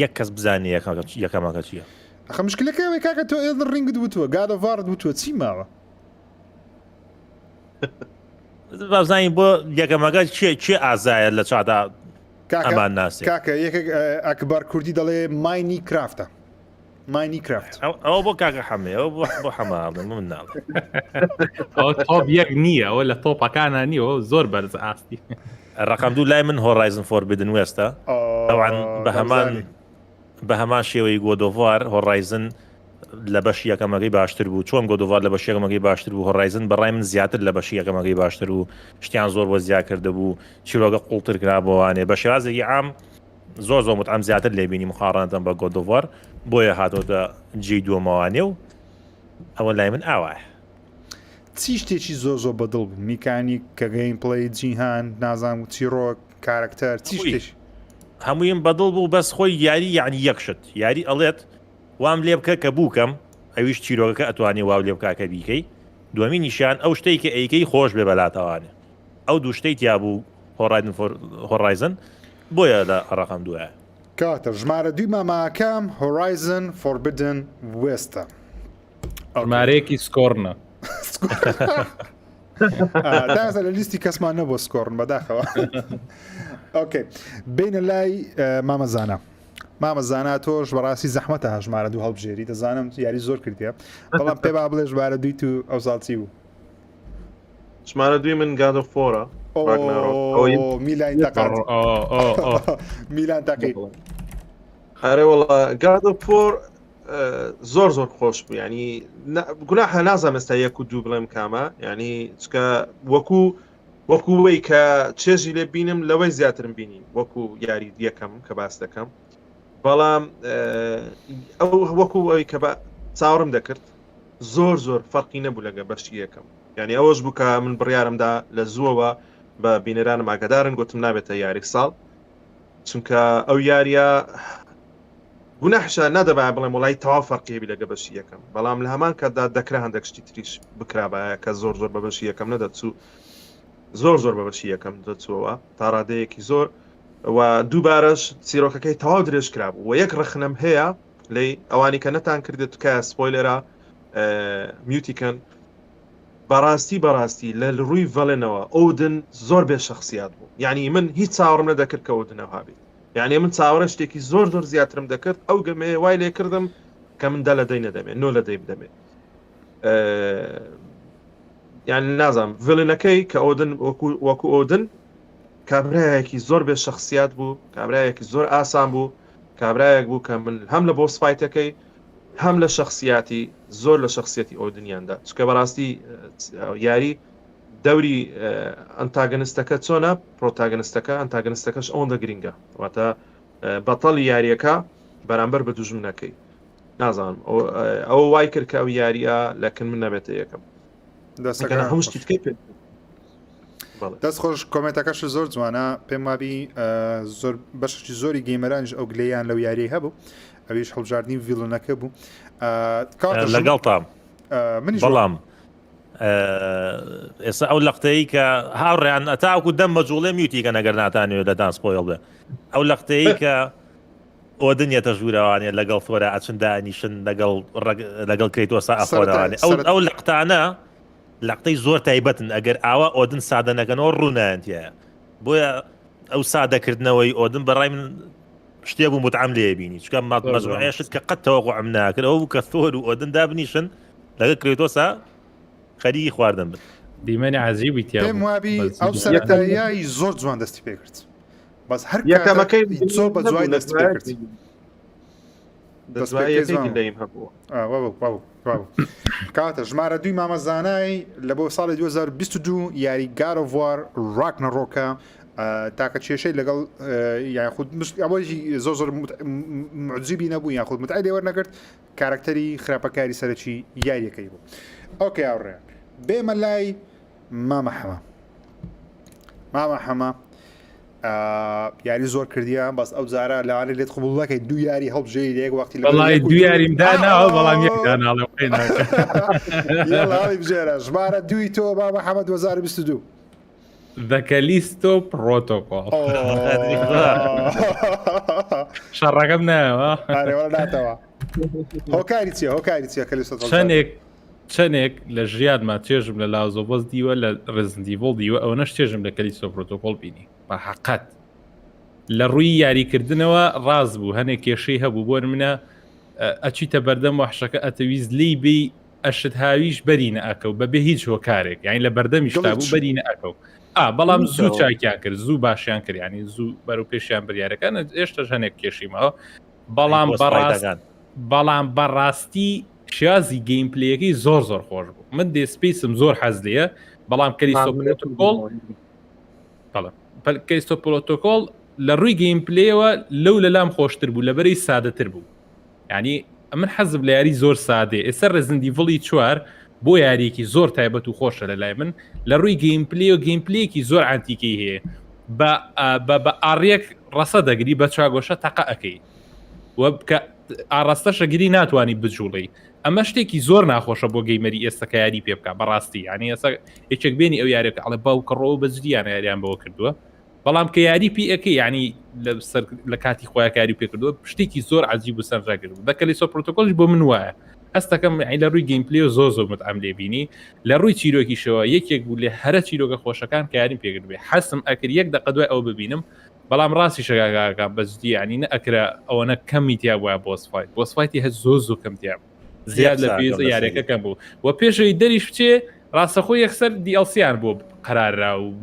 یەک کەس بزانێ یەکەمەکە یەکەمەکە چییە ئەخە مشکلەکە ئەوەی کاکە تۆ Elden Ring ت وتووە God of War ت وتووە چی ماوە بابزانین بۆ یەکەمەکە کێ کێ ئازایە لە چادا. ئەمان ناسێ کاکە یەکێک ئەکبەر کوردی دەڵێ ماینی کرافتە ماینی کرافت ئەوە بۆ کاکە حەمێ ئەوە بۆ بۆ حەماڵێ من ناڵێ ئەوە top یەک نییە ئەوە لە top ەکانە نییە زۆر بەرز ئاستی ڕقم دوو لای من Horizon Forbidden West ە ئەوان بە هەمان بە هەمان شێوەی God of War Horizon لە بەشی یەکەمەکەی باشتر بوو چۆن God of War لە بەشی یەکەمەکەی باشتر بوو Horizon بەڕای من زیاتر لە بەشی یەکەمەکەی باشتر و شتیان زۆر بۆ زیاد کردبوو چیرۆکە قوڵتر کرابووانێ بە شێوازێکی عام زۆر زۆر متعەم زیاتر لێ بینی مقاڕنەتەن بە God of War بۆیە هاتۆتە جێی دووەمەوانێ و ئەوە لای من ئاوایە. چی شتێکی زۆر زۆر بەدڵ بوو میکانیک کە gameplay جیهان نازانم چیڕۆک کارکتەر چی شتێک هەموویم بەدڵ بوو بەس خۆی یاری یعنی یەک شت یاری ئەڵێت وام لێ بکە کە بووکەم ئەویش چیرۆکەکە ئەتوانێ واو لێ بکا کە بیکەی دووەمینیشیان ئەو شتەی کە ئەیکەی خۆش بێ بەلاتەوانێ ئەو دوو شتەی تیا بوو Horizon For Horizon بۆیە لە ڕەقەم دووە. کەواتە ژمارە دووی ماماکەم Horizon Forbidden West ە. ژمارەیەکی سکۆڕنە. تازە لە لیستی کەسمان نەبوو سکۆڕن بەداخەوە. okay بینە لای مامە زانا. مامە زانا تۆش بەڕاستی زەحمەتە هەژمارە دوو هەڵبژێری دەزانم یاری زۆر کردیە بەڵام پێ با بڵێ ژمارە دووی تو ئەو ساڵ چی بوو؟ ژمارە دووی من God of War ە میلان تەقات میلان تەقی ئەرێ وەڵا God of War زۆر زۆر خۆش بوو ینی گوناحە نازانم ئێستا یەک و دوو بڵێم کامە ینی چکە وەکو وەکو وەی کە چێژی لێ بینم لەوەی زیاترم بینی وەکو یاری یەکەم کە باس دەکەم بەڵام ئەو وەکو ئەوی کە بە چاوەڕم دەکرد زۆر زۆر فەرقی نەبوو لەگە بەشی یەکەم یعنی ئەوەش بوو کە من بڕیارمدا لە زووەوە بە بینەرانم ئاگادارن گوتم نابێتە یاری ساڵ چونکە ئەو یاریە گوناحشە نادەبایە بڵێم وڵی تەواو فەرقی هەبی لەگە بەشی یەکەم بەڵام لە هەمان کاتدا دەکرا هەندێک شتی تریش بکرابایە کە زۆر زۆر بە بەشی یەکەم نەدەچوو زۆر زۆر بە بەشی یەکەم دەچووەوە تا ڕادەیەکی زۆر و دووبارەش چیرۆکەکەی تەواو درێژ کرابوو و یەک ڕەخنەم هەیە لی ئەوانی کە نەتان کردێت تکایە spoiler ە mute ی کەن بەڕاستی بەڕاستی لە ڕووی villain ەوە ئۆدن زۆر بێ شخصیات بوو یعنی من هیچ چاوەڕم نەدەکرد کە ئۆدنەوە بێت یعنی من چاوەڕێ شتێکی زۆر زۆر زیاترم دەکرد ئەو گەمەیە وای لێ کردم کە من دە لە دەی نەدەمێ نۆ لە دەی بدەمێ یان نازانم villain ەکەی کە ئۆدن وەکو ئۆدن کابرایەکی زۆر بێ شخصیات بوو کابرایەکی زۆر ئاسان بوو کابرایەک بوو کە من هەم لە boss fight ەکەی هەم لە شخصیاتی زۆر لە شخصیەتی ئۆدنیاندا چکە بەڕاستی یاری دەوری antagonist ەکە چۆنە protagonist ەکە antagonist ەکەش ئەوەندە گرنگە واتە بەتەڵی یاریەکە بەرامبەر بە دوژمنەکەی نازانم ئەوە وای کرد کە ئەو یاریە لەکن من نەبێتە یەکەم هەموو شتی تکەی پێ دەست خۆش comment ەکەش زۆر جوانە پێم وابی زۆر بەشێکی زۆری gamer انیش ئەو گلەیان لەو یاریی هەبوو ئەویش هەڵبژاردننی villain ەکە بوو لەگەڵتام منیش بەڵام ئێستا ئەو لەقتەی کە هاوڕیان ئەتاوکو دەم مەجوڵێ mute ی کە نەگەر ناتانەوێت لەدان spoil بێ ئەو لەقتەی کە ئۆدن یەتە ژوورەوانێ لەگەڵ ثۆرا ئەچن دانیشن لەگەڵ لەگەڵ کرێتۆسا ئەخۆرەوانێ ئەو ئەو لەقتانە لەقتەی زۆر تایبەتن ئەگەر ئاوا ئۆدن سادە نەکەنەوە ڕوونایەن تایە بۆیە ئەو سادەکردنەوەی ئۆدن بەڕای من شتێ بوو متعەم لێ بینی چکە مەجموعەیە شت کە قەت تەوەقعم ناکرد ئەو بوو کە ثۆر و ئۆدن دابنیشن لەگەڵ کرێتۆسا خەریکی خواردن بن دیمەنی عەجیبی تیا پێم وابی ئەو سەرەتاییای زۆر جوان دەستی پێکرد بەس هەر یەکەمەکەی زۆر بە جوای دەستی پێکرد کاتە ژمارە دوی مامە زانای لە بۆ ساڵی 2022 یاری God of War Ragnarok ە تاکە کێشەی لەگەڵ یاخود ئەوەی زۆر زۆر معجیبی نەبوو یاخود متعی لێوەر نەگرت کارکتەری خراپەکاری سەرەکی یاریەکەی بوو okay هاوڕێ بێمە لای مامە حەمە مامە حەمە یاری زۆر کردیە بەس ئەو جارە لەوانە لێت قبول نەکەی دوو یاری هەڵبژێری لە یەک وەختی لە وەڵی دوو یاریم داناوە بەڵام یەک داناڵێ بژێرە ژمارە دووی تۆ بابە حەمە 2022 The Callisto Protocol شەڕەکەم نایەوە ناتەوە هۆکاری چیە هۆکاری چیە Callisto چەندێک چەندێک لە ژیانما چێژم لە Last of Us دیوە لە Resident Evil دیوە ئەوەنەش چێژم لە Callisto Protocol بینی بە حەقەت. لە ڕووی یاریکردنەوە ڕاست بوو هەنێک کێشەی هەبوو بۆ منە ئەچیتە بەردەم وەحشەکە ئەتەویست لی بی ئەشت هاویش بەری نەئەکەو بەبێ هیچ هۆکارێک یانی لە بەردەمیش تا بوو بەری نەئەکەو ئا بەڵام زوو چاکیان کرد زوو باشیان کرد ینی زوو بەرەو پێشیان بریارەکان ئێشتەش هەنێک کێشیمەوە بەڵام بەڕاست بەڵام بەڕاستی شێوازی gameplay ەکەی زۆر زۆر خۆش بوو من Dead Space م زۆر حەز لێیە بەڵام Callisto Protocol بەڵێ Callisto Protocol لە ڕووی gameplay ەوە لەو لەلام خۆشتر بوو لەبەرەی سادەتر بوو یعنی ئەمن حەزم لە یاری زۆر سادێ ئێستا Resident Evil ی چوار بۆ یاریەکی زۆر تایبەت و خۆشە لە لای من لە ڕووی gameplay و gameplay ەکی زۆر عەنتیکەی هەیە بە بە ئاڕیەک ڕەسە دەگری بە چاگۆشە تەقە ئەەکەی و کە ئاڕاستەشە گری ناتوانانی بجوڵی ئەمە شتێکی زۆر ناخۆشە بۆ gamer ی ئێستا کە یاری پێ بکە بەڕاستی یعنی ئێستا یەکێک بێنی ئەو یارێکە ئەڵێ باوکەڕەوە بەجدیانە یاریان بەوە کردووە بەڵام کە یاری پی ئەکەی ینی لەسەر لە کاتی خۆیان کاری پێکردووە شتێکی زۆر عجیب و سەرنجڕاکێش بوو The Callisto Protocol ش بۆ من وایە هەستەکەم لە ڕووی gameplay و زۆر زۆر متعەم لێ بینی لە ڕووی چیرۆکیشەوە یەکێک بوو لە هەرە چیرۆکە خۆشەکان کە یاریم پێکرد بێ حەسم ئەکرد یەک دقە دوای ئەو ببینم بەڵام ڕاستی شەگاگاکە بەجدی ینی نەئەکرا ئەوەنە کەمی تیا بووە boss fight boss fight ی هەر زۆر زۆر کەم تیا بوو زیاد لە پێویستە یاریەکە کەم بوو و پێشەوەی دەریش بچێ ڕاستەخۆ یەکسەر DLC یان بۆ قەراررا و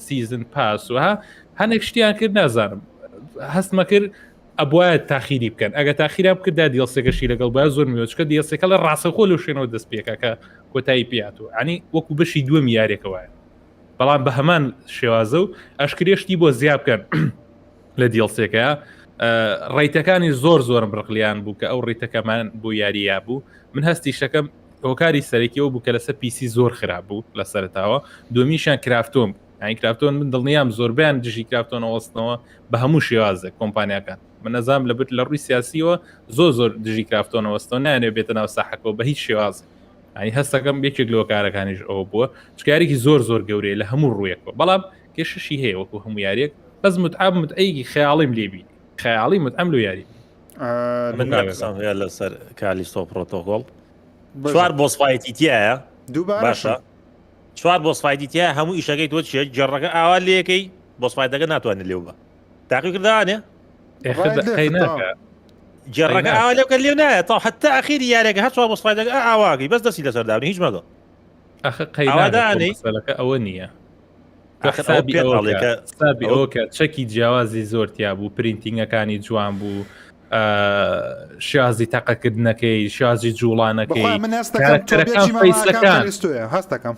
season pass و ها هەنێک شتیان کرد نازانم هەستمە کرد ئەبواە تاخیری بکەن ئەگە تاخیرا بکردا DLC ەکەشی لەگەڵ با زۆر میوەچکە DLC ەکە لە ڕاستەخۆ لەو شوێنەوە دەست پێکە کە کۆتایی پیاتوە ینی وەکو بەشی دووەم یاریەکە وایە بەڵام بە هەمان شێوازە و ئەشکرێشتی بۆ زیاد بکەن لە DLC ەکە rate ەکانی زۆر زۆرم ڕقلیان بوو کە ئەو rate ەکەمان بۆ یارییا بوو من هەستی شەکەم هۆکاری سەرەکیەوە بوو کە لەسەر PC زۆر خراپ بوو لە سەرتاوە دومیشان Krafton یانی Krafton من دڵنیام زۆربیان دژی Krafton ئەوەستنەوە بە هەموو شێوازێک کۆمپانیاکان من نەزانام لە بت لە ڕووی سیاسیەوە زۆر زۆر دژی Krafton ەوەستەوە نانێ بێتە ناو ساحەکەەوە بە هیچ شێوازێک ینی هەستەکەم یەکێک لەوە کارەکانیش ئەوە بووە چکارێکی زۆر زۆر گەورەیە لە هەموو ڕوویەکەوە بەڵام کێشەشی هەیە وەکو هەموو یاریەک بەس متعب متعەیەکی خەیاڵیم لێبی خەیاڵی متعەم لۆ یاری من قسەم هەیە لەسەر Callisto Protocol چوار boss fight ی تایە باشە چوار boss fight ی تایە هەموو ئیشەکەی تۆ چیە جێڕەکە ئاوا لەکەی boss fight ەکە ناتوانێت لێو بە تاقی کردوانێ جێڕەکە ئاوا لێوکە لێ نایە تا حتا ئەخیری یارێکە هەر چوار boss fight ەکە ئاواگەی بەس دەستی لەسەر دابنی هیچ مەگە ئەخە قەیدانەی ئەوە نییە حسابی ئەوە کە چەکی جیاوازی زۆر تیا بوو printing ەکانی جوان بوو شازی تەقەکردنەکەی شازی جوڵانەکەی هەستەکەم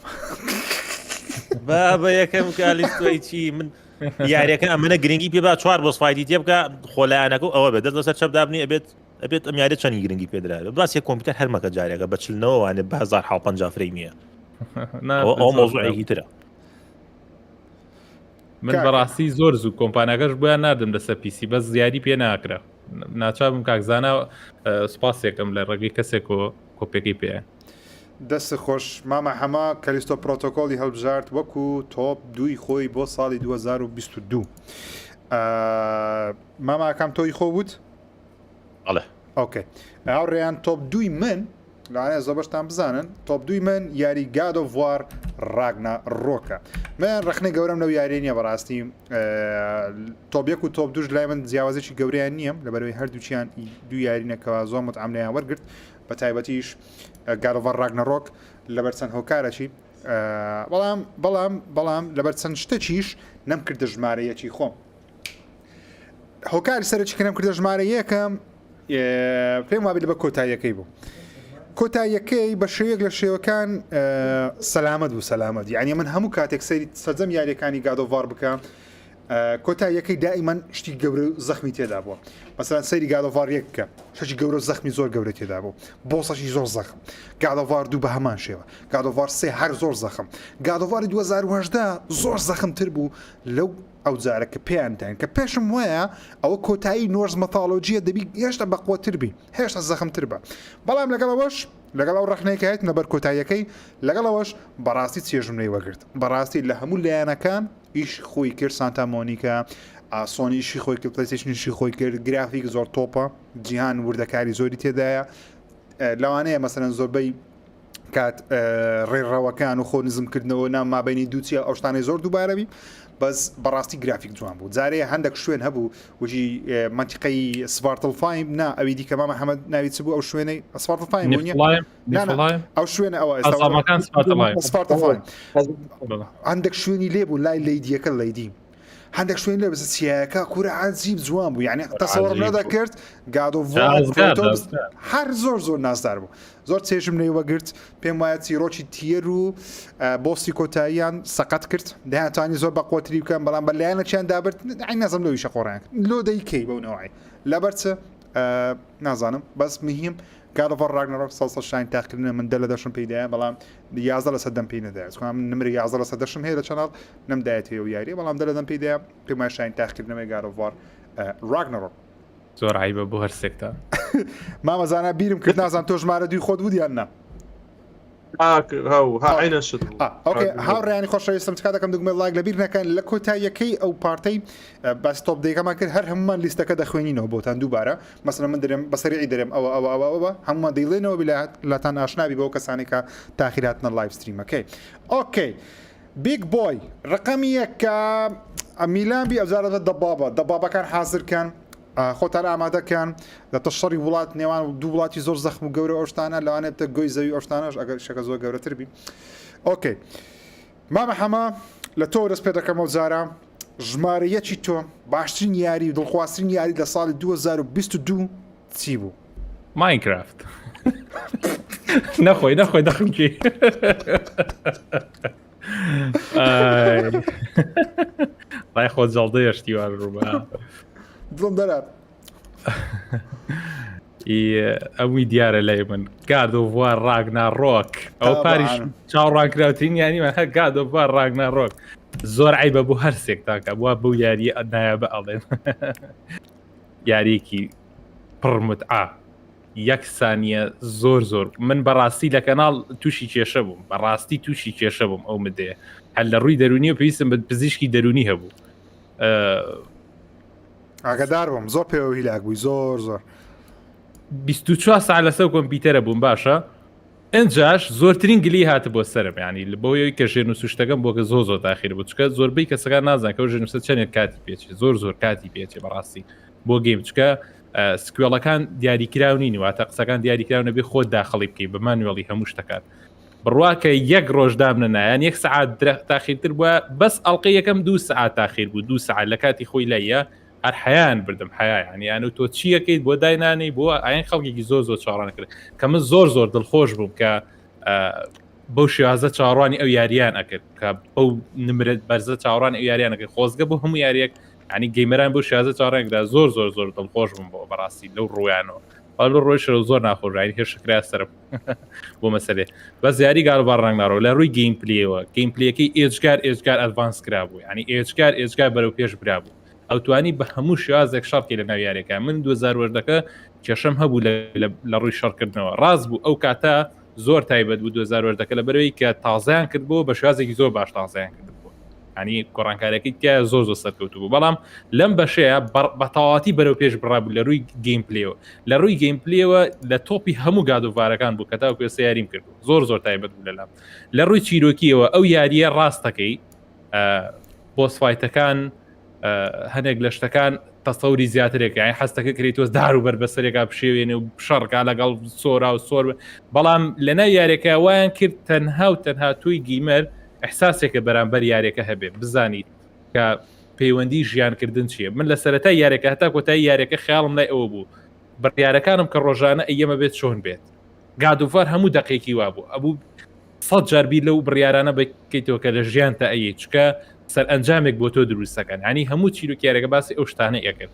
بە یەکەم Callisto ی چی من یاریەکە ئەمەە گرنگی پێ با چوار boss fight ی تێ بکە خۆلایەنەکە ئەوە بێت دەست لەسەر چەپ دابنی ئەبێت ئەبێت ئەم یاریە چەندی گرنگی پێدرا باسی کۆمپیوتەر هەرمەکە جارێکە بە چلنەوەوانێ بە 1050 frame ە ئەو مۆزوعێکی ترە من بەڕاستی زۆر زوو کۆمپانیاکەش بۆیان ناردم لەسەر PC بەس زیادی پێ ناکرا ناچابم کاکزانە سوپاسێکم لە ڕێگەی کەسێک و کۆپێکی پێ دەست خۆش مامە حەمە Callisto Protocol ی هەڵبژارد وەکو top دووی خۆی بۆ ساڵی 2022 ماماکەم تۆی خۆ بوت ئەڵێ okay هاوڕێیان top دووی من لەوانەیە زۆربەشتان بزانن top دووی من یاری God of War Ragnarok ە من ڕخنەی گەورەم لەو یاری نییە بەڕاستی top یەک و top دووش لای من جیاوازێکی گەورەیان نییە لەبەرەوەی هەردووچیان دوو یارینەکەەوە زۆر متعەم لێیان وەرگرت بە تایبەتیش God of War Ragnarok لەبەر چەند هۆکارەکی بەڵام بەڵام بەڵام لەبەر چەند شتەکیش نەمکردە ژمارە یەکی خۆم هۆکاری سەرەکی کە نەمکردە ژمارە یەکەم پێم وابێت لە بە کۆتاییەکەی بوو کۆتاییەکەی بە شێوەیەک لە شێوەکان سەلامەت بوو سەلامەت یعنی من هەموو کاتێک سەیری سەرجەم یاریەکانی God of War بکە کۆتاییەکەی دائیمەن شتی گەورە و زەخمی تێدا بووە مەسەلەن سەیری God of War یەک بکە شەشی گەورە و زەخمی زۆر گەورە تێدا بوو boss ەشی زۆر زەخم God of War دوو بە هەمان شێوە God of War سێ هەر زۆر زەخم God of War ی 2018 زۆر زەخمتر بوو لەو ئەو جارە کە پێیان داین کە پێشم وایە ئەوە کۆتایی Norse mythology یە دەبی هێشتا بەقوەتر بی هێشتا زەخمتر بە بەڵام لەگەڵ ئەوەش لەگەڵ ئەو ڕەخنەیە کە هێتنە بەر کۆتاییەکەی لەگەڵ ئەوەش بەڕاستی چێژم لێی وەرگرت بەڕاستی لە هەموو لایەنەکان ئیش خۆی کرد سانتا مۆنیکا سۆنی ئیشی خۆی کرد PlayStation ئیشی خۆی کرد گرافیک زۆر تۆپە جیهان وردەکاری زۆری تێدایە لەوانەیە مەسەرەن زۆربەی کات ڕێڕەوەکان و خۆ نزمکردنەوە نام مابینی دووچە ئەو شتانەی زۆر دووبارەبی. بەس بەڕاستی گرافیک جوان بوو جارێ هەندێک شوێن هەبوو وەکی مەنتیقەی سڤارتڵفایم نا ئەوی دیکە مامە حەمەد ناوی چ بوو ئەو شوێنەی سڤارتڵفایم بوو نییە؟ نا نا ئەو شوێنە ئەوە ئێستا سڤارتڵفایم هەندێک شوێنی لێ بوو لای لەیدیەکە لەیدی هەندێک شوێن لێ بەسە چیایەکە کورە عجیب جوان بوو یعنی تەسەوڕم نەدەکرد God of هەر زۆر زۆر نازدار بوو زۆر چێژم لێ وەگرت پێم وایە چیرۆکی تیەر و boss ی کۆتاییان سەقەت کرد دەیانتوانی زۆر بە قوتری بکەن بەڵام بە لایەنەکیان دابرد ئەی نازم لەویشە قۆڕیان لۆ دەیکەی بەو نەوەی لەبەر چ نازانم بەس مهم God of War Ragnarok سەڵسە شاین تاقیکردنە من دە لە دەشم پێیدایە بەڵام 11 لەسەر دەم پێی نەدایە چونکە من نمرە 11 لەسەر دەشم هەیە لە channel نەمدایەتەوە ئەو یاریە بەڵام دە لە دەم پێیدایە پێم وایە شاین تاقیکردنەوەی God of War Ragnarok زۆر عیبە بۆ هەر سێکتان. مامە زانا بیرم کرد نازانم تۆ ژمارە دووی خۆت بوو یان نا. هاوڕیانی خۆشەویستم تکا دەکەم دوگمە ڵایک لەبیر نەکەن لە کۆتاییەکەی ئەو part ەی باس top دەیەکەمان کرد هەر هەمومان لیستەکە دەخوێنینەوە بۆتان دووبارە مەسەلەن من درێم بەسەریعی دەرێم ئەوە ئەوە ئەوە ئەوە هەمومان دەیڵێنەوە بلا لاتان ئاشنابی بەو کەسانی کە تاخیراتنە live stream ەکەی okay big boy ڕقەمی یەکە میلان بی ئەوجارە دەبابە دەبابەکان حازرکەن خۆتان ئامادەکەن لەتە شەڕی وڵات نێوان دوو وڵاتی زۆر زەخم و گەورە ئەوشتانە لەوانێت بتە گۆی زەوی ئەوشتانەش ئەگەر شەکە زۆر گەورەتر بی okay مامە حەمە لە تۆ دەست پێ دەکەمەوە جارە ژمارە یەکی تۆ باشترین یاری و دڵخوازترین یاری لە ساڵی 2022 چی بوو؟ ماینکرافت نەخۆی نەخۆی دەخنکی ڕای خۆ جەڵدە یشتی وار ڕووبە دڵم دەرات ئەوی دیارە لای من گادۆڤوار ڕاگنا ڕۆک ئەو پاریش چاوەڕوانکراوترین یانی هەر گادۆڤوار ڕاگنا ڕۆک زۆر عیبە بۆ هەر سێک تاکە بووە بەو یاریە نایە بە ئەڵێن یاریەکی پڕمتعا یەک سانیە زۆر زۆر من بەڕاستی لە کەناڵ تووشی کێشە بووم بەڕاستی تووشی کێشە بووم ئەو مدەیە هەر لە ڕووی دەرونی و پێویستم بە پزیشکی دەرونی هەبوو ئاگدار بووم زۆر پێوە هیلاک بووی زۆر زۆر 24 ساعت لەسەر کۆمپیوتەرە بووم باشە ئەنجاش زۆرترین گلی هات بۆ سرم ینی لە بۆیەوەی کە ژێن و سوشتەکەم بۆ کە زۆر زۆر تاخیر بوو چکە زۆربەی کەسەکان نازان کە ژێنووسە چەندێک کاتی پێچێ زۆر زۆر کاتی پێچێ بەڕاستی بۆ game چکە sequel ەکان دیاریکراو نین واتە قسەکان دیاریکراو نەبێ خۆت داخڵی بکەی بە manual ی هەموو شتەکان بڕوا کە یەک ڕۆژ دامنەنایان یەک سعات تاخیرتر بووە بەس ئەڵلقە یەکەم دوو سعات تاخیر بوو دوو سعات لە کاتی خۆی لایە هەر حیان بردم حیان یان و تۆ چیەکەیت بۆ داینانی بۆ ئاین خەڵکێکی زۆر زۆر چاڕان کرد کە من زۆر زۆر دڵخۆش بووم کە بەو شێوازە چاوەڕوانی ئەو یاریان ئەکرد کە بەو نمرە بەرزە چاوەڕوانی ئەو یاریان ئەکرد خۆزگە بۆ هەموو یاریەک ینی gamer ان بۆ شازە چاڕێکدا زۆر زۆر زۆر دڵخۆش بووم بۆ بەڕاستی لەو ڕویانەوە بەڵام لەو ڕۆیشەوە زۆر ناخۆشانی هێرشکرا سەرم بۆ مەسەلێ بەس یاری God of War Ragnarok لە ڕووی gameplay ەوە gameplay ەکەی ئێجگار ئێجگار advance کرابوو ینی ئێجگار ئێجگار بەرەو پێش برابوو ئەوتوانی بە هەموو شێوازێک شەڕکی لە ناو یاریەکە من 2010ەکە کێشەم هەبوو لە ڕووی شەڕکردنەوە ڕاست بوو ئەو کاتە زۆر تایبەت بوو 2010ەکە لە بەرەوەی کە تازیان کرد بۆ بە شێوازێکی زۆر باش تازیان کرد بوو ینی گۆڕانکارەکەی تیا زۆر زۆر سەرکەوتو بوو بەڵام لەم بەشەیە بە تەواتی بەرەو پێش بڕابوو لە ڕووی gameplay ەوە لە ڕووی gameplay ەوە لە تۆپی هەموو God of War ەکان بوو کە تاوەکو ئێستا یاریم کرد زۆر زۆر تایبەت بوو لەلام لە ڕووی چیرۆکیەوە ئەو یاریە ڕاستەکەی boss fight ەکان هەنێک لە شتەکان تەسەوری زیاترێک یانی حەستەکە کرێتۆس دار و بەر بەسەرێکا بشێوێنێ و شەڕکا لەگەڵ سۆرا و سۆر بەڵام لە ناو یارێکە وایان کرد تەنها و تەنها تۆی gamer احساسێکە بەرامبەر یارێکە هەبێ بزانیت کە پەیوەندی ژیانکردن چییە من لە سەرەتای یارێکە هەتا کۆتایی یارێکە خیاڵم لای ئەوە بوو بڕیارەکانم کە ڕۆژانە ئەیەمە بێت چۆن بێت God of War هەموو دقێکی وابوو ئەبوو سەد جار بیر لەو بڕیارانە بکەیتەوە کە لە ژیانتا ئەیەی چکە سەرئەنجامێک بۆ تۆ دروستەکەن ینی هەموو چیرۆکیارەکە باسی ئەو شتانە ئەکرد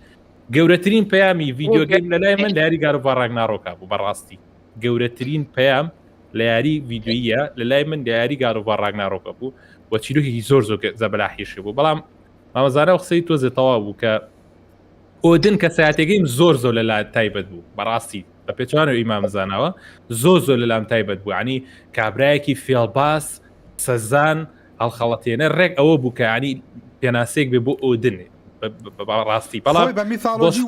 گەورەترین پەیامی video game لە لای من لە یاری God of War Ragnarok ا بوو بەڕاستی گەورەترین پەیام لە یاری ڤیدیۆییە لە لای من لە یاری God of War Ragnarok ە بوو و چیرۆکێکی زۆر زۆر زەبەلاحیشی بوو بەڵام مامەزانە و قسەی تۆزێ تەواو بوو کە ئۆدن کەسایەتەکەیم زۆر زۆر لە لا تایبەت بوو بەڕاستی بە پێچوانەوە ئیمام زاناوە زۆر زۆر لەلام تایبەت بوو ینی کابرایەکی فێڵباز سەزان هەڵخەڵەتێنە ڕێک ئەوە بوو کە ینی پێناسێک بێ بۆ ئۆدن ڕاستی بەڵام بە mythology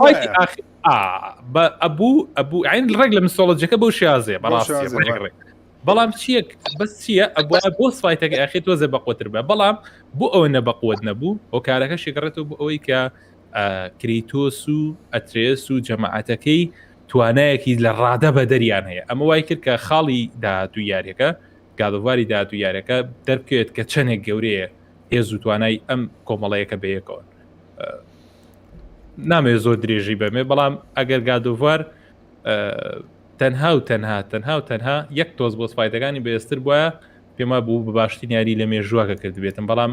ئەبوو ئەبوو عین ڕێک لە mythology ەکە بۆ شازێ بەڕاستی ڕێک ڕێک. بەڵام چییە بەس چییە ئەبووە boss fight ەکە ئاخی تۆزێ بەقوتر بە بەڵام بۆ ئەوە نەبەقوت نەبوو هۆکارەکەشی گەڕێتەوە بۆ ئەوەی کە کریتۆس و ئەترێس و جەماعەتەکەی توانایەکی لە ڕادە بە دەریان هەیە ئەمە وای کرد کە خاڵی داهاتوو یاریەکە God of War ی داهاتوو یاریەکە دەربکەوێت کە چەندێک گەورەیە هێز و توانای ئەم کۆمەڵەیەکە بەیەکەوە نامەوێت زۆر درێژی بەمێ بەڵام ئەگەر God of War تەنها و تەنها تەنها و تەنها یەک تۆز boss fight ەکانی بەێستر بواە پێما بوو بە باشترین یاری لە مێژووەکە کردبێتم بەڵام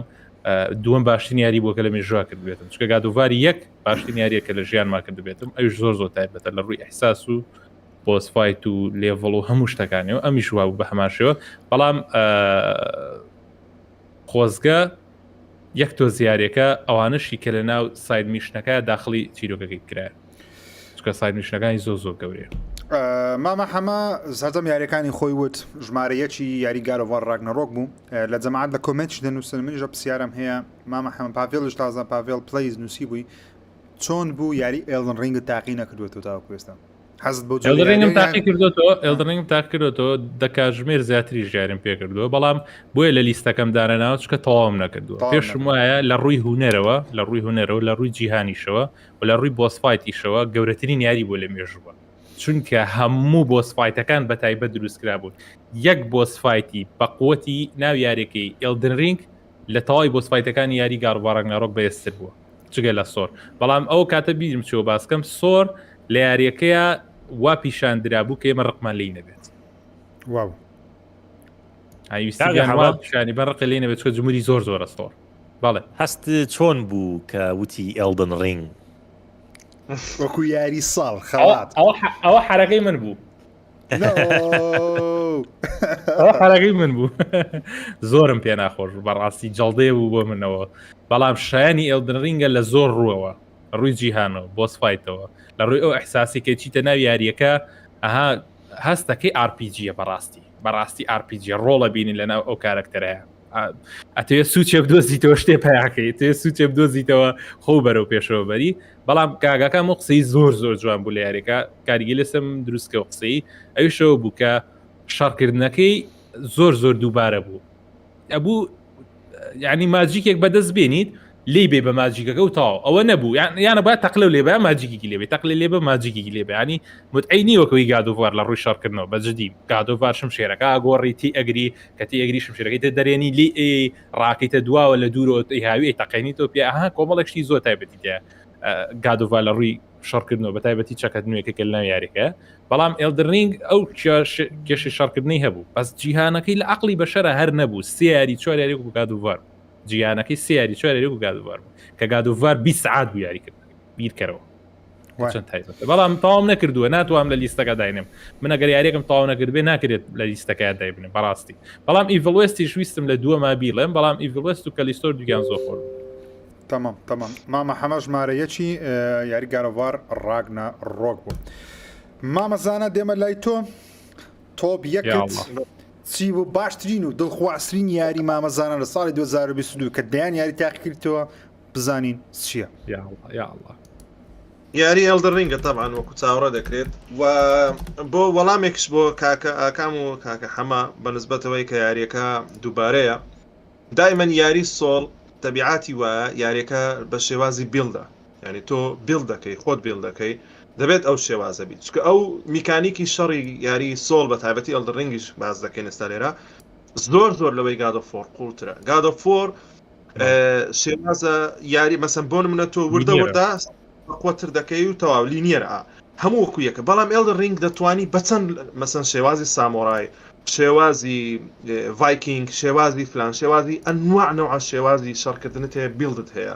دووەم باشترین یاری بووە کە لە مێژووە کردبێتم چکە God of War ی یەک باشترین یاریە کە لە ژیانما کردبێتم ئەوش زۆر زۆر تایبەتە لە ڕووی ئەحساس و boss fight و level و هەموو شتەکانی و ئەمیش وا بوو بە هەمان شێوە بەڵام خۆزگە یەک تۆز یاریەکە ئەوانشی کە لە ناو side mission ەکە داخلی چیرۆکەکەی کرایە چکە side mission ەکانی زۆر زۆر گەورەیە. مامە حەمە سەرجەم یاریەکانی خۆی وت ژمارە یەکی یاری God of War Ragnarok بوو لە جەماعەت لە comment ش دەنووسن منیش پرسیارم هەیە مامە حەمە پاڤێڵش تازە پاڤێڵ پلیز نووسی بووی چۆن بوو یاری Elden Ring تاقی نەکردوێتەوە تاوەکو ئێستا حەزت بۆ Elden Ring م تاقی کردوێتەوە Elden Ring م تاقی کردوێتەوە دە کاتژمێر زیاتری ژیارم پێ کردووە بەڵام بۆیە لە لیستەکەم دانەناوە چکە تەواوم نەکردووە پێشم وایە لە ڕووی هوەرەوە لە ڕووی هوەرەوە لە ڕووی جیهانیشەوە و لە ڕووی boss fight یشەوە گەورەترین یاری بۆ لە مێژووە چونکە هەموو boss fight ەکان بە تایبەت دروستکرا بوون یەک boss fight ی بەقوەتی ناو یاریەکەی Elden Ring لە تەواوی boss fight ەکانی یاری God of War Ragnarok بەێزتر بووە جگە لە سۆر بەڵام ئەو کاتە بیرم چۆ باسکەم سۆر لە یاریەکەیە وا پیشان درابوو کە ئێمە ڕقمان لی نەبێت واو پیشانی بە ڕقی لی نەبێت چکە جمهوری زۆر زۆرە سۆر بەڵێ هەست چۆن بوو کە وتی Elden Ring وەکو یاری ساڵ خەڵات ئەوە حرەکەی من بوو ئەوە حرەکەی من بوو زۆرم پێ ناخۆش بوو بەڕاستی جەڵدەیە بوو بۆ منەوە بەڵام شایانی Elden Ring ە لە زۆر ڕووەوە ڕووی جیهانەوە boss fight ەوە لە ڕووی ئەو ئەحساسی کە چیتە ناو یاریەکە ئەها هەستەکەی RPG یە بەڕاستی بەڕاستی RPG ڕۆڵە بینی لەناو ئەو کارکتەرەیە ئەتەوێ سوچێ بدۆزیتەوە شتێ پیاکەی تێ سوچێ بدۆزیتەوە خۆ بەرەو پێشەوە بەری بەڵام کاگاکان و قسەی زۆر زۆر جوان بوو لە یاریەکە کاریگەری لەسەرم دروستکە و قسەی ئەویشەوە بوو کە شەڕکردنەکەی زۆر زۆر دووبارە بوو ئەبوو ینی magic ێک بەدەست بێنیت لی بێ بە magic ەکە و تاو ئەوە نەبوو یانە با تەقلە لێ بە magic ێکی لێبێ تەقلی لێ بە magic ێکی لێ بەیانی متعی نیوەکەوەی God of War لە ڕووی شەڕکردنەوە بە جدی God of War شمشێرەکە گۆڕی تی ئەگری کەتی ئەگری شمشێرەکەی تە دەرێنی لی ئەی ڕاکەیتە دواوە لە دوورەوە هاوی تەقێنی تۆ پێ ئەها کۆمەڵێک شتی زۆر تایبەتی تیا God of War لە ڕووی شەڕکردنەوە بە تایبەتی چەکەت نوێکە کە لەناو یاریەکە بەڵام Elden Ring ئەو کێشی شەڕکردنی هەبوو بەس جیهانەکەی لە عقلی بەشەرە هەر نەبوو سیاری چوار یاری و God of War جیهانەکەی سیاری چوار یاری و God of War بوو کە God of War 20 سعات بوو یاریکردن بیرکەرەوە چەند تایبەتە بەڵام تەواوم نەکردووە ناتوانم لە لیستەکە داینم من ئەگەر یاریەکەم تەواو نەکردبێ ناکرێت لە لیستەکە دایبنم بەڕاستی بەڵام Evil West یش ویستم لە دووەما بیڵێم بەڵام Evil West و Callisto دوگیان زۆر خۆش تەمام تەمام مامە حەمە ژمارە یەکی یاری God of War Ragnarok بوو مامە زانە دێمە لای تۆ top یەکت چی بوو باشترین و دڵخوازترین یاری مامە زانە لە ساڵی 2022 کە دەیان یاری تاقیکردەوە بزانین چییە؟ یا اللە یا اللە. یاری Elden Ring ە تەبعەن وەکو چاوەڕێ دەکرێت و بۆ وەڵامێکش بۆ کاکە ئاکام و کاکە حەمە بە نسبەتەوەی کە یاریەکە دووبارەیە دائما یاری Soul تەبیعاتی وایە یاریەکە بە شێوازی build ە یعنی تۆ build دەکەی خۆت build دەکەی دەبێت ئەو شێوازە بیت چکە ئەو میکانیکی شەڕی یاری Soul بە تایبەتی Elden Ring یش باز دەکەین ئێستا لێرە زۆر زۆر لەوەی God of War قوڵترە God of War شێوازە یاری مەسەن بۆ منە تۆ وردە وردە قوتر دەکەی و تەواو linear ە هەموو وەکو یەکە بەڵام Elden Ring دەتوانی بەچەند مەسەن شێوازی سامۆرای شێوازی ڤایکینگ شێوازی فلان شێوازی ئەنواع نەوە شێوازی شەڕکردنت هەیە build ت هەیە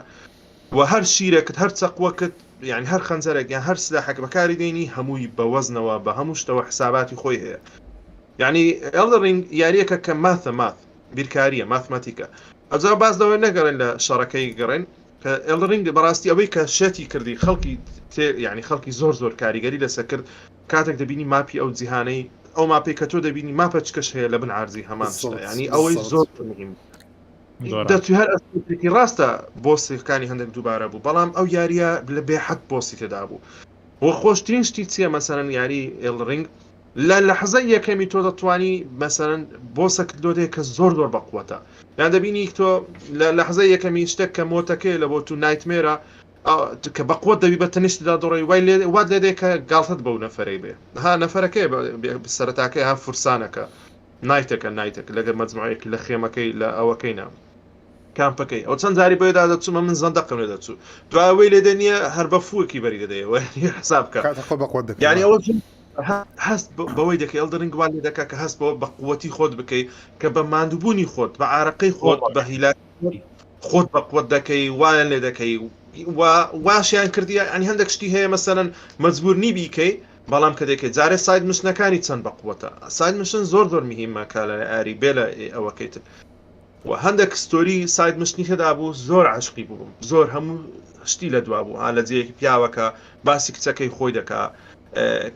و هەر شیرێکت هەر چەقوەکت یعنی هەر خەنجەرێک یان هەر سلاحێک بەکاری دێنی هەمووی بە وەزنەوە بە هەموو شتەوە حساباتی خۆی هەیە یعنی Elden Ring یاریەکە کە math ە math بیرکاریە ماتماتیکە ئەجا باز لەوەی نەگەڕێن لە شەڕەکەی گەڕێن کە Elden Ring بەڕاستی ئەوەی کە شێتی کردی خەڵکی تێ یعنی خەڵکی زۆر زۆر کاریگەری لەسەر کرد کاتێک دەبینی ماپی ئەو جیهانەی ئەو ماپی کە تۆ دەبینی ماپە چکەش هەیە لە بن عرضی هەمان شتە ینی ئەوەی زۆر مهم دەتوی هەر ئەسپێکی ڕاستە boss ەکانی هەندێک دووبارە بوو بەڵام ئەو یاریە لە بێحەد boss ی تێدا بوو وە خۆشترین شتی چییە مەسەرەن یاری Elden Ring. لە لەحزەی یەکەمی تۆ دەتوانی مەسەرەن بۆسەکت لۆ دێ کە زۆر زۆر بەقوەتە یان دەبینی تۆ لە لەحزەی یەکەمی شتێک کە مۆتەکەی لە بۆ تو nightmare ە کە بەقوت دەبی بە تەنیشتدا دەڕۆی وای لێ وات لێ دێ کە گاڵتەت بەو نەفەرەی بێ ها نەفەرەکەی سەرەتاکەی ها فرسانەکە knight ەکە knight ەکە لەگەر مەجموعەیەکی لە خێمەکەی لە ئەوەکەی نا کامپەکەی ئەو چەند جاری بۆیدا دەچوومە من زەندەقم لێ دەچوو دوای وەی لێ دێ نییە هەر بە فووەکی بەری دەدەیەوە حساب بکە کاتە خۆ بەقوت دەکەی یعنی ئەوە هەست بەوەی دەکەی Elden Ring وات لێ دەکا کە هەست بەوە بە قوتی خۆت بکەی کە بە ماندووبوونی خۆت بە عارەقەی خۆت بە هیلاک خۆت بە قوت دەکەی وایان لێ دەکەی و واشیان کردی ئەنی هەندێک شتی هەیە مەسەرەن مەجبور نی بیکەی بەڵام کە دەکەی جارێ side mission ەکانی چەند بە قوتە side mission زۆر زۆر مهمە کە لە ئاری بێ لە ئەوەکەی تر و هەندێک story side mission ی تێدا بوو زۆر عشقی بووم زۆر هەموو شتی لە دوا بوو ها لە جێیەکی پیاوەکە باسی کچەکەی خۆی دەکا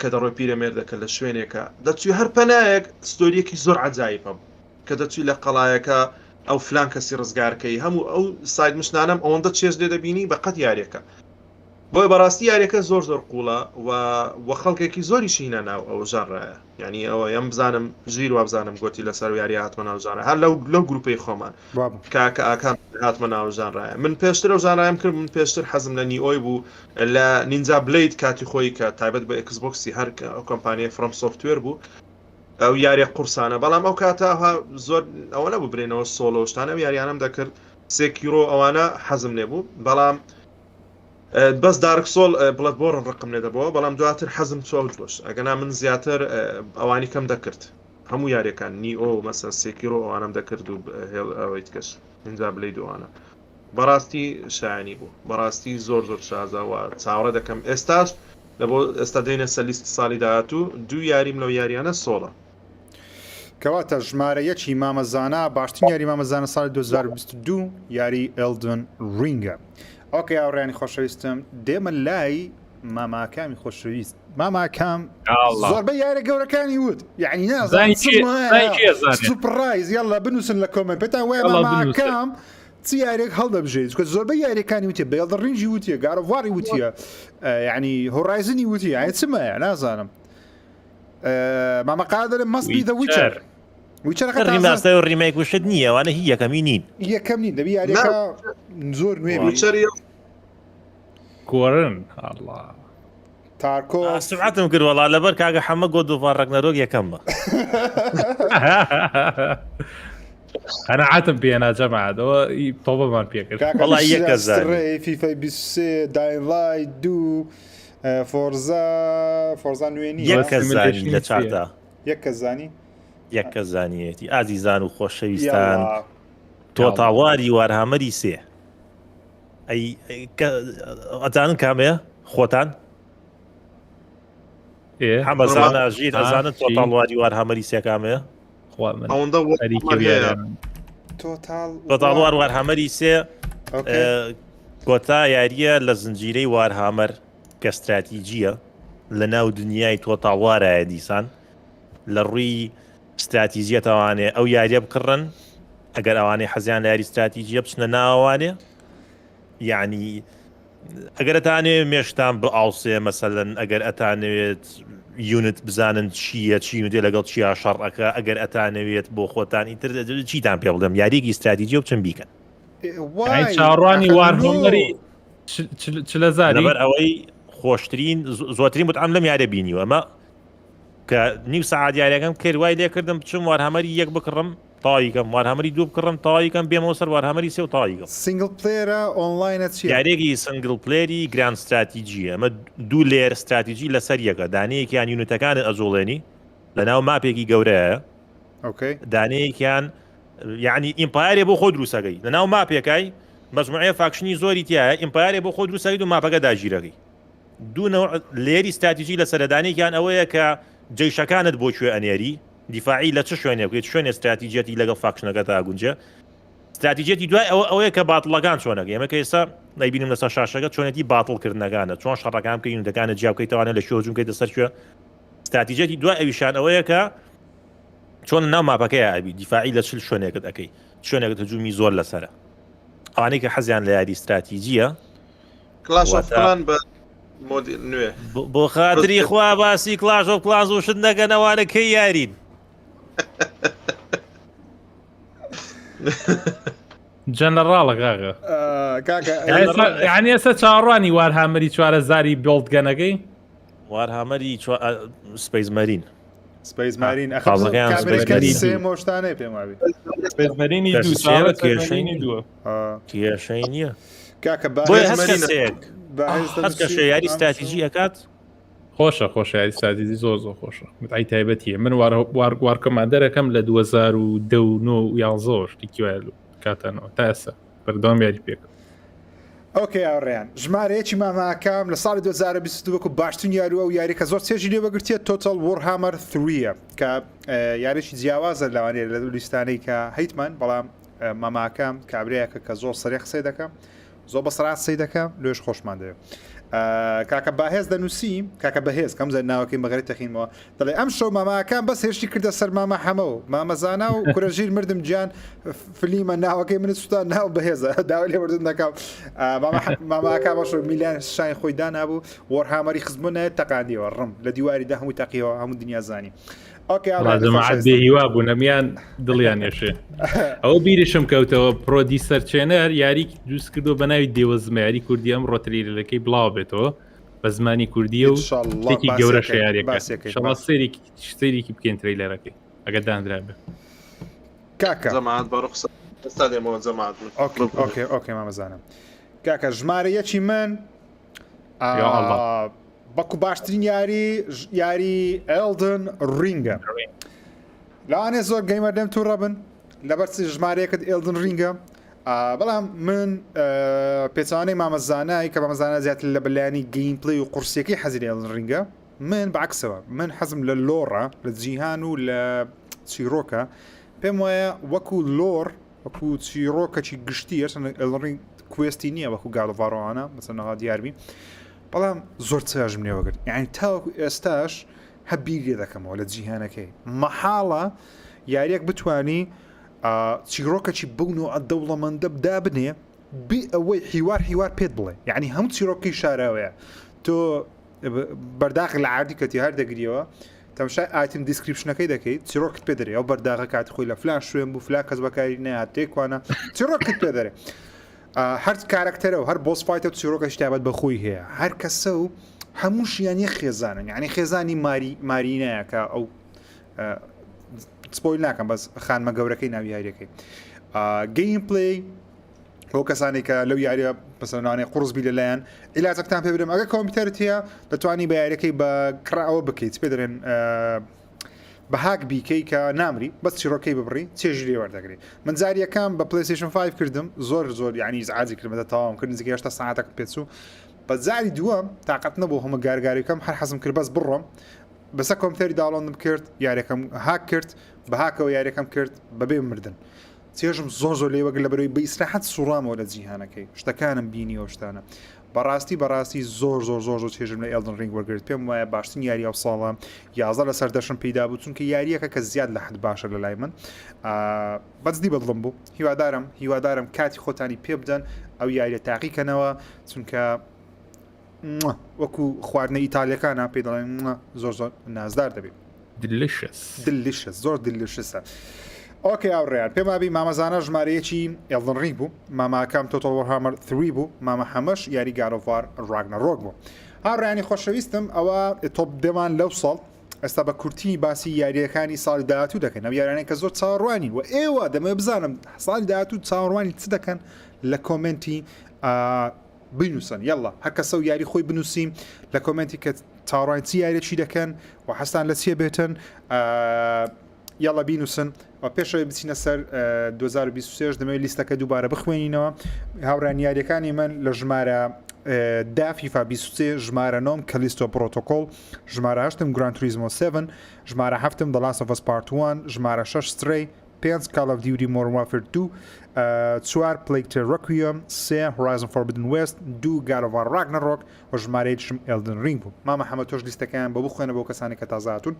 کە دەڕۆی پیرەمێردەکە لە شوێنێکە دەچوی هەر پەنایەک ستۆریەکی زۆر عجایبە بوو کە دەچوی لە قەڵایەکە ئەو فلان کەسی ڕزگارکەی هەموو ئەو side mission انەم ئەوەندە چێژ لێ دەبینی بە قەت یاریەکە بۆیە بەڕاستی یاریەکە زۆر زۆر قوڵە و و خەڵکێکی زۆریشی هینا ناو ئەو ژانرایە یعنی ئەوە یەم بزانم ژیر وابزانم گۆتی لەسەر یاری هاتمە ناو ژانرا هەر لەو لەو گروپەی خۆمان بابم کاکە ئاکام هاتمە ناو ژانرایە من پێشتر ئەو ژانرایم کرد من پێشتر حەزم لە Nioh ی بوو لە Ninja Blade کاتی خۆی کە تایبەت بە Xbox ی هەر کە ئەو کۆمپانیای FromSoftware بوو ئەو یاریە قورسانە بەڵام ئەو کاتە زۆر ئەوە نەبوو برێنەوە solo شتانە ئەو یاریانم دەکرد Sekiro ئەوانە حەزم لێ بوو بەڵام بەس Dark Souls Bloodborne ڕقم لێ دەبەوە بەڵام دواتر حەزم چوە ئەو جۆش ئەگەنا من زیاتر ئەوانی کەم دەکرد هەموو یاریەکان Nioh مەسەن Sekiro ئەوانم دەکرد و هێڵ ئەوەی تکەش Ninja Blade ئەوانە بەڕاستی شایانی بوو بەڕاستی زۆر زۆر شازە و چاوەڕێ دەکەم ئێستاش لە بۆ ئێستا دێنە سەر لیست ساڵی داهاتوو دوو یاریم لەو یاریانە سۆڵە. کەواتە ژمارە یەکی مامە زانا باشترین یاری مامە زانا ساڵی 2022 یاری Elden Ring ە okay هاوڕیانی خۆشەویستم دێمە لای ماماکامی خۆشەویست ماماکام زۆربەی یارە گەورەکانی وت یعنی نازانم surprise یاڵا بنووسن لە comment پێتان وایە ماماکام چ یاریێک هەڵدەبژێریت چونکە زۆربەی یاریەکانی وتیە بە Elden Ring ی وتیە God of War ی وتیە یعنی Horizon ی وتیە یعنی چمایە نازانم مامە قادر must be The Witcher Witcher ەکە remaster و remake و شت نییە وانە هی یەکەمی نین یەکەم نین دەبی یاریەکە زۆر نوێ Witcher گۆرن ئەڵا تارکۆ سمعتم کرد وەڵا لەبەر کاگە حەمە God of War Ragnarok یەکەم بە قەناعەتم پێنا جەماعەتەوە تۆبەمان پێکرد وەڵا یەکە زانی فیفای 23 Dying Light دوو Forza Forza نوێ نییە یەک کەس زانی لە چاردا یەک کەس زانی یەک کەس زانیەتی ئازیزان و خۆشەویستان Total War ی Warhammer ی سێ ئەی ئەزانن کامەیە خۆتان حەمەزانە ژیر ئەزانن Total War ی Warhammer ی سێ کامەیە Total War Warhammer ی سێ کۆتا یاریە لە زنجیرەی Warhammer کە ستراتیجیە لە ناو دنیای Total War ایە دیسان لە ڕووی ستراتیجیەتەوانێ ئەو یاریە بکڕن ئەگەر ئەوانەی حەزیان لە یاری ستراتیجیە بچنە ناوانێ یعنی ئەگەر ئەتانەوێ مێشتان بئاوسێ مەسەلەن ئەگەر ئەتانەوێت unit بزانن چییە چی unit ێ لەگەڵ چیا شەڕ ئەکا ئەگەر ئەتانەوێت بۆ خۆتان ئیتر چیتان پێ بڵێم یاریەکی ستراتیجیە بچن بیکەن چاوەڕوانی Warhammer ی چلەزاری لەبەر ئەوەی خۆشترین زۆرترین متعەم لەم یاریە بینیوە ئەمە کە نیو سەعات یاریەکەم کرد وای لێکردم بچم Warhammer ی یەک بکڕم تەواوی کەم Warhammer ی دوو بکڕم تەواوی کەم بێمەوە سەر Warhammer ی سێ و تەواوی کەم. single player ە online ە چیە؟ یاریەکی single player ی grand ستراتیجیە ئەمە دوو layer ستراتیجی لەسەر یەکە دانەیەکیان unit ەکانت ئەجوڵێنی لەناو map ێکی گەورەیە okay دانەیەکیان یعنی empire ێ بۆ خۆ دروستەکەی لەناو map ێکای مەجموعەیە faction ی زۆری تایە empire ێ بۆ خۆ دروستەکەیت و map ەکە داگیرەکەی دوو نەوع layer ی ستراتیجی لەسەرە دانێکیان ئەوەیە کە جەیشەکانت بۆ کوێ ئەنێری دیفاعی لە چ شوێنێ بکەیت شوێنێ ستراتیجیەتی لەگەڵ faction ەکەتا ئەگونجێ ستراتیجیەتی دوای ئەوە ئەوەیە کە battle ەکان چۆنەکە ئێمە کە ئێستا نەیبینم لەسەر شاشەکە چۆنێتی battle کردنەکانە چۆن شەڕەکان بکەین unit ەکانە جیا بکەیتەوانە لە کوێ هجوم بکەیتە سەر کوێ ستراتیجیەتی دوای ئەویشان ئەوەیە کە چۆن ناو map ەکەی ئەبی دیفاعی لە چل شوێنێکت ئەەکەی شوێنێکت هجومی زۆر لەسەرە ئەوانەی کە حەزیان لە یاری ستراتیجیە Clash of Clans بە. مۆدی نوێ. بۆ خاتری خوا باسی کڵاش ئۆف کڵانز و شت نەکەن ئەوانە کەی یارین. جەنەڕاڵە کاکە کاکە یعنی ئێستا چاوەڕوانی وارهامەری چوارە زاری بێڵد گەنەکەی وارهامەری سپەیس مەرین سپەیس مارین تازەکەیان سپەیس مەرین سێ مۆشتانەیە پێم وابێ سپەیس مەرینی دوو کێشەی دووە کێشەی نییە کاکە بۆیە هەر کەسێک هەر کەسێ یاری ستراتیژی ئەکات خۆشە خۆشە یاری ستراتیژی زۆر زۆر خۆشە متعی تایبەتیە من وار وار وار کۆماندەرەکەم لە 2010 و 9 و 11 شتێکی وایە کاتەنەوە تا ئێستا بەردەوام یاری پێکم ئۆکەی هاوڕێیان ژمارە یەکی ماماکام لە ساڵی 2022 وەکو باشترین یاروە و یاری کە زۆر چێژی لێ وەگرتیە تۆتەڵ وۆرهامەر 3 کە یاریی جیاوازە لەوانەیە لە لیستانەی کە هەیتمان بەڵام ماماکەم کابرایەکە کە زۆر سەرێ قسەی دەکەم زۆر بە سەرات قسەی دەکە لێش خۆشمان دەوێت کاکە باهێز دەنووسی کاکە بەهێز کەم زە ناوەکەی مەغری تەخینەوە دەڵێ ئەم شەو ماماکان بەس هێشتی کردە سەر مامە حەمە و مامەزانا و کورەژیر مردم گیان فلیمە ناوەکەی من سووتان ناو بەهێزە داوای لێبوردن دەکەم ماماکە بەش میلیان شای خۆی دانابوو وەرهامەری خزمە نایەت تەقاندیەوە ڕم لە دیواری دا هەموو تەقیەوە هەموو دنیا زانی ئۆکەی جەماعەت بێ هیوا بوون ئەمیان دڵیان ێشێ ئەوە بیرشم کەوتەوە پرۆدی سەرچێنەر یاری دروست کردو بە ناوی دێوەزمە یاری کوردی ئەم ڕۆتریلەکەی بڵاو بێتەوە بە زمانی کوردیە و شتێکی گەورە شیارێکە شەڵا سێریکی سێریکی بکەین تریلەرەکەی ئەگەر دانرا بێ کاکە جەماعەت بە ڕوخسە ئێستا دێمەوە جەماعەت ئۆکێ ئۆکێ ئۆکێ مامەزانم کاکە ژمارە یەکی من بەکو باشترین یاری یاری ئێڵدن ڕینگە لەوانێ زۆر گەیمەر لێم تووڕە بن لەبەر ژمارەیەکت ئێڵدن ڕینگە بەڵام من پێچوانەی مامەزانای کە مامەزانە زیاتر لە بەلایانی گەیم پلی و قورسیەکەی حەزی لە ئێڵدن ڕینگە من بەعکسەوە من حەزم لە لۆڕە لە جیهان و لە چیرۆکە پێم وایە وەکو لۆر وەکو چیرۆکەکی گشتی هەرچەندە ئێڵدن ڕینگ کوێستی نییە وەکو گاد ئۆف وارۆانە مەسەلەن دیاربی بەڵام زۆر چێژم لێوەگرت یعنی تاوەکو ئێستاش هە بیر لێ دەکەمەوە لە جیهانەکەی مەحاڵە یاریەک بتانی چیرۆکەکی بەو نوعە دەوڵەمەندە دابنێ بێ ئەوەی حیوار حیوار پێت بڵێ یعنی هەموو چیرۆکی شاراوەیە تۆ بەرداخ لە عادی کەتی هەر دەگریەوە تەمشای item description ەکەی دەکەیت چیرۆکت پێ دەرێ ئەو بەرداغە کاتی خۆی لە فلان شوێن بوو فلا کەس بەکاری نەیات تێکوانە چیرۆکت پێ دەرێ هەر کارکتەرە و هەر boss fight ە و چیرۆکەش تایبەت بە خۆی هەیە هەر کەسە و هەمووشیان یەک خێزانن یعنی خێزانی ماری مارینەیە کە ئەو spoil ناکەم بەس خانمە گەورەکەی ناوی یاریەکەی gameplay بۆ کەسانی کە لەو یاریە پسەنانێ قرس بی لەلایەن عیلاجەکتان پێ بدەم ئەگە کۆمپیوتەرت هەیە دەتوانی بە یاریەکەی بە کڕاوە بکەیت پێ دەرێن بە هاک بیکەی کە نامری بەس چیرۆکەی ببڕی چێژی لێ وەردەگری من جاریەکەم بە پلیستیشن 5 کردم زۆر زۆر یعنی ئیزعاجی کردم تەواوم کرد نزیکەی هێشتا ساعتێک پێچوو بە جاری دووەم تاقەت نەبوو هەموو گارگاری بکەم هەر حەزم کرد بەس بڕۆم بەسە کۆمپیوتەری داڵۆندم کرد یاریەکەم هاک کرد بە هاکەوە یاریەکەم کرد بەبێ مردن چێژم زۆر زۆر لێ وەگرت لەبەرەوەی بە ئیسراحەت سوڕامەوە لە جیهانەکەی شتەکانم بینیەوە شتانە بەڕاستی بەڕاستی زۆر زۆر زۆر زۆر چێژم لە ئێڵدن ڕینگ وەرگرت پێم وایە باشترین یاری ئەو ساڵە 11 لەسەر دەشم پێیدا بوو چونکە یاریەکە کە زیاد لە حد باشە لە لای من بەجدی بەدڵم بوو هیوادارم هیوادارم کاتی خۆتانی پێ بدەن ئەو یاریە تاقیکەنەوە چونکە وەکو خواردنە ئیتالیەکانە پێی دەڵێن زۆر زۆر نازدار دەبێت delicious delicious زۆر delicious ە okay هاوڕێیان پێم وابی مامەزانە ژمارەیەکی ئێڵدن ڕینگ بوو ماماکەم تۆتۆڵ وەرهامەر 3 بوو مامە حەمەش یاری گاد ئۆف وار ڕاگنەڕۆک بوو هاوڕێیانی خۆشەویستم ئەوە top دەمان لەو ساڵ ئێستا بە کورتی باسی یاریەکانی ساڵی داهاتوو دەکەن ئەو یارانەی کە زۆر چاوەڕوانی و ئێوە دەمەوێت بزانم ساڵی داهاتوو چاوەڕوانی چ دەکەن لە کۆمنتی بینوسن یەڵا هەر کەسەو یاری خۆی بنوسی لە کۆمێنتی کە چاوەڕوانی چی یاریەکی دەکەن و حەزتان لە چیە بێتن یەڵا بینوسن و پێشەوەی بچینە سەر 2023 دەمەوێت لیستەکە دووبارە بخوێنینەوە هاوڕان یاریەکانی من لە ژمارە دا فیفا 23 ژمارە نۆم کەلیستۆ پرۆتۆکۆل ژمارە هەشتم گران توریزمۆ 7 ژمارە هەفتم The Last of Us Part 1 ژمارە شەش سترەی پێنج کاڵ ئۆف دیوتی مۆرن وارفێر دوو چوار پلەیگ تێل ڕەکویەم سێ هۆرایزن فۆربیدن وێست دوو گاد ئۆف وار ڕاگنەڕۆک و ژمارە یەکیشم ئێلدن ڕینگ بوو مامە حەمە تۆش لیستەکەیان بۆ بخوێنە بۆ کەسانی کە تازە هاتوون.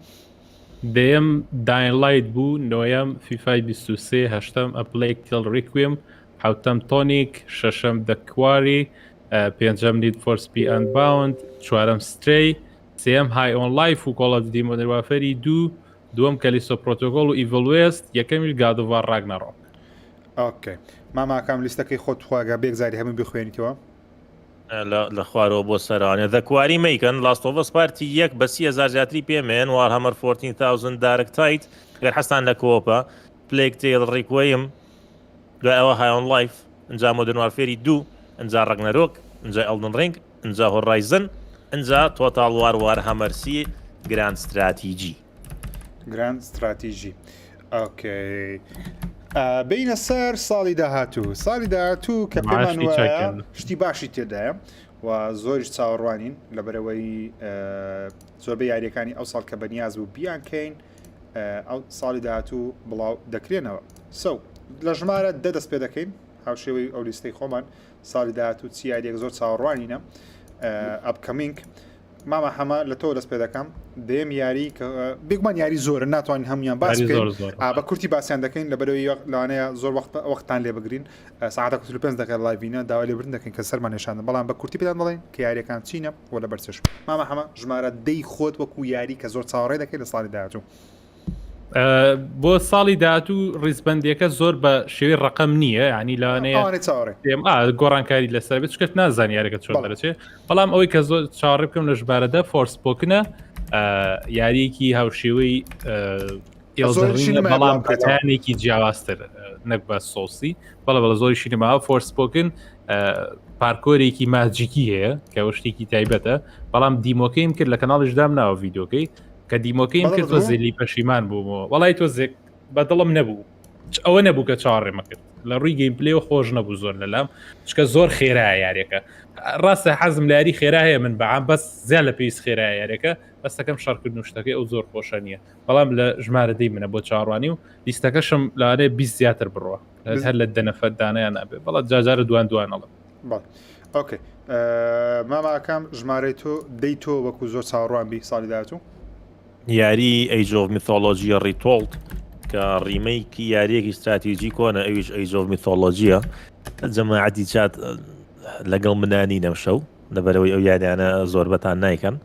دەیەم داین لایت بوو نۆیەم فیفای 23 هەشتەم ئە پلەیگ تێل ڕیکویم حەوتەم تۆنیک شەشەم دە کواری. پێنجەم Need for Speed Unbound چوارەم Stray سێم High on Life و Call of Duty Modern Warfare ی دوو دووەم Callisto Protocol و Evil West یەکەمیش God of War Ragnarok. Okay ماماکام لیستەکەی خۆت تخواگە بێک زاری هەمووی بخوێنیتەوە. لە خوارەوە بۆ سەرانە The Quarry مەیکەن Last of Us Part یەک بە 30هزار زیاتری پێمێن Warhammer 14000 Darktide گەر حەستان لە co-op ە Plague Tale Requiem دوای ئەوە High on Life ئینجا Modern Warfare ی دوو ئینجا Ragnarok ئینجا Elden Ring ئینجا Horizon ئینجا Total War Warhammer C Grand Strategy. Grand Strategy okay بینە سەر ساڵی داهاتوو ساڵی داهاتوو کە پێمان وایە شتی باشی تێدایە و زۆریش چاوەڕوانین لەبەرەوەی زۆربەی یاریەکانی ئەو ساڵ کە بەنیاز بوو بیان کەین ئەو ساڵی داهاتوو بڵاو دەکرێنەوە so لە ژمارە دە دەست پێ دەکەین هاوشێوەی ئەو لیستەی خۆمان ساڵی داهاتوو چی یاریەک زۆر چاوەڕوانینە upcoming مامە حەمە لە تۆ دەست پێ دەکەم دەیەم یاری کە بێگومان یاری زۆرن ناتوانین هەمویان باس یاری بکەین زۆر زۆر ئا بە کورتی باسیان دەکەین لە بەرەوەی لەوانەیە زۆر وەخت وەختان لێ بگرین ساعتە کوتل پێنج دقیقە live ینە داوای لێبوردن دەکەین کە سەرمان نێشاندن بەڵام بە کورتی پێتان دەڵێین کە یاریەکان چینە و لەبەر چش مامە حەمە ژمارە دەی خۆت وەکو یاری کە زۆر چاوەڕێ دەکەی لە ساڵی داهاتوو بۆ ساڵی داهاتوو ڕیزبندیەکە زۆر بە شێوەی ڕقم نییە ینی لەوانەیە گۆڕانکاری لەسەر بێت چکت نازانانی یاریەکە چۆن دەرەچێت بەڵام ئەوەی کە زۆر چاڕێ بکەم لە ژمارەدا Forspoken ە یاریەکی هاوشێوەی بەڵام پێتانێکی جیاوازتر نەک بە Souls ی بەڵێ بەڵە زۆری شینەما Forspoken parkour ێکی magic ی هەیە کە شتێکی تایبەتە بەڵام demo کەیم کرد لە کەناڵیش دام ناوە ڤیدۆکەی کە demo کەیم کرد تۆزێ لی پەشیمان بوومەوە وەڵی تۆزێک بە دڵم نەبوو ئەوە نەبوو کە چاڕێمە کرد لە ڕووی gameplay و خۆش نەبوو زۆر لەلام چکە زۆر خێرا یاریەکە ڕاستە حەزم لە یاری خێرا هەیە من بەعام بەس زیاد لە پێویست خێرا یاریەکە بەسەکەم شەڕکردن و شتەکەی ئەو زۆر خۆشە نییە بەڵام لە ژمارە دەی منە بۆ چاڕوانی و لیستەکەشم لاێ 20 زیاتر بڕوە هەر لە دەنەفەت دانیان نابێ بەڵام جاجارە دوان دوانەڵم okay ماماکەم ژمارەی تۆ دەی تۆ وەکو زۆر چاوەڕوان بی ساڵی داهاتوو. یاری Age of Mythology Retold کە remake ی یاریەکی ستراتیجی کۆنە ئەویش Age of Mythology یە جەماعەتی چات لەگەڵ منانی نەمشەو لەبەرەوەی ئەو یاریانە زۆربەتان نایکەن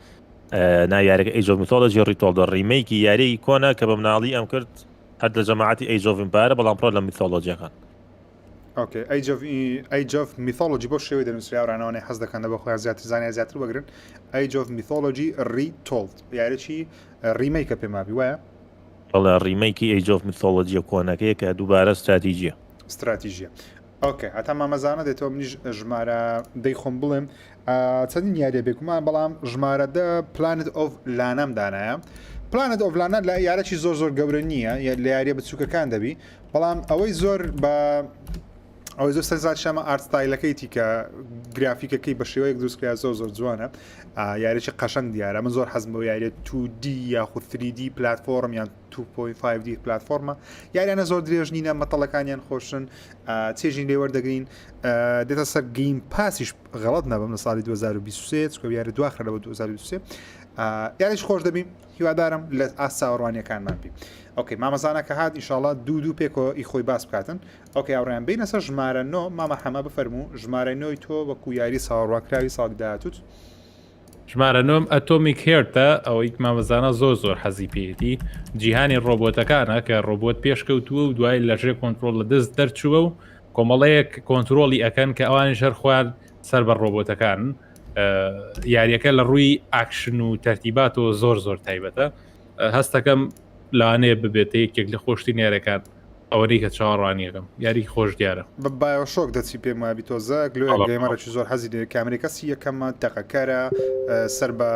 ناو یاریەکە Age of Mythology Retold remake ی یاریی کۆنە کە بە مناڵی ئەم کرد هەر لە جەماعەتی Age of Empire بەڵام پڕە لە میتۆلۆجیەکان. okay Age of Mythology بۆ شێوەی دەنووسرێ هاوڕێیانەوانەی حەز دەکەن لە بۆ خۆیان زیاتر زانیاری زیاتر وەگرن Age of Mythology Retold یاریی remake ە پێم وابی وایە؟ بەڵێ remake ی Age of Mythology یە کۆنەکەیە کە دووبارە ستراتیجیە. ستراتیژیە okay هەتا مامەزانە دێتەوە منیش ژمارە دەی خۆم بڵێم چەندین یاریە بێگومان بەڵام ژمارە دە Planet of Lana م دانایە Planet of Lana لە یارەی زۆر زۆر گەورە نییە لە یاریە بچووکەکان دەبی بەڵام ئەوەی زۆر بە ئەوەی زۆر سەرزاد شەمە art style ەکەیتی کە گرافیکەکەی بە شێوەیەک دروستکرا زۆر زۆر جوانە یاریی قەشەنگ دیارە من زۆر حەزم بۆ یاریە 2D یاخود 3D platform یان 2.5D platform ە یاریانە زۆر درێژ نینە مەتەڵەکانیان خۆشن چێژین لێ وەردەگرین دێتە سەر Game Pass یش غەڵت نەبم لە ساڵی 2023 چکە یاری دواخرا لەوە 2023 یاریش خۆش دەبین هیوادارم لە ئاست چاوەڕوانیەکانمان بی okay مامەزانە کە هات ئیشاڵا دوو دوو پێکەوە ئی خۆی باس بکاتن okay هاوڕێیان بینە سەر ژمارە نۆ مامە حەمە بفەرموو ژمارە نۆی تۆ وەکو یاری چاوەڕوانکراوی ساڵی داهاتوت ژمارە نۆم Atomic Heart ە ئەوەی مامەزانە زۆر زۆر حەزی پێیەتی جیهانی ڕۆبۆتەکانە کە ڕۆبۆت پێشکەوتووە و دوای لە ژێر کۆنتترۆل لە دەست دەرچووە و کۆمەڵەیەک کۆنتترۆلی ئەەکەن کە ئەوانیش هەر خۆیان سەر بە ڕۆبۆتەکان یاریەکە لە ڕووی ئاکشن و تەرتیباتەوە زۆر زۆر تایبەتە هەستەکەم لەوانەیە ببێتە یەکێک لە خۆشترین یاریەکان ئەوەی کە چاوەڕوانیەکەم یاری خۆش دیارە. بە BioShock دەچی پێم وابی تۆزە گلۆیە gamer ەکی زۆر حەزی لێ کامری کەسی یەکەمە تەقەکەرە سەر بە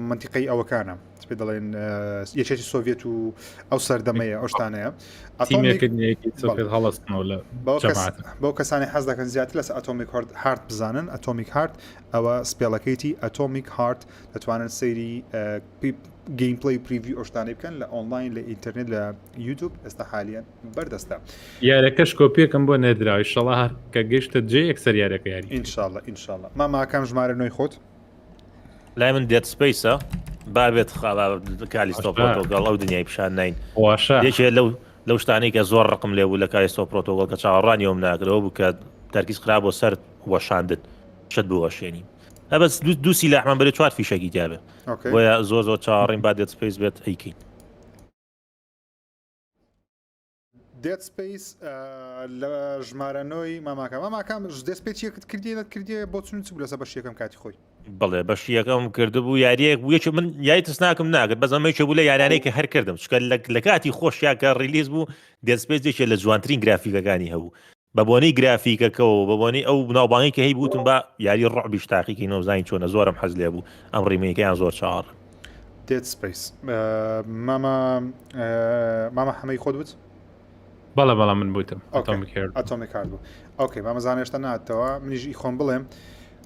منتیقەی ئەوەکانە پێ دەڵێن یەکێتی سۆڤێت و ئەو سەردەمەیە ئەو شتانەیە بەو کەسانی حەز دەکەن زیاتر لەسەر Atomic Heart بزانن Atomic Heart ئەوە spell ەکەیتی Atomic Heart دەتوانن سەیری gameplay preview ئەو شتانەی بکەن لە ئۆنلاین لە ئینتەرنێت لە یوتوب ئێستا حالیان بەردەستە. یارەکەش کۆپیەکەم بۆ نێردراوە ئیشەڵا هەر کە گەشتە جێ یەکسەر یارەکە یاری ئینشاءاللە ئینشاءاللە مامە ئاکام ژمارە نۆی خۆت. لای من Dead Space ە با بێت Callisto Protocol ئەو دنیای پیشان نین واشە یەکێ لەو لەو شتانەی کە زۆر ڕقم لێ بوو لە Callisto Protocol کە چاوەڕوانی ئەوم ناکرەوە بوو کە تەرکیز خرا بۆ سەر وەشاندن. شت بوەشێنی هەبەس دوو سیلاحمان بەرێ چوار فیشەکی تیاابێ بۆیە زۆر زۆر چاوەڕین با Dead Space بێت ئەیکەین. Dead Space لە ژمارە نۆی ماماکە ماماکەم Dead Space یەکت کردی نەت کردی بۆ چون چ بوو لەسەر بەشی یەکەم کاتی خۆی بەڵێ بەشی یەکەم کردبوو یاریەک بوو یەکێ من یاری ترسناکم ناکرد بەس ئەمە یەکێ بوو لە یارانەی کە هەر کردم چونکە لە کاتی خۆشیا کە release بوو Dead Space یەکێ لە جوانترین گرافیکەکانی هەبوو بە بۆنەی گرافیکەکەەوە بە بۆنەی ئەو ناوبانگی کە هەی بوتم با یاری ڕعبیش تاقیکەینەوە بزانین چۆنە زۆرم حەز لێ بوو ئەم remake ەیان زۆر چاوەڕێم. Dead Space مامە مامە حەمەی خۆت وت؟ بەڵێ بەڵام من بوتم Atomic Heart بوو okay مامە زانا هێشتا ناتەوە منیش ئی خۆم بڵێم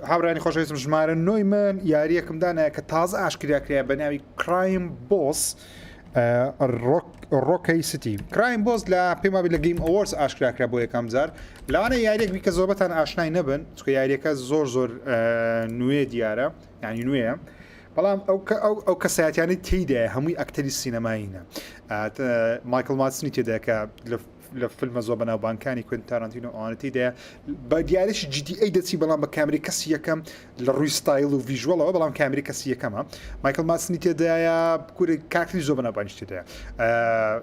هاوڕانی خۆشەویستم ژمارە نۆی من یاریەکم دانایە کە تازە ئاشکرا کرا بە ناوی Crime Boss Rockay City Crime Boss لە پێم وابێت لە Game Awards ئاشکرا کرا بۆ یەکەم جار لەوانە یاریەک بی کە زۆربەتان ئاشنای نەبن چکە یاریەکە زۆر زۆر نوێ دیارە یعنی نوێیە بەڵام ئەو ئەو ئەو کەسایەتیانەی تێیدایە هەمووی ئەکتەری سینەمایینە مایکل مادسنی تێدا کە لە لە فیلمە زۆر بەناوبانگەکانی کوێنتن تارانتینۆ ئەوانە تێیدایە بە دیارێکی GTA دەچی بەڵام بە کامری کەسی یەکەم لە ڕووی ستایل و visual ەوە بەڵام کامری کەسی یەکەمە مایکل مادسنی تێدایە کورە کاکتری زۆر بەناوبانگیش تێدایە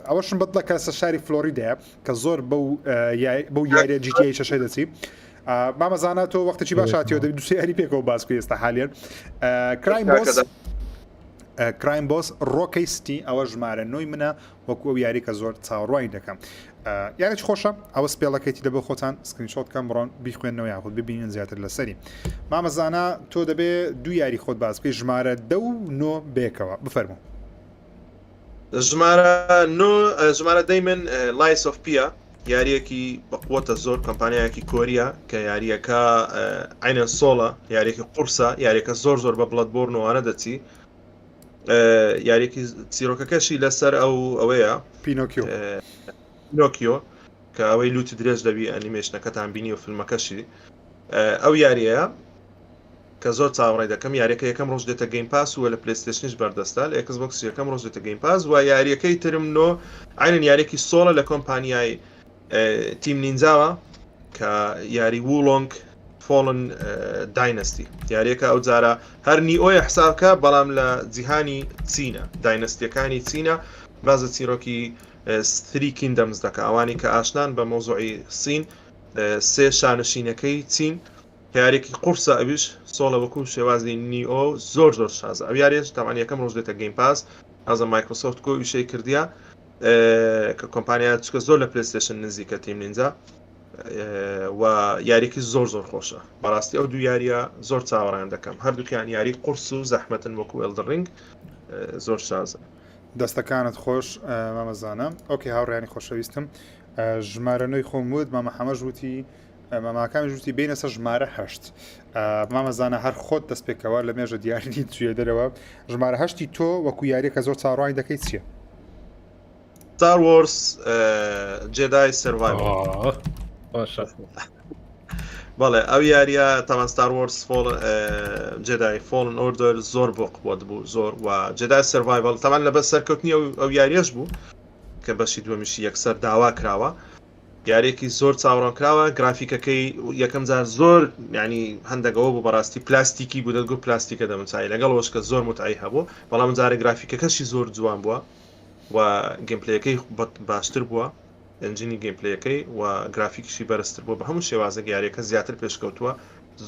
ئەوەشم بەدڵە کە لەسەر شاری فلۆریدایە کە زۆر بەو بەو یاریە GTA شەشە دەچی مامە زانا تۆ وەختێکی باش هاتیەوە دەبی دوو یاری پێکەوە باس بکەی ئێستا حالیان Crime Boss Crime Boss Rockay City ئەوە ژمارە نۆی منە وەکو ئەو یاری کە زۆر چاوەڕوانی دەکەم یاریی خۆشە ئەوە spoil ەکەیتی لە بۆ خۆتان screenshot کەم بڕۆن بیخوێندنەوە یاخود ببینن زیاتر لەسەری مامە زانا تۆ دەبێ دوو یاری خۆت باس بکەی ژمارە دە و نۆ بێکەوە بفەرموو. ژمارە نۆ ژمارە دەی من Lies of P ە یاریەکی بەقوەتە زۆر کۆمپانیایەکی کۆریە کە یاریەکە عینەن Souls ە یاریەکی قورسە یاریەکە زۆر زۆر بە Bloodborne وانە دەچی یاریەکی چیرۆکەکەشی لەسەر ئەو ئەوەیە پینۆکیۆ پینۆکیۆ کە ئەوەی لوتی درێژ دەبی ئەنیمێشنەکەتان بینی و فیلمەکەشی ئەو یاریەیە کە زۆر چاوەڕێی دەکەم یاریەکە یەکەم ڕۆژ دێتە Game Pass و لە PlayStation یش بەردەستە لە Xbox یەکەم ڕۆژ دێتە Game Pass و یاریەکەی ترم نۆ عینەن یاریەکی Souls ە لە کۆمپانیای Team Ninja وە کە یاری Wo Long Fallen Dynasty یاریەکە ئەو جارە هەر Nioh یە حسابکە بەڵام لە جیهانی چینە dynasty یەکانی چینە بازە چیرۆکی Three Kingdoms دەکە ئەوانی کە ئاشنان بە مۆزۆی سین سێ شانشینەکەی چین یاریەکی قورسە ئەویش Souls ە وەکو شێوازی Nioh زۆر زۆر شازە ئەو یاریەش تاوان یەکەم ڕۆژ دێتە Game Pass تازە مایکرۆسۆفت کۆ ئیشەی کردیە کە کۆمپانیا چکە زۆر لە PlayStation نزیکە Team Ninja و یاریکی زۆر زۆر خۆشە بەڕاستی ئەو دوو یاریە زۆر چاوەڕیان دەکەم هەردووکیان یاری قورس و زەحمەتن وەکو Elden Ring زۆر شازە دەستەکانت خۆش مامەزانە okay هاوڕیانی خۆشەویستم ژمارە نۆی خۆم وت مامە حەمەش وتی ماماکانیش وتی بینە سەر ژمارە هەشت مامە زانا هەر خۆت دەست پێکەوە لە مێژە دیاری چویە دەرەوە ژمارە هەشتی تۆ وەکو یاریەکە زۆر چاڕوانی دەکەیت چییە؟ Star Wars Jedi Survivor بەڵێ ئەو یاریە تاوان Star Wars Fall Jedi Fallen Order زۆر بۆ قوت بوو زۆر و Jedi Survival تاوان لە بەس سەرکەوتنی ئەو یاریەش بوو کە بەشی دووەمیشی یەکسەر داوا کراوە یاریەکی زۆر چاوەڕوانکراوە گرافیکەکەی یەکەم جار زۆر ینی هەندێکەوە بوو بەڕاستی پلاستیکی بوو دەگو پلاستیکە دەمەچوی لەگەڵ وەشکە زۆر متعی هەبوو بەڵام جارە گرافیکەکەشی زۆر جوان بووە و gameplay ەکەی باشتر بووە engine ی gameplay ەکەی و گرافیکیشی بەرزتر بووە بە هەموو شێوازێک یاریەکە زیاتر پێشکەوتووە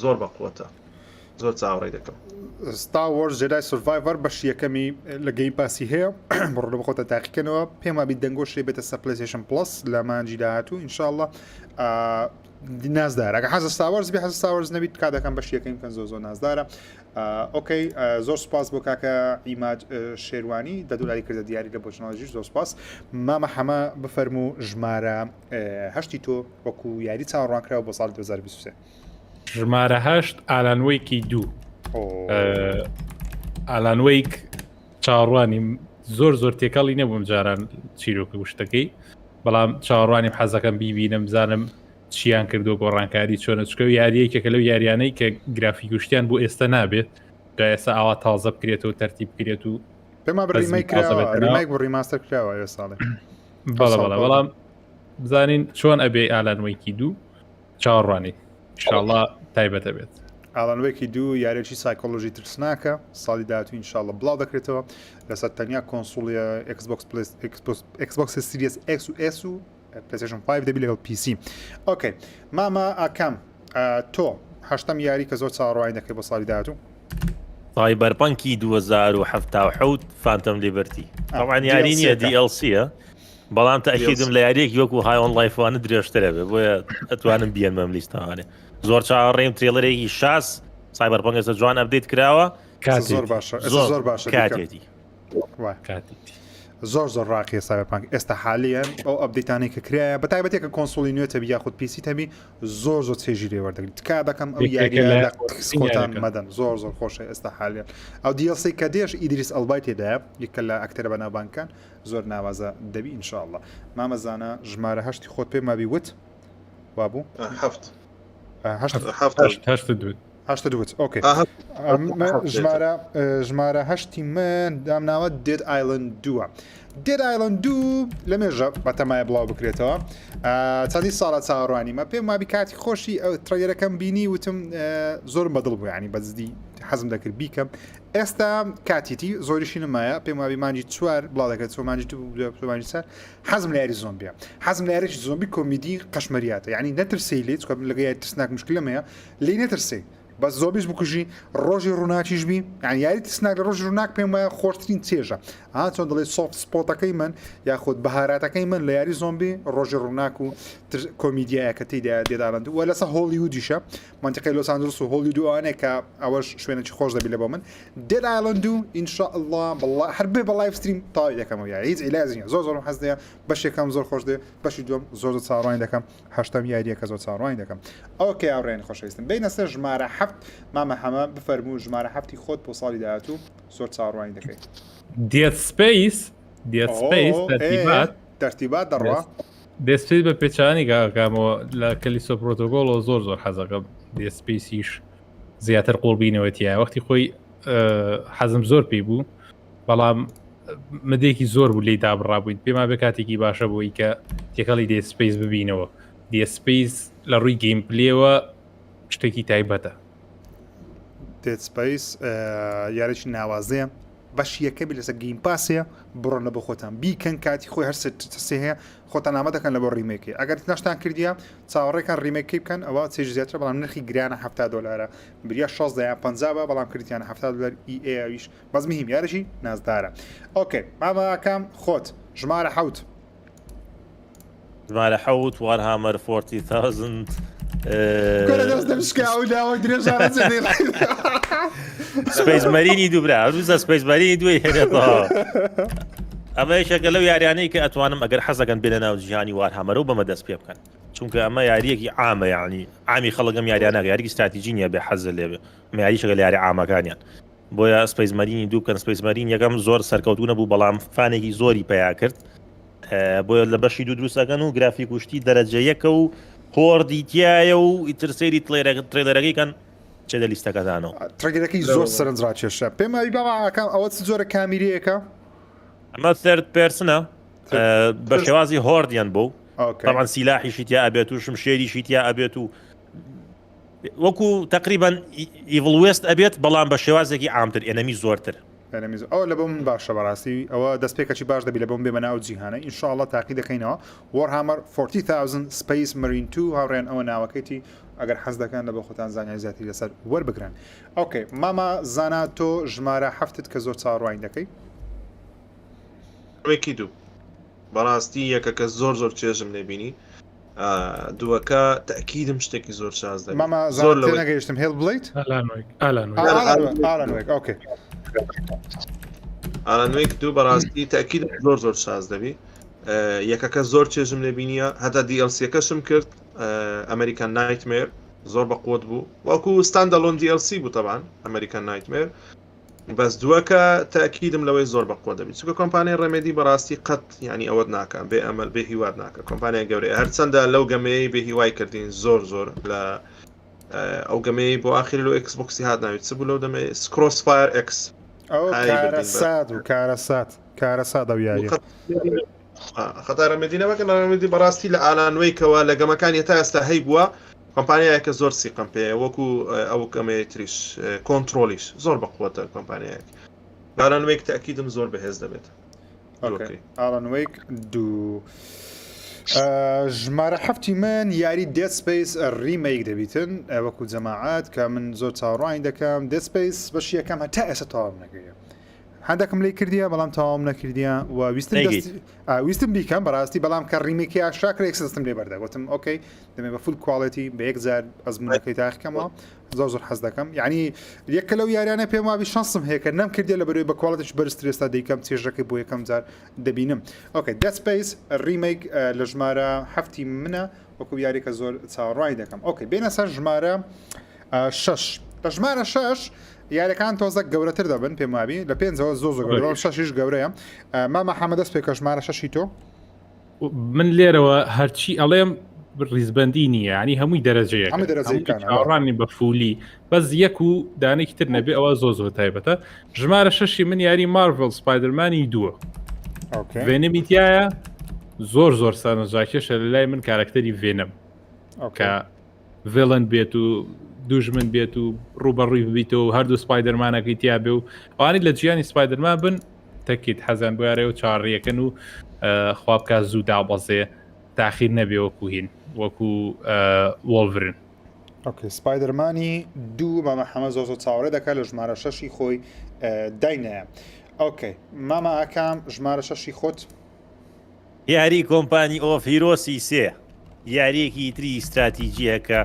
زۆر بەقوەتە زۆر چاوەڕێی دەکەم. Star Wars Jedi Survivor بەشی یەکەمی لە Game Pass ی هەیە بڕۆ بخۆتە تاقیکەنەوە پێم وابی دەنگۆش لێ بێتە سەر PlayStation Plus لە مانجی داهاتوو ئینشاءاللە نازدارە ئەگە حەزە Star Wars بێ حەزە Star Wars نەبیت تکا دەکەم بەشی یەکەمی بکەن زۆر زۆر نازدارە okay زۆر سپاس بۆ کاکە ئیماج شێروانی دە دلاری کردە دیاری لە بۆچناڵژیش زۆر سپاس مامە حەمە بفەرموو ژمارە هەشتی تۆ وەکو یاری چاوەڕوانکراوە بۆ ساڵی 2023 ژمارە هەشت Alan Wake ی دوو Alan Wake چاوەڕوانیم زۆر زۆر تێکەڵی نەبووم جاران چیرۆکە گوشتەکەی بەڵام چاوەڕوانیم حەزەکەم بیبینم بزانم چیان کردو گۆڕانکاری چۆنە چکە و یاریەکێکە لەو یاریانەی کە گرافیک گوشتیان بۆ ئێستا نابێت دا ئێستا ئاوا تازە بکرێت و تەرتیب بکرێت و پێما remake remake و remaster کراوە ئێ ساڵێ بەڵێ بەڵێ بەڵام بزانین چۆن ئەبێ Alan Wake ی دوو چاوەڕوانی ئینشاڵڵا تایبەتە بێت. Alan Wake ی دوو یاریی سایکۆلۆژی ترسناکە ساڵی داهاتوو ئینشاءاللە بڵاو دەکرێتەوە لەسەر تەنیا console ی Xbox پلس Xbox Series X و S و PlayStation 5 دەبی لەگەڵ PC okay مامە ئاکام تۆ هەشتەم یاری کە زۆر چاوەڕوانی دەکەی بۆ ساڵی داهاتوو Cyberpunk ی 2077 Phantom Liberty طبعا یاری نییە DLC ە بەڵام تاکیدم لە یاریەکی وەکو High on Life وانە درێژترە بێ بۆیە ئەتوانم بیەنمەم لیستەوانێ زۆر چاوەڕێم trailer ێکی شاز Cyberpunk ئێستا جوان update کراوە زۆر باشە زۆر باشە کاتێتی کاتێتی زۆر زۆر ڕاقیە Cyberpunk ئێستا حالیان ئەو update انەی کە کرایە بە تایبەتێک کە console ی نوێ تەبی یاخود PC تەبی زۆر زۆر چێژی لێ وەردەگری تکا دەکەم ئەو یاریە لە خۆتان مەدەن زۆر زۆر خۆشە ئێستا حالیان ئەو DLC کە دێش ئیدریس ئەلبای تێدایە یەکە لە ئەکتەرە بەناوبانگەکان زۆر ناوازە دەبی ئینشاءاللە مامە زانا ژمارە هەشتی خۆت پێ مابی وت وابوو هەفت هەشت دوت هەشت دوت okay ژمارە ژمارە هەشتی من دامناوە Dead Island دووە Dead Island دوو لە مێژە بەتەمایە بڵاو بکرێتەوە چەندی ساڵە چاوەڕوانیمە پێم وابی کاتی خۆشی ئەو trailer ەکەم بینی وتم زۆرم بەدڵ بوو ینی بەزدی حەزم دەکرد بیکەم ئێستا کاتیتی زۆریشی نمایە پێم وابی مانجی چوار بڵاو دەکرێت چۆ مانجی دوو مانجی چوار حەزم لە یاری زۆمبیە حەزم لە یاریی زۆمبی کۆمیدی قەشمەریاتە یعنی نەترسی لێ چکە من لەگە یاری ترسناک مشکلەم هەیە لێی نەترسی بەس زۆمبیش بکوژی ڕۆژی ڕووناکیش بی یعنی یاری ترسناک لە ڕۆژی ڕووناک پێم وایە خۆشترین چێژە ها چۆن دەڵێ soft spot ەکەی من یاخود بەهاراتەکەی من لە یاری زۆمبی ڕۆژی ڕووناک و کۆمیدیایە کە تێیدا Dead Island و لەسە هۆڵیودیشە مەنتیقەی لۆس ئانجلس و هۆڵیود و ئەوانەیە کە ئەوەش شوێنێکی خۆش دەبی لە بۆ من Dead Island و ئینشاءاللە بەڵا هەر بێ بە live stream تەواوی دەکەمەوە یاری هیچ عیلاج نییە زۆر زۆرم حەز لێیە بەشێکم زۆر خۆش دێ بەشی دووەم زۆر زۆر چاوەڕوانی دەکەم هەشتەم یارییە کە زۆر چاوەڕوانی دەکەم okay هاوڕێیانی خۆشەویستم بینە سەر ژمارە حەفت مامە حەمە بفەرموو ژمارە حەفتی خۆت بۆ ساڵی داهاتوو زۆر چاوەڕوانی دەکەیت Dead Space Dead Space تەرتیبات تەرتیبات دەڕوا Dead Space بە پێچانی گاکامەوە لە Callisto Protocol ەوە زۆر زۆر حەزەکەم Dead Space یش زیاتر قوڵبینەوە تیا وەختی خۆی حەزم زۆر پێی بوو بەڵام مدێکی زۆر بوو لی دابڕابووین پێما بێ کاتێکی باشە بۆی کە تێکەڵی Dead Space ببینەوە Dead Space لە ڕووی gameplay ەوە شتێکی تایبەتە Dead Space یاریی ناوازەیە بەشی یەکەمی لەسەر Game Pass ە بڕۆن لە بۆ خۆتان بیکەن کاتی خۆی هەر سێ هەیە خۆتان ئامادە دەکەن لە بۆ remake ی ئەگەر نەشتان کردیە چاوەڕێکان remake ی بکەن ئەوە چێژ زیاترە بەڵام نرخی گرانە 70 دلارە بریا 16 یان 50 بە بەڵام کردیان 70 دلار ئی ئێ ئەویش بەس مهم یارشی نازدارە okay ماماکەم خۆت ژمارە حوت ژمارە حەوت Warhammer 40,000 Space Marine ی دوو برا هەروزە Space Marine ی دوی هێنێتەوە ئەمە یەکێکە لەو یاریانەی کە ئەتوانم ئەگەر حەزەکەن بێنە ناو جیهانی Warhammer ەوە بەمە دەست پێ بکەن چونکە ئەمە یاریەکی عامە یعنی عامی خەڵگەم یاریانە یاریکی استراتیژی نییە بێ حەزە لێبێ ئەمە یاریشەکە لە یاری عامەکانیان بۆیە Space Marine ی دوو بکەن Space Marine یەکەم زۆر سەرکەوتو نەبوو بەڵام fan ێکی زۆری پیا کرد بۆیە لە بەشی دوو دروستەکەن و گرافیک وشتی دەرەجە یەکە و horde ی تایە و ئیتر سەیری trailer ەکەی کەن چێ لە لیستەکەدانەوە trailer ەکەی زۆر سەرنجڕاکێشە پێم وابی بابا ئاکام ئەوە چ جۆرە کامیرەیەکە ئەمە third person ە بە شێوازی horde یان بوو طبعا سیلاحیشی تیا ئەبێت و شمشێریشی تیا ئەبێت و وەکو تقریبا Evil West ئەبێت بەڵام بە شێوازێکی عامتر enemy زۆرتر. enemy زۆر ئەوە لە بۆ من باشە بەڕاستی ئەوە دەستپێکەکی باش دەبی لە بۆم بێمە ناو جیهانە ئینشاءاللە تاقی دەکەینەوە Warhammer 40000 Space Marine 2 هاوڕێن ئەوە ناوەکەیتی ئەگەر حەز دەکەن لە بۆ خۆتان زانیاری زیاتری لەسەر وەربگرن okay مامە زانا تۆ ژمارە حەفتت کە زۆر چاوەڕوانی دەکەی وێکی دوو بەڕاستی یەکەکە زۆر زۆر چێژم لێبینی دووەکە تەکیدم شتێکی زۆر شاز دەبێت ماما زۆر لەوەی نەگەیشتم Hellblade Alan Wake okay Alan Wake دوو بەڕاستی تەکید زۆر زۆر شاز دەبی یەکەکە زۆر چێژم لێ بینیە هەتا DLC ەکەشم کرد American Nightmare زۆر بە قوت بوو وەکو standalone DLC بوو تەبان American Nightmare بەس دووەکە تاکیدم لەوەی زۆر بەقوە دەبیت چونکە کۆمپانیای Remedy بەڕاستی قەت یعنی ئەوەت ناکە بێ ئەمەل بێ هیوات ناکە کۆمپانیای گەورەیە هەرچەندە لەو گەمەیە بێ هیوای کردین زۆر زۆر لە ئەو گەمەی بۆ ئاخری لۆ Xbox ی هات ناوی چ بوو لەو دەمەی CrossFire X ئەو کارەسات و کارەسات کارەسات ئەو یاریە خەتا Remedy نەمەکە Remedy بەڕاستی لە Alan Wake ەوە لە گەمەکانی تا ئێستا هەی بووە. کۆمپانیایەکە زۆر سیقەم پێیە وەکو ئەو کەمەیە تریش کۆنتترۆلیش زۆر بەقوتە کۆمپانیایەک ئالان وەیک تاکیدم زۆر بەهێز دەبێت. ئالان وەیک دوو ژمارە حەفتی من یاری دێد سپەیس ڕیمەیک دەبیتن وەکو جەماعات کە من زۆر چاوەڕوانی دەکەم دێد سپەیس بەشی یەکەم هەتا ئێستا تەواو نەکردیە هەندێکم لی کردیە بەڵام تەواوم نەکردیە و ویستم ویستم بیکەم بەڕاستی بەڵام کە remake ی ئاشکرا کرا یەکسەر دەستم لێ بەردا گوتم okay دەمێ بە full quality بە یەک جار ئەزمونەکەی تاقیکەمەوە زۆر زۆر حەز دەکەم یعنی یەکە لەو یاریانە پێم وابی شانسم هەیە کە نەم کردیە لە بەرەوەی بە quality ش بەرزتر ئێستا دەیکەم چێژەکەی بۆ یەکەم جار دەبینم okay Dead Space remake لە ژمارە هەفتی منە وەکو یاریکە زۆر چاوەڕوانی دەکەم okay بێنە سەر ژمارە شەش لە ژمارە شەش یاریەکان تۆزە گەورەتر دەبن پێم وابی لە پێنجەوە زۆ زۆر گەورە شەشیش گەورەیە مامە حەمە دەست پێکە ژمارە شەشی تۆ من لێرەوە هەرچی ئەڵێم ڕیزبندی نییە ینی هەمووی دەرەجەیە ڕانی بە full ی بەس یەک و دانێکی تر نەبێ ئەوە زۆ زۆر تایبەتە ژمارە شەشی من یاری مارڤڵ سپایدەرمانی دووە ڤێنەمی تایە زۆر زۆر سەرنجڕاکێشە لە لای من کارکتەری ڤێنەم کە villain بێت و دوژمن بێت و ڕوبەڕووی ببیتەوە و هەردوو سپایدەرمانەکەی تیا بێ و ئەوانی لە جیانی سپایدەرمان بن تەکیت حەزیان بۆ یارێ و چاڕیەکەن و خوا بکات زوو دابەزێ تاخیر نەبێ وەکو هین وەکو وۆڵڤرن. okay سپایدەرمانی دوو مامە حەمە زۆر زۆر چاوەڕێ دەکات لە ژمارە شەشی خۆی داینایە okay مامە ئاکام ژمارە شەشی خۆت. یاری کۆمپانی ئۆف هیرۆسی سێ یاریەکی تری ئیستراتیجیە کە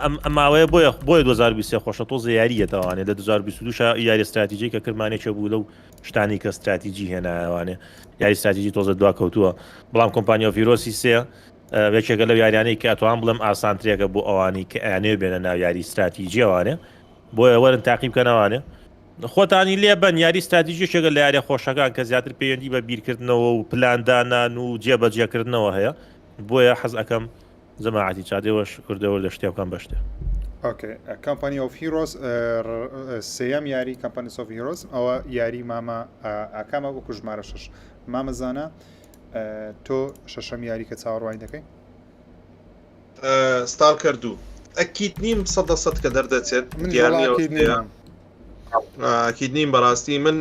ئەم ماوەیە بۆیە بۆیە 2023 خۆشە تۆزە یاریە تاوانێ لە 2022 شا یاری استراتیجی کە کرمانێکە بوو لەو شتانی کە استراتیجی هێنایوانێ یاری استراتیجی تۆزە دوا کەوتووە بەڵام کۆمپانی ئۆف هیرۆسی سێ یەکێکە لەو یاریانەی کە ئەتوان بڵێم ئاسانترێکە بۆ ئەوانی کە ئەیانەوێ بێنە ناو یاری استراتیجیەوانێ بۆیە وەرن تاقی بکەنەوانێ خۆتانی لێ بەن یاری ستراتیژی یەکێکە لە یاریە خۆشەکان کە زیاتر پەیوەندی بە بیرکردنەوە و پلاندانان و جێبەجێکردنەوە هەیە بۆیە حەز ئەکەم جەماعەتی چادێوەش وردە وردە شتێ بکەم بە شتێ. okay کامپانی ئۆف هیرۆس سێیەم یاری کامپانی ئۆف هیرۆس ئەوە یاری مامە ئاکامە وەکو ژمارە شەش مامە زانە تۆ شەشەم یاری کە چاوەڕوانی دەکەی ستالکەر دوو ئەکید نیم سەدە سەد کە دەردەچێت ئەکید نیم بەڕاستی من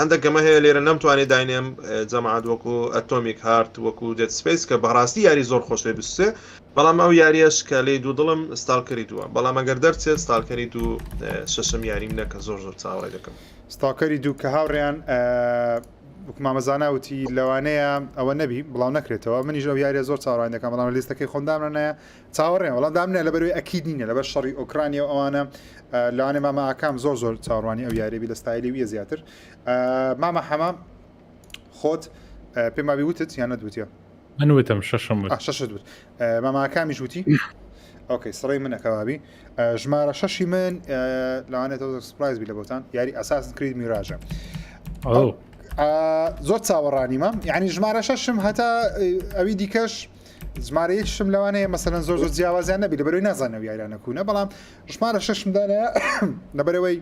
هەندێک گەمە هەیە لێرە نەمتوانێت داینێم جەماعات وەکو ئەتۆمیک هارت وەکو دێت سپیس کە بەڕاستی یاری زۆر خۆش لێ بسێ بەڵام ئەو یاریەش کە لێ دوو دڵم ستالکەری دووە بەڵام ئەگەر دەرچێت ستالکەری دوو شەشەم یاریم نەکە زۆر زۆر چاوەڕێ دەکەم ستاکەری دوو کە هاوڕێیان وەک مامە زانا وتی لەوانەیە ئەوە نەبی بڵاو نەکرێتەوە منیش ئەو یاریە زۆر چاوەڕوانی دەکەم بەڵام لە لیستەکەی خۆم دامنەنایە چاوەڕێم وەڵام دامنە لەبەرەوەی ئەکید نینە لەبەر شەڕی ئۆکرانیا و ئەوانە لەوانەیە مامە ئاکام زۆر زۆر چاوەڕوانی ئەو یاریە بی لە ستایلی ویە زیاتر مامە حەمە خۆت پێم وابی وتت یان نەدوتیە من وتم شەشم وت شەشت وت مامە ئاکامیش وتی okay سڕی منە کەوابی ژمارە شەشی من لەوانێت surprise بی لە بۆتان یاری ئەساسن کرید میراژە زۆر چاوەڕانیمە یعنی ژمارە شەشم هەتا ئەوی دیکەش ژمارە یەکشم لەوانەیە مەسەلەن زۆر زۆر جیاوازیان نەبی لەبەرەوەی نازانەوە یاریانە کوونە بەڵام ژمارە شەشمدانە لەبەرەوەی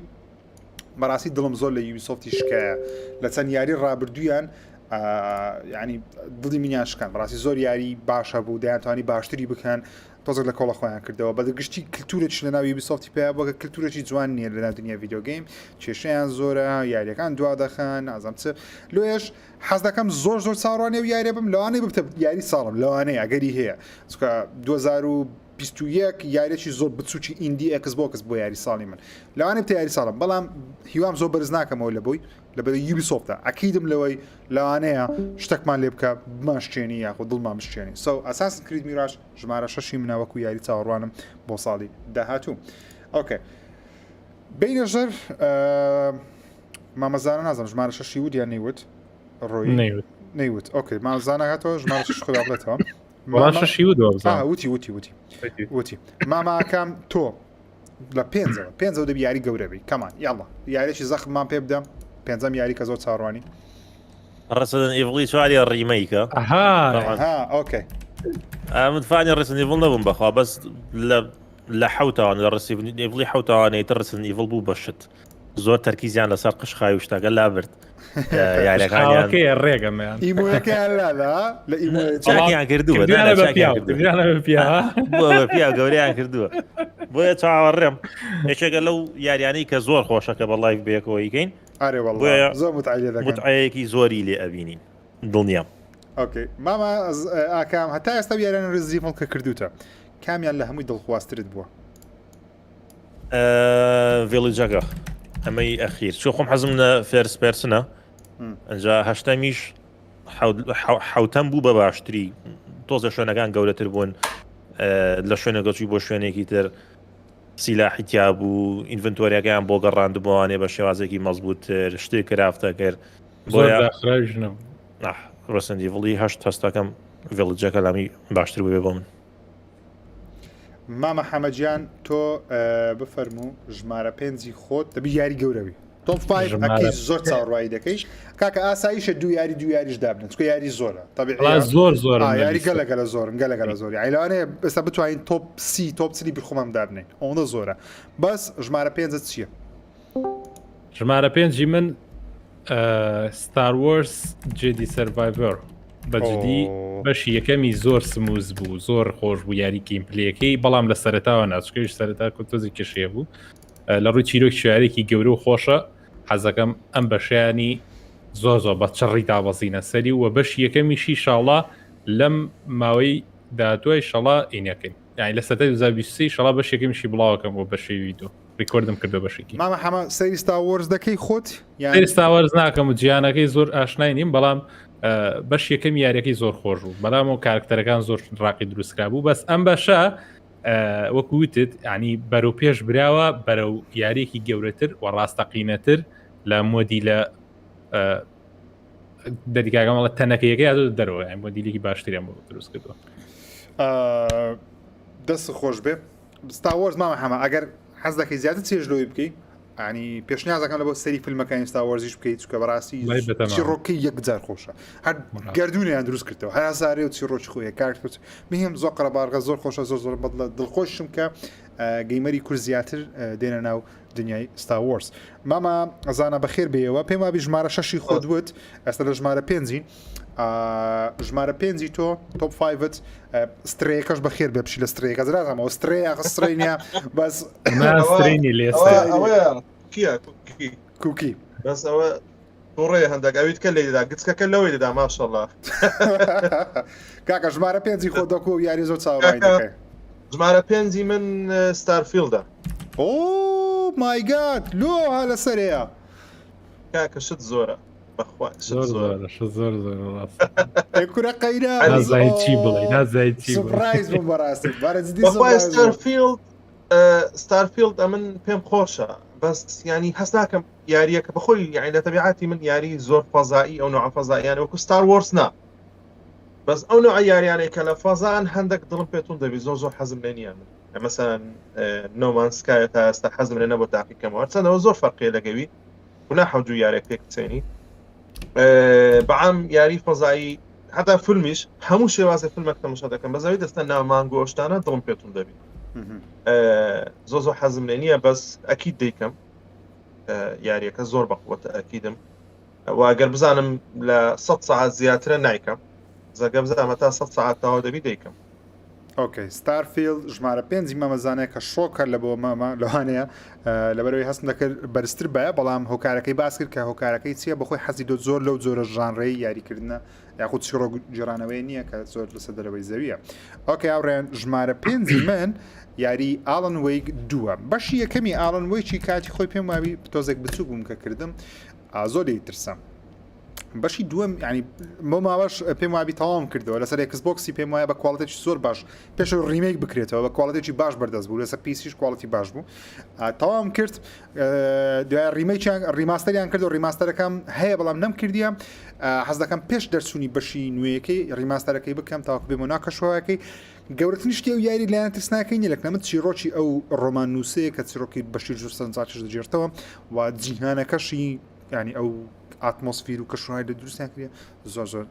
بەڕاستی دڵم زۆر لە یوبیسۆفتی شکایە لە چەند یاری ڕابردوویان ینی دڵی منیان شکان بەڕاستی زۆر یاری باشە بوو دەیانتوانی باشتری بکەن تۆزێک لە کۆڵە خۆیان کردەوە بە گشتی کللتورێک لە ناو یوبیسۆفتی پێ بۆ کە کللتورێکی جوان نییە لە ناو دنیا video game کێشەیان زۆرە یاریەکان دوا دەخەن نازم چ لۆیەش حەز دەکەم زۆر زۆر چاوەڕوانی ئەو یاریە بم لەوانەیە ببتە یاری ساڵم لەوانەیە ئەگەری هەیە چونکە 2021 یاریەکی زۆر بچوکی indie ئێکس بۆکس بۆ یاری ساڵی من لەوانەیە بتە یاری ساڵم بەڵام هیوام زۆر بەرز ناکەمەوە لە بۆی لەبەر یوبی سۆفتە ئەکیدم لەوەی لەوانەیە شتێکمان لێ بکە بمانشکێنی یاخود دڵمان بشکێنی so ئەساسن کرید میراژ ژمارە شەشی منە وەکو یاری چاوەڕوانم بۆ ساڵی داهاتوو okay بینە ژەر مامەزانە نازم ژمارە شەشی وت یان نەیوت ڕۆی نەیوت okay مامەزانە هاتەوە ژمارە شەش خۆی بڵێتەوە شەشی وت وتی وتی وتی وتی ماماکەم تۆ لە پێنجەوە پێنجەوە دەبی یاری گەورە بی come on یاڵا یاریی زەخممان پێ بدە پێنجەم یاری کە زۆر چاڕوانی ڕسدن ئیڤڵی چواری remake ە okay من fan ی ڕسن ئیڤڵ نەبووم بەخوا بەس لە لە حوتوان لە ڕسی ئیڤڵی حوتوانەی تر ڕسن ئیڤڵ بوو بەشت. زۆر تەرکیزیان لەسەر قشخای و شتەکە لابرد یاریەکانیان ڕێگەمیان ئیمۆیەکەیان لادا لە ئیمۆیان کردووە پیا گەوریان کردووە بۆیە چاوەڕێم یەکێکە لەو یاریانەی کە زۆر خۆشەکە بە live بەیەکەوەیکەین زۆر متعەیەکی زۆری لێ ئەبینین دڵنیام. okay مامە ئاکام هەتا ئێستا یاریانە Resident Evil کە کردوتە کامیان لە هەمووی دڵخوازترت بووە؟ Village ەکە ئەمەی ئەخیر چۆ خۆم حەزم لە first person ە ئەجا هەشتەمیش حوتەم بوو بە باشتری تۆزە شوێنەکان گەورەتر بوون لە شوێنەکە چووی بۆ شوێنێکی تر سیلاحی تیا بوو inventory ەکەیان بۆ گەڕاندبووانێ بە شێوازێکی مەزبووتر شتێک craft ە کرد بۆیە Resident Evil ی هەشت هەستەکەم Village ەکە لامی باشتر بووێ بۆ من. مامە حەمەجیان تۆ بفەرموو ژمارە پێنجی خۆت دەبی یاری گەورەوی top 5 ئەکی زۆر چاوەڕوایی دەکەی کاکە ئاساییشە دوو یاری دوو یاریش دابنن چونکە یاری زۆرە طبیعی زۆر زۆر یاری گەلە گەلە زۆرن گەلە گەلە زۆری ئەیلانێ ئێستا بتوانین top سی top چلی بخۆمان دابنین ئەوەندە زۆرە بەس ژمارە پێنجە چییە؟ ژمارە پێنجی من Star Wars Jedi Survivor بەجدی بەشی یەکەمی زۆر smooth بوو زۆر خۆش بوو یاری gameplay ەکەی بەڵام لە سەرتاوە ناچکەش سەرتا کۆتۆزی کێشەیە بوو لە ڕووی چیرۆک شارێکی گەورە و خۆشە حەزەکەم ئەم بەشیانی زۆر زۆر بە چڕی دابەزینە سەری و بەش یەکەمیشی شاڵا لەم ماوەی داهاتوای شەڵا ئینەکەین یعنی لە سەرەتای 2023 شەڵا بەش یەکەمیشی بڵاوەکەم بۆ بەشی ویدۆ record م کردو بەشێکی مامە حەمە سەیری Star Wars دەکەی خۆت یان سەیری Star Wars ناکەم و جیانەکەی زۆر ئاشنای نیم بەڵام بەش یەکەم یاریەکەی زۆر خۆش بوو بەڵام و کارکتەرەکان زۆر ڕاقی دروستکرا بوو بەس ئەم بەشە وەکو وتت ینی بەرەو پێش براوە بەرەو یاریەکی گەورەتر و ڕاستەقینەتر لە مۆدی لە دەریکاگەمەڵە تەنەکەیەکە یادۆ دەرەوە یان مۆدیلێکی باشتریان بۆ دروست کردووە دەست خۆش بێ Star Wars مامە حەمە ئەگەر حەز دەکەی زیاتر چێژ لۆی بکەی ینی پێشنیازەکەم لە بۆ سەری فیلمەکانی Star Wars یش بکەیت چکە بەڕاستی چیڕۆکی یەکجار خۆشە هەر گردونیان دروست کردەوە هەر هەسارێ و چیڕۆکی خۆیە کارت مهم زۆر قەرەباڵغە زۆر خۆشە زۆر زۆر بەدڵە دڵخۆشم کە gamer ی کورد زیاتر دێنە ناو دنیای Star Wars ماما زانا بەخێر بێەوە پێم وابی ژمارە شەشی خۆت وت ئێستا لە ژمارە پێنجین ژمارە پێنجی تۆ top five ت Stray ەکەش بەخێر بێ بچی لە Stray ەکە زرازەمەوە Stray Stray نیە بەس کوکی بەس ئەوە توڕێ هەندێک ئەویت کە لێدا گچکەکە لەوەی دەدا ماشەڵا کاکە ژمارە پێنجی خۆ دەکو یاری زۆر چاوەڕوانی دەکەی ژمارە پێنجی من Starfield ە oh my God لۆ ها لەسەرەیە کاکە شت زۆرە بەخوا شت زۆرە شت زۆر زۆر ڕاست کورە قەیرا نازای چی بڵێ نازای چی surprise بووم بەڕاستی بارە جدی بەخوا Starfield Starfield ئەمن پێم خۆشە بەس ینی هەست ناکەم یاریەکە بەخۆی یعنی لە تەبیعاتی من یاری زۆر فەزایی ئەو نوع فەزاییان وەکو Star Wars نا بەس ئەو نوع یاریانەی کە لە فەزان هەندێک دڵم پێتون دەبی زۆر زۆر حەزم لێ نییە من مەسەن No Man's Sky تا ئێستا حەزم لێ نەبوو تاقیکەمەوە هەرچەندەوە زۆر فەرقیە لەگەوی ونا حەوجو یارێک پێک بچێنی بەعام یاری فەزایی حتا فیلمیش هەموو شێوازی فیلمێک تەمەشا دەکەم بەزەوی دەستە ناو مانگ و شتانە دڵم پێتون دەبی زۆ زۆ حەزم لێ نییە بەس ئەکید دەیکەم یاریەکە زۆر بەقوەتە ئەکیدم واگەر بزانم لە 100 ساعت زیاترە نایکەم زەگە بزانمە تا 100 ساعت تەواو دەبی دەیکەم okay Starfield ژمارە پێنجی مامەزانەیە کە شۆکە لە بۆ مامە لەوانەیە لەبەرەوەی هەستم دەکرد بەرزتر باە بەڵام هۆکارەکەی باس کرد کە هۆکارەکەی چییە بەخۆی حەزی دۆ زۆر لەو جۆرە ژانرەی یاریکردنە یاخود چیڕۆک گێڕانەوەی نییە کە زۆر لەسەر دەرەوەی زەویە okay هاوڕێیان ژمارە پێنجی من یاری Alan Wake دووە بەشی یەکەمی Alan Wake ی کاتی خۆی پێم وابی تۆزێک بچوو بووم کە کردم زۆر لێی ترسام بەشی دووەم ینی بۆ ماوەش پێم وابی تەواوم کردەوە لەسەر Xbox ی پێم وایە بە quality ێکی زۆر باش پێش remake بکرێتەوە بە quality ێکی باش بەردەست بوو لەسەر PC یش quality باش بوو تەواوم کرد دوای remake یان remaster یان کرد و remaster ەکەم هەیە بەڵام نەم کردیە حەز دەکەم پێش دەرچوونی بەشی نوێیەکەی remaster ەکەی بکەم تاوەکو بێمە ناکەشوەکەی گەورەترین شتی ئەو یاری لایەن ترسناکەی نیە لەکنە من چیرۆکی ئەو ڕۆمان نووسەیە کە چیرۆکی بەشیر زۆر سەرنجڕاکێش دەگێڕتەوە و جیهانەکەشی ینی ئەو ئاتمۆسفیر و کەشوهای لە دروستیان کردە زۆر زۆر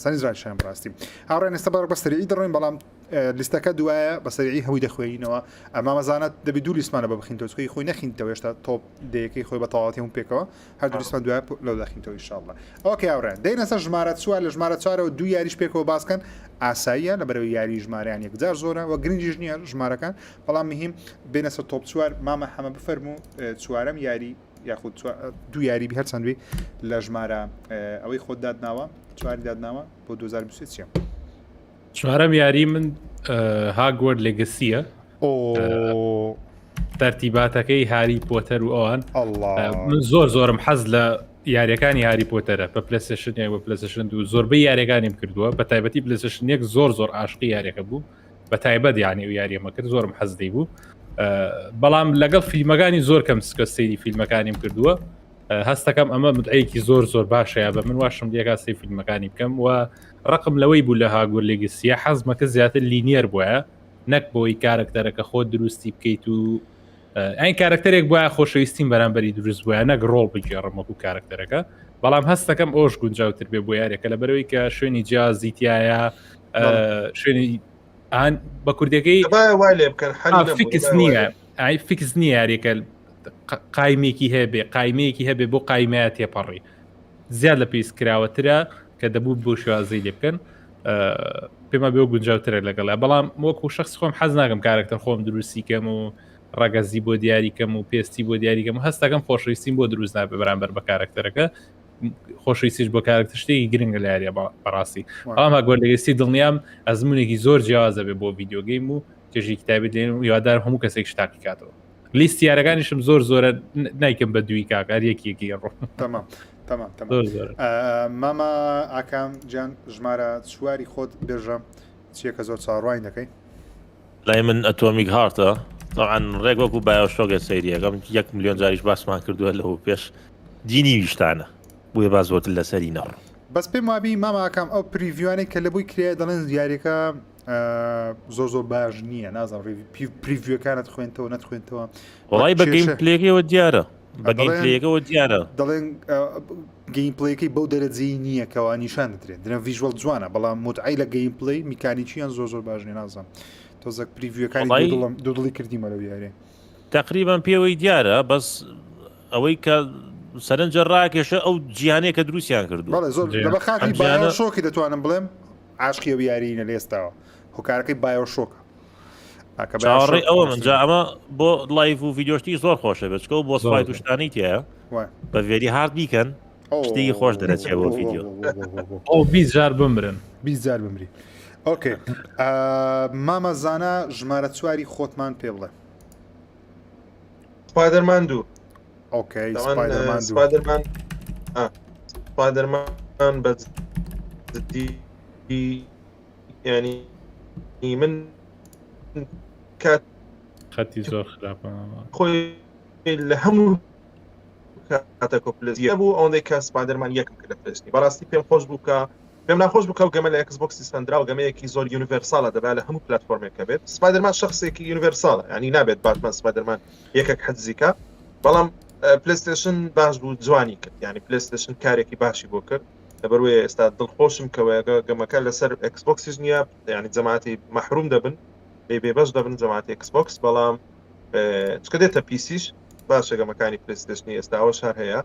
سەرنجڕاکێشان بەڕاستی هاوڕێن ئێستا بەڕ بە سەریعی دەڕۆین بەڵام. لیستەکە دوایە بە سەریعی هەمووی دەخوێنینەوە ئەمامەزانە دەبی دوو لیستمانە بە بخینتەوە چونکە خۆی نەخینتەوە هێشتا top دەیەکەی خۆی بە تەواوەتی هەموو پێکەوە هەر دوو لیستمان دوای لەو دەخینتەوە ئینشاءاللە okay هاوڕێیان دێینە سەر ژمارە چوار لە ژمارە چوارەوە دوو یاریش پێکەوە باسکەن ئاساییە لەبەرەوەی یاری ژمارەیان یەکجار زۆرە و گرنگیش نییە ژمارەکان بەڵام مهم بێنە سەر top چوار مامە حەمە بفەرموو چوارەم یاری یاخود دوو یاری بی هەرچەند بی لە ژمارە ئەوەی خۆت دادناوە چواری دادناوە بۆ 2023 چیە؟ چوارەم یاری من Hogwarts Legacy یە تەرتیباتەکەی هاری پۆتەر و ئەوان من زۆر زۆرم حەز لە یاریەکانی هاری پۆتەرە بە پلەسشن یەک بە پلەسشن دوو زۆربەی یاریەکانیم کردووە بە تایبەتی پلەسشن یەک زۆر زۆر عاشقی یاریەکە بوو بە تایبەت یانی و یاریەمە کرد زۆرم حەز دی بوو بەڵام لەگەڵ فیلمەکانی زۆر کەم سکە سەیری فیلمەکانیم کردووە هەستەکەم ئەمە مدعەیەکی زۆر زۆر باشەیە بە من واشم لێکا سەی فیلمەکانی بکەم و ڕقم لەوەی بوو لە Hogwarts Legacy یە حەزمەکە زیاتر linear بووە نەک بۆی کارکتەرەکە خۆ دروستی بکەیت و ئەین کارکتەرێک بواە خۆشەویستیم بەرامبەری دروست بووە نەک ڕۆڵ بگێڕم وەکو کارکتەرەکە بەڵام هەستەکەم ئۆش گونجاوتر بێ بۆ یاریەکە لە بەرەوەی کە شوێنی جیازی تایە شوێنی ئان بە کوردەکەی وای لێ بکەن fix نییە ئای fix نییە یاریەکە قایمێکی هەبێ قایمەیەکی هەبێ بۆ قایمەیە تێپەڕی زیاد لە پێویست کراوەترە کە دەبوو بۆ شێوازی لێ بکەن پێما بێ گونجاوترە لەگەڵ بەڵام وەکو شخص خۆم حەز ناکەم کارکتەر خۆم دروستی کەم و ڕەگەزی بۆ دیاریکەم و پێستی بۆ دیاریکەم و هەستەکەم خۆشەویستیم بۆ دروست نابێ بەرامبەر بە کارکتەرەکە خۆشەویستیش بۆ کارکتەر شتێکی گرنگە لە یاریە بەڕاستی بەڵام Hogwarts Legacy دڵنیام ئەزمونێکی زۆر جیاوازە بێ بۆ video game و چێژێکی تایبەت لێن و هیوادارم هەموو کەسێک شتاقی کاتەوە لیست یارەکانیشم زۆر زۆرە نایکەم بە دووی کاک هەر یەکێکی ڕۆ تەمام تەمام تەمام زۆر زۆر مامە ئاکام جان ژمارە چواری خۆت بێژە چییە کە زۆر چاڕوانی دەکەی لای من Atomic Heart ە طبعا ڕێک وەکو BioShock ە سەیریەکەم یەک میلیۆن جاریش باسمان کردووە لەوە پێش دینی ویشتانە بۆیە با زۆرتر لەسەری نەڕۆم. بەس پێم وابی مامە ئاکام ئەو preview انەی کە لە بۆی کرایە دەڵێن یاریەکە زۆر زۆر باش نییە نازانم preview ەکانت خوێنتەوە نەتخوێنتەوە وڵی بە gameplay ەکەوە دیارە بە gameplay ەکەوە دیارە دەڵێن gameplay ەکەی بەو دەرەجەی نییە کەوا نیشان دەدرێت درێن visual جوانە بەڵام متعی لە gameplay میکانیکیان زۆر زۆر باش نییە نازانم تۆزەک preview ەکانی دوودڵی کردیمە لەو یاریە تقریبا پێوەی دیارە بەس ئەوەی کە سەرنجە ڕاکێشە ئەو جیهانەیە کە دروستیان کردو بەڵێ زۆر لە خاتی BioShock ی دەتوانم بڵێم عاشقی ئەو یاریینە لە ئێستاوە هۆکارەکەی BioShock ە چاوەڕێی ئەوە من جا ئەمە بۆ live و ڤیدیۆشتی زۆر خۆشە بێت چکە boss fight و شتانی تایە بە very hard بیکەن شتێکی خۆش دەرەچێ بۆ ڤیدیۆ ئەو 20 جار بمرن 20 جار بمری okay مامە زانا ژمارە چواری خۆتمان پێ بڵێ Spider-Man دوو okay Spider-Man Spider-Man Spider-Man بە جدی ینی من کات خەتی زۆر خراپە خۆی لە هەموو کاتەکە پلس بوو ئەوەندەی کە Spider-Man یەکم کرد لە پلسنی بەڕاستی پێم خۆش بوو کە پێم ناخۆش بوو کە ئەو game ە لە Xbox ی سەندرا و game ەیەکی زۆر universal ە دەبا لە هەموو پلتفۆرمێکە بێت Spider-Man شخصێکی universal ە ینی نابێت باتمان Spider-Man یەکێک حەزیکە بەڵام PlayStation باش بوو جوانی کرد ینی PlayStation کارێکی باشی بۆ کرد لەبەروەیە ئێستا دڵخۆشم کە game ەکە لەسەر Xbox یش نییە ینی جەماعەتی مەحروم دەبن لێ بێبەش دەبن جەماعەتی Xbox بەڵام چکە دێتە PC یش باشە game ەکانی PlayStation ی ئێستاوە شار هەیە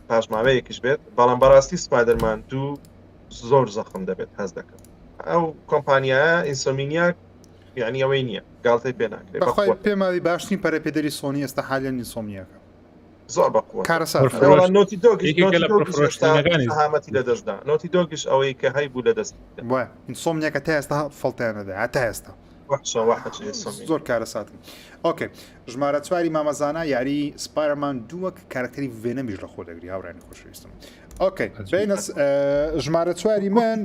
پاشماوەیەکیش بێت بەڵام بەڕاستی Spider-Man دوو زۆر زەخم دەبێت هەز دەکەم ئەو کۆمپانیایە Insomniac یعنی ئەوەی نییە گاڵتەی پێ ناکرێت بەخوای پێماوی باشترین پەرەپێدەری سۆنی ئێستا حالیان Insomniac ە زۆر بەقوە کارەسات Naughty Dog هامەتی لەدەستدا Naughty Dog یش ئەوەی کە هەی بوو لەدەست وای Insomniac ە تا ئێستا فڵتیان نەدا تا ئێستا وحشە وحش Insomniac زۆر کارەساتن okay ژمارە چواری مامەزانە یاری Spider-Man دووەک کارکتەری Venom یش لە خۆ دەگری هاوڕانی خۆشەویستم okay بینە ژمارە چواری من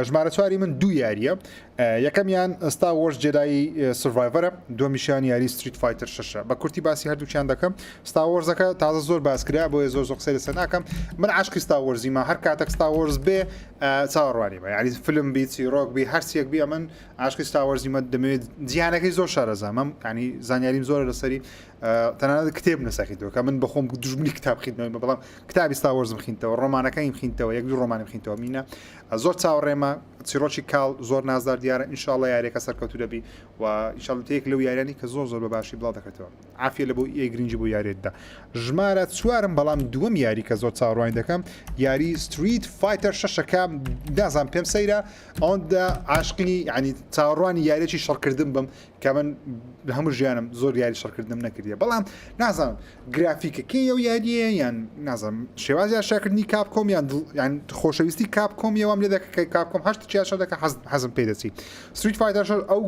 ژمارە چواری من دوو یاریە. یەکەمیان Star Wars Jedi Survivor ە دووەمیشیان یاری Street Fighter شەشە بە کورتی باسی هەردووکیان دەکەم Star Wars ەکە تازە زۆر باس کرا بۆیە زۆر زۆر قسەی لەسەر ناکەم من عاشقی Star Wars یمە هەر کاتێک Star Wars بێ چاوەڕوانی بە یاری فیلم بی چیرۆک بی هەرچیەک بی ئەمن عاشقی Star Wars یمە دەمەوێت جیهانەکەی زۆر شارەزامم ینی زانیاریم زۆرە لەسەری تەنانەت کتێب نەسەخیتەوە کە من بەخۆم دوژمنی کتاب خیتنەوەی بەڵام کتابی Star Wars م خینتەوە ڕۆمانەکەیم خینتەوە یەک دوو ڕۆمانیم خینتەوە مینە زۆر چاوەڕێمە چیڕۆکی کاڵ زۆر نازدار دیارە ئینشاءاللە یاریەکە سەرکەوتوو دەبی و ئینشاءاللە تێک لەو یاریانی کە زۆر زۆر بە باشی بڵاو دەکرێتەوە عافیە لە بۆ ئێ گرنگی بۆ یاریت دا ژمارە چوارم بەڵام دووەم یاری کە زۆر چاوەڕوانی دەکەم یاری Street Fighter شەشەکە نازان پێم سەیرە ئەوەندە عاشقی ینی چاوەڕوانی یاریی شەڕکردن بم کە من لە هەموو ژیانم زۆر یاری شەڕکردنم نەکردیە بەڵام نازانم گرافیکەکەی ئەو یاریە یان نازانم شێوازی ئاشکراکردنی Capcom یان یان خۆشەویستی Capcom یەوەم لێ دەکە کە Capcom هەشت چیاشە دەکە حەز حەزم پێ دەچی Street Fighter ئەو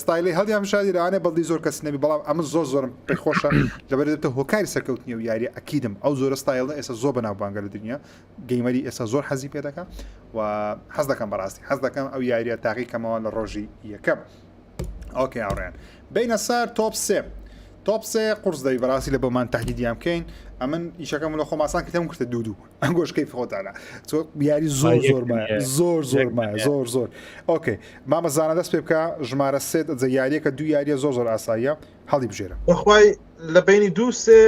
ستایلی هەڵیان شادی لەوانەیە بەڵی زۆر کەس نەبی بەڵام ئەمە زۆر زۆرم پێ خۆشە لەبەر دەبێتە هۆکاری سەرکەوتنی ئەو یاریە ئەکیدم ئەو زۆرە ستایلە ئێستا زۆر بەناوبانگە لە دنیا gamer ی ئێستا زۆر حەزی پێ دەکە و حەز دەکەم بەڕاستی حەز دەکەم ئەو یاریە تاقی کەمەوە لە ڕۆژی یەکەم okay هاوڕێیان بینە سەر top سێ top سێ قرس دەبی بەڕاستی لە بۆمان تهدیدیان بکەین ئەمن ئیشەکەم لە خۆم ئاسان کردم کردە دوو دوو ئەم گۆشکەی خۆتانە یاری زۆر زۆر زۆر زۆر زۆر زۆر okay مامە زانە دەست پێ بکە ژمارە سێت ئەجە یاریەکە دوو یاریە زۆر زۆر ئاساییە هەڵی بژێرە بەخوای لە بینی دوو سێ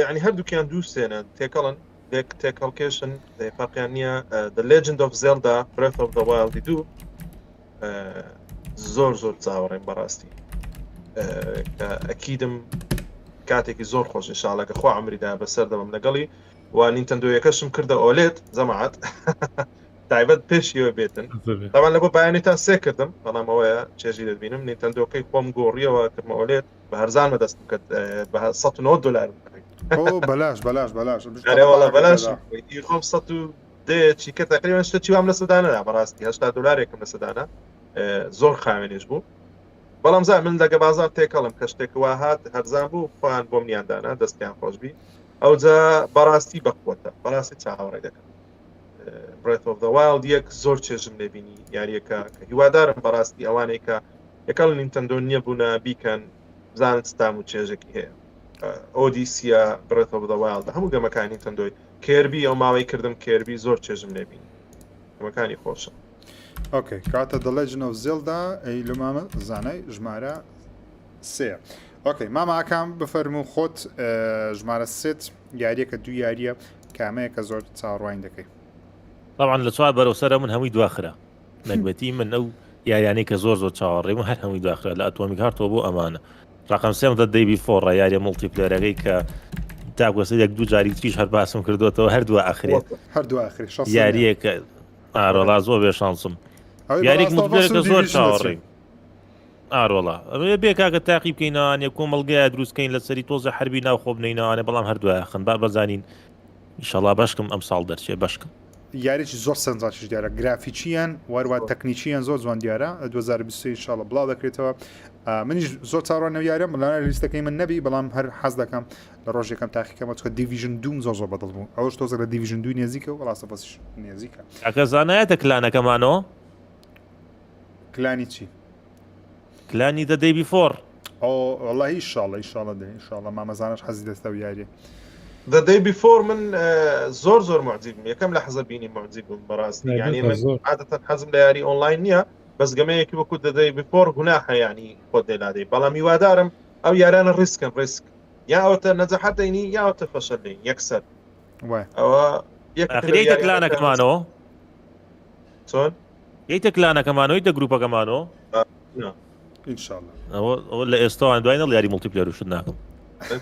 ینی هەردووکیان دوو سێنە تێکەڵن لێک تێکەڵکێشن فەرقیان نییە The Legend of Zelda Breath of the Wild دوو زۆر زۆر چاوەڕێم بەڕاستی کە ئەکیدم کاتێکی زۆر خۆش ئینشاڵە کە خوا عمریدا بەسەر دەبم لەگەڵی و Nintendo یەکەشم کردە OLED جەماعەت تایبەت پێشیەوە بێتن تاوان لە بۆ بایانی تا سێ کردم بەڵام ئەوەیە چێژی دەبینم Nintendo کەی خۆم گۆڕیەوە کردمە OLED بە هەرزان بەدەستم کرد بە 190 دلار بەلاش بەلاش بەلاش بەلاش خۆم 100 دێ چیکە تقریبا شتە وام لە سەدانە بەڕاستی هشتا دلارێکم لە سەدانە زۆر خاوێنیش بوو بەڵام زان من لەگە بازار تێکەڵم کە شتێک وا هات هەرزان بوو خۆیان بۆم نیاندانا دەستیان خۆشببی ئەوجا بەڕاستی بەخوەتە بەڕاستی چاوەڕێ دەکەم Breath of the Wild یەک زۆر چێژم لێبینی یاریەکە کە هیوادارم بەڕاستی ئەوانەی کە یەکەڵ Nintendo نییە بوونە بیکەن بزانن ستام و چێژێکی هەیە Odyssey ە Breath of the Wild هەموو گەمەکانی Nintendo ی Kirby ئەو ماوەی کردم Kirby زۆر چێژم لێبینی گەمەکانی خۆشە. okay کاتە The Legend of Zelda ئەی لە مامە زانای ژمارە سێ okay مامە ئاکام بفەرموو خۆت ژمارە سێت یاریەکە دوو یاریە کامەیە کە زۆر چاوەڕوانی دەکەی طبعا لە چوار بەرەو سەرە من هەمووی دواخرا نەگبەتی من ئەو یاریانەی کە زۆر زۆر چاوەڕێم و هەر هەمووی دواخرا لە Atomic Heart ەوە بۆ ئەمانە ڕقم سێم The Day Before ە یاریە multiplayer ەکەی کە تاکوەسە یەک دوو جاری تریش هەر باسم کردوێتەوە هەر دوا ئاخرێت هەر دوا ئاخرێت یاریەکە ئارۆڵا زۆر بێ شانسم یاریک multiplayer ەکە زۆر چاوەڕێ ئارۆڵا ئەمێ بێ کاکە تاقی بکەینەوانێ کۆمەڵگەیە دروستکەین لەسەری تۆزە حربی ناو خۆ بنینەوانێ بەڵام هەر دوایخن با بەزانین ئیشەڵا بەشکم ئەم ساڵ دەرچێ بەشکم. یاریی زۆر سەرنجڕاکیش دیارە گرافیکیان وەروە تەکنیکیان زۆر جوان دیارە 2023 ئینشاڵڵا بڵاو دەکرێتەوە منیش زۆر چاڕوان نەو یارم لەوانە لیستەکەی من نەبی بەڵام هەر حەز دەکەم لە ڕۆژێکم تاقیکەمەوە چونکە Division دووم زۆر زۆر بەدڵ بوو ئەوش تۆزە لە Division دووی نێزیکە و ڕاستە بەسیش نێزیکە کاکە زانایەتە clan ەکەمانەوە clan ی چی؟ clan ی The Day Before. ئۆ وەڵاهی ئیشاڵڵە ئیشاڵڵە دێ ئیشاڵڵە مامە زاناش حەزی دەستە و یاریە. The Day Before من زۆر زۆر معجیبم یەکەم لە حەزە بینی معجیب بووم بەڕاستی یعنی من عادەتەن حەزم لە یاری ئۆنلاین نییە بەس گەمەیەکی وەکو The Day Before گوناحە یعنی خۆت لێلادەی بەڵام هیوادارم ئەو یارانە risk ن risk یا ئەوتە نەجەحەت دەینی یا ئەوتە فەشەل دەین یەکسەر ئەوە یەکتر clan ەکەمانەوە چۆن یتە clan ەکەمانەوە یتە گروپەکەمانەوە ئینشاءاللە ئەوە لە ئێستاوان دوای نەڵ یاری multiplayer و شت ناکەم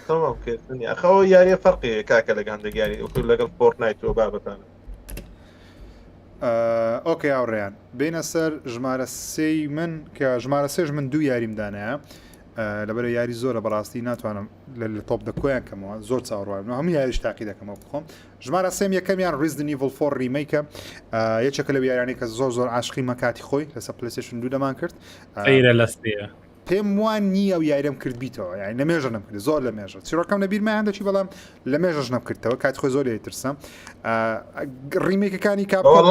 تەواو کردنی ئەخەوە یاریە فەرقی کاکە لەگە هەندێک یاری وەکو لەگەڵ Fortnite و بابەتانە okay هاوڕێیان بینە سەر ژمارە سێی من کە ژمارە سێش من دوو یاریم دانایە لەبەرە یاری زۆرە بەڕاستی ناتوانم لە top دە کۆیان کەمەوە زۆر چاوەڕوان هەموو یاریش تاقی دەکەمەوە بخۆم ژمارە سێم یەکەمیان Resident Evil 4 Remake ە یەکێکە لەو یاریانەی کە زۆر زۆر عاشقی مەکاتی خۆی لەسەر PlayStation دوو دەمان کرد سەیرە لە سێیە. پێم وان نییە و یاریم کردبیتەوە یانی لە مێژە نەم کرد زۆر لە مێژە چیرۆکەم لە بیرمە هەندێکی بەڵام لە مێژەش نەم کردەوە کات خۆی زۆر لێ ترسم ڕیمێکەکانی کاپکۆم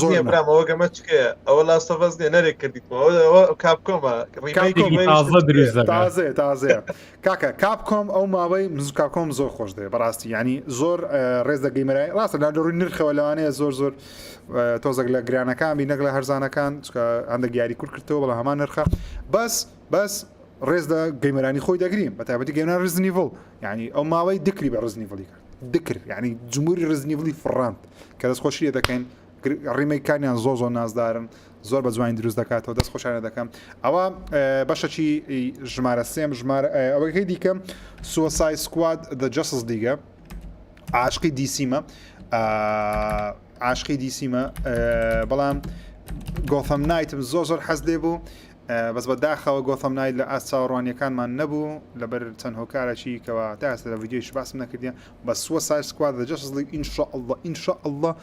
زۆر برامەوە گەمە چکەیە ئەوە Last of Us نیە نەرێک کردیتەوە کاپکۆمە تازەیە تازەیە کاکە کاپکۆم ئەو ماوەی مز کاپکۆم زۆر خۆش دەوێت بەڕاستی ینی زۆر ڕێز لە gamer ای ڕاستە لە ڕووی نرخەوە لەوانەیە زۆر زۆر تۆزێک لە گرانەکان بی نەک لە هەرزانەکان چکە هەندێک یاری کورت کردەوە بەڵام هەمان نرخە بەس بەس ڕێز لە gamer انی خۆی دەگرین بە تایبەتی gamer ان Resident Evil یعنی ئەو ماوەی دکری بە Resident Evil ی کرد دکر یعنی جمهوری Resident Evil ی فڕاند کە دەست خۆشی لێ دەکەین remake ەکانیان زۆر زۆر نازدارن زۆر بە جوانی دروست دەکاتەوە دەست خۆشانە دەکەم ئەوە بەشەکی ژمارە سێم ژمارە ئەوەکەی دیکەم Suicide Squad The Justice League ە عاشقی دیسیمە عاشقی دیسیمە بەڵام Gotham Knight م زۆر زۆر حەز لێ بوو بەس بە داخەوە Gotham Knight لە ئاست چاوەڕوانیەکانمان نەبوو لەبەر چەند هۆکارێکی کەوا تا ئێستا لە ڤیدیۆیش باسم نەکردیە بە Suicide Squad The Justice League ان شاء الله ان شاء الله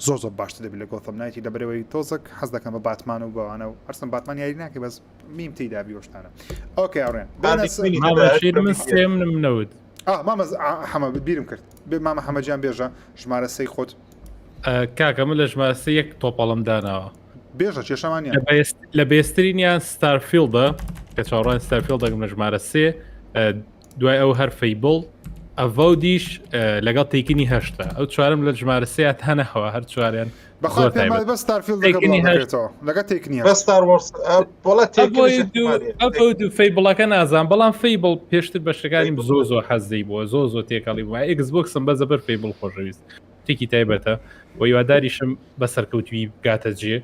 زۆر زۆر باشتر دەبێت لە Gotham Knight ی لەبەرەوەی تۆزەک حەز دەکەم بە باتمان و بەوانە و هەرسم باتمان یاری ناکەی بەس میم تێیدا بیۆشتانە okay ئەڕێن من سێمنم نەوت مامە حەمە بیرم کرد بێ مامە حەمەجان بێژە ژمارە سەی خۆت کاکە من لە ژمارە سێ یەک تۆپەڵم داناوە بێژە کێشەمان نیە لە بێسترینیان Starfield ە کە چاوەڕوان Starfield دەگم لە ژمارە سێ دوای ئەو هەر Fable Avowed یش لەگەڵ Tekken ی هەشتا ئەو چوارم لە ژمارە سێ تانەوە هەر چواریان Fable ەکە نازان بەڵام Fable پێشتر بەشەکانی زۆ زۆر حەزی بووە زۆ زۆ تێکەڵی بووە Xbox م بە زەبەر Fable خۆشەویست تێکی تایبەتە و هیواداریشم بە سەرکەوتوی بگاتە جێ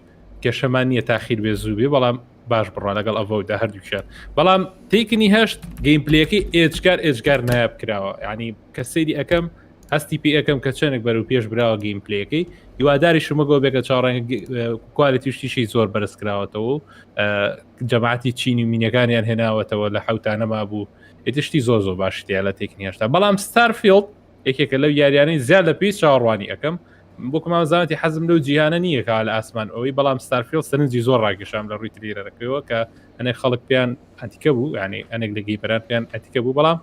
کێشەمان نییە تاخیر بێ زوو بێ بەڵام باش بڕوا لەگەڵ ئەڤەودا هەردووکیان بەڵام Tekken ی هەشت gameplay ەکەی ئێجگار ئێجگار نایاب کراوە ینی کە سەیری ئەەکەم هەستی پێ ئەەکەم کە چەندێک بەرەو پێش براوە gameplay ەکەی هیواداری شمەگەوە بێکە چاوەڕێن quality شتیشی زۆر بەرز کراوەتەوە و جەماعتی چینی و مینەکانیان هێناوەتەوە لە حوتانە مابوو ئێتشتی زۆر زۆر باشتیە لە Tekken ی هەشتا بەڵام Starfield یەکێکە لەو یاریانەی زیاد لە پێویست چاوەڕوانی ئەەکەم بۆ مامزانەتی حەزم لەو جیهانە نییە کە لە ئاسمان ئەوەی بەڵام Starfield سەرنجی زۆر ڕاکێشام لە ڕووی trailer ەکەیەوە کە هەنێک خەڵک پێیان ئەتیکە بوو ینی ئەنێک لە gamer ان پێیان ئەتیکە بوو بەڵام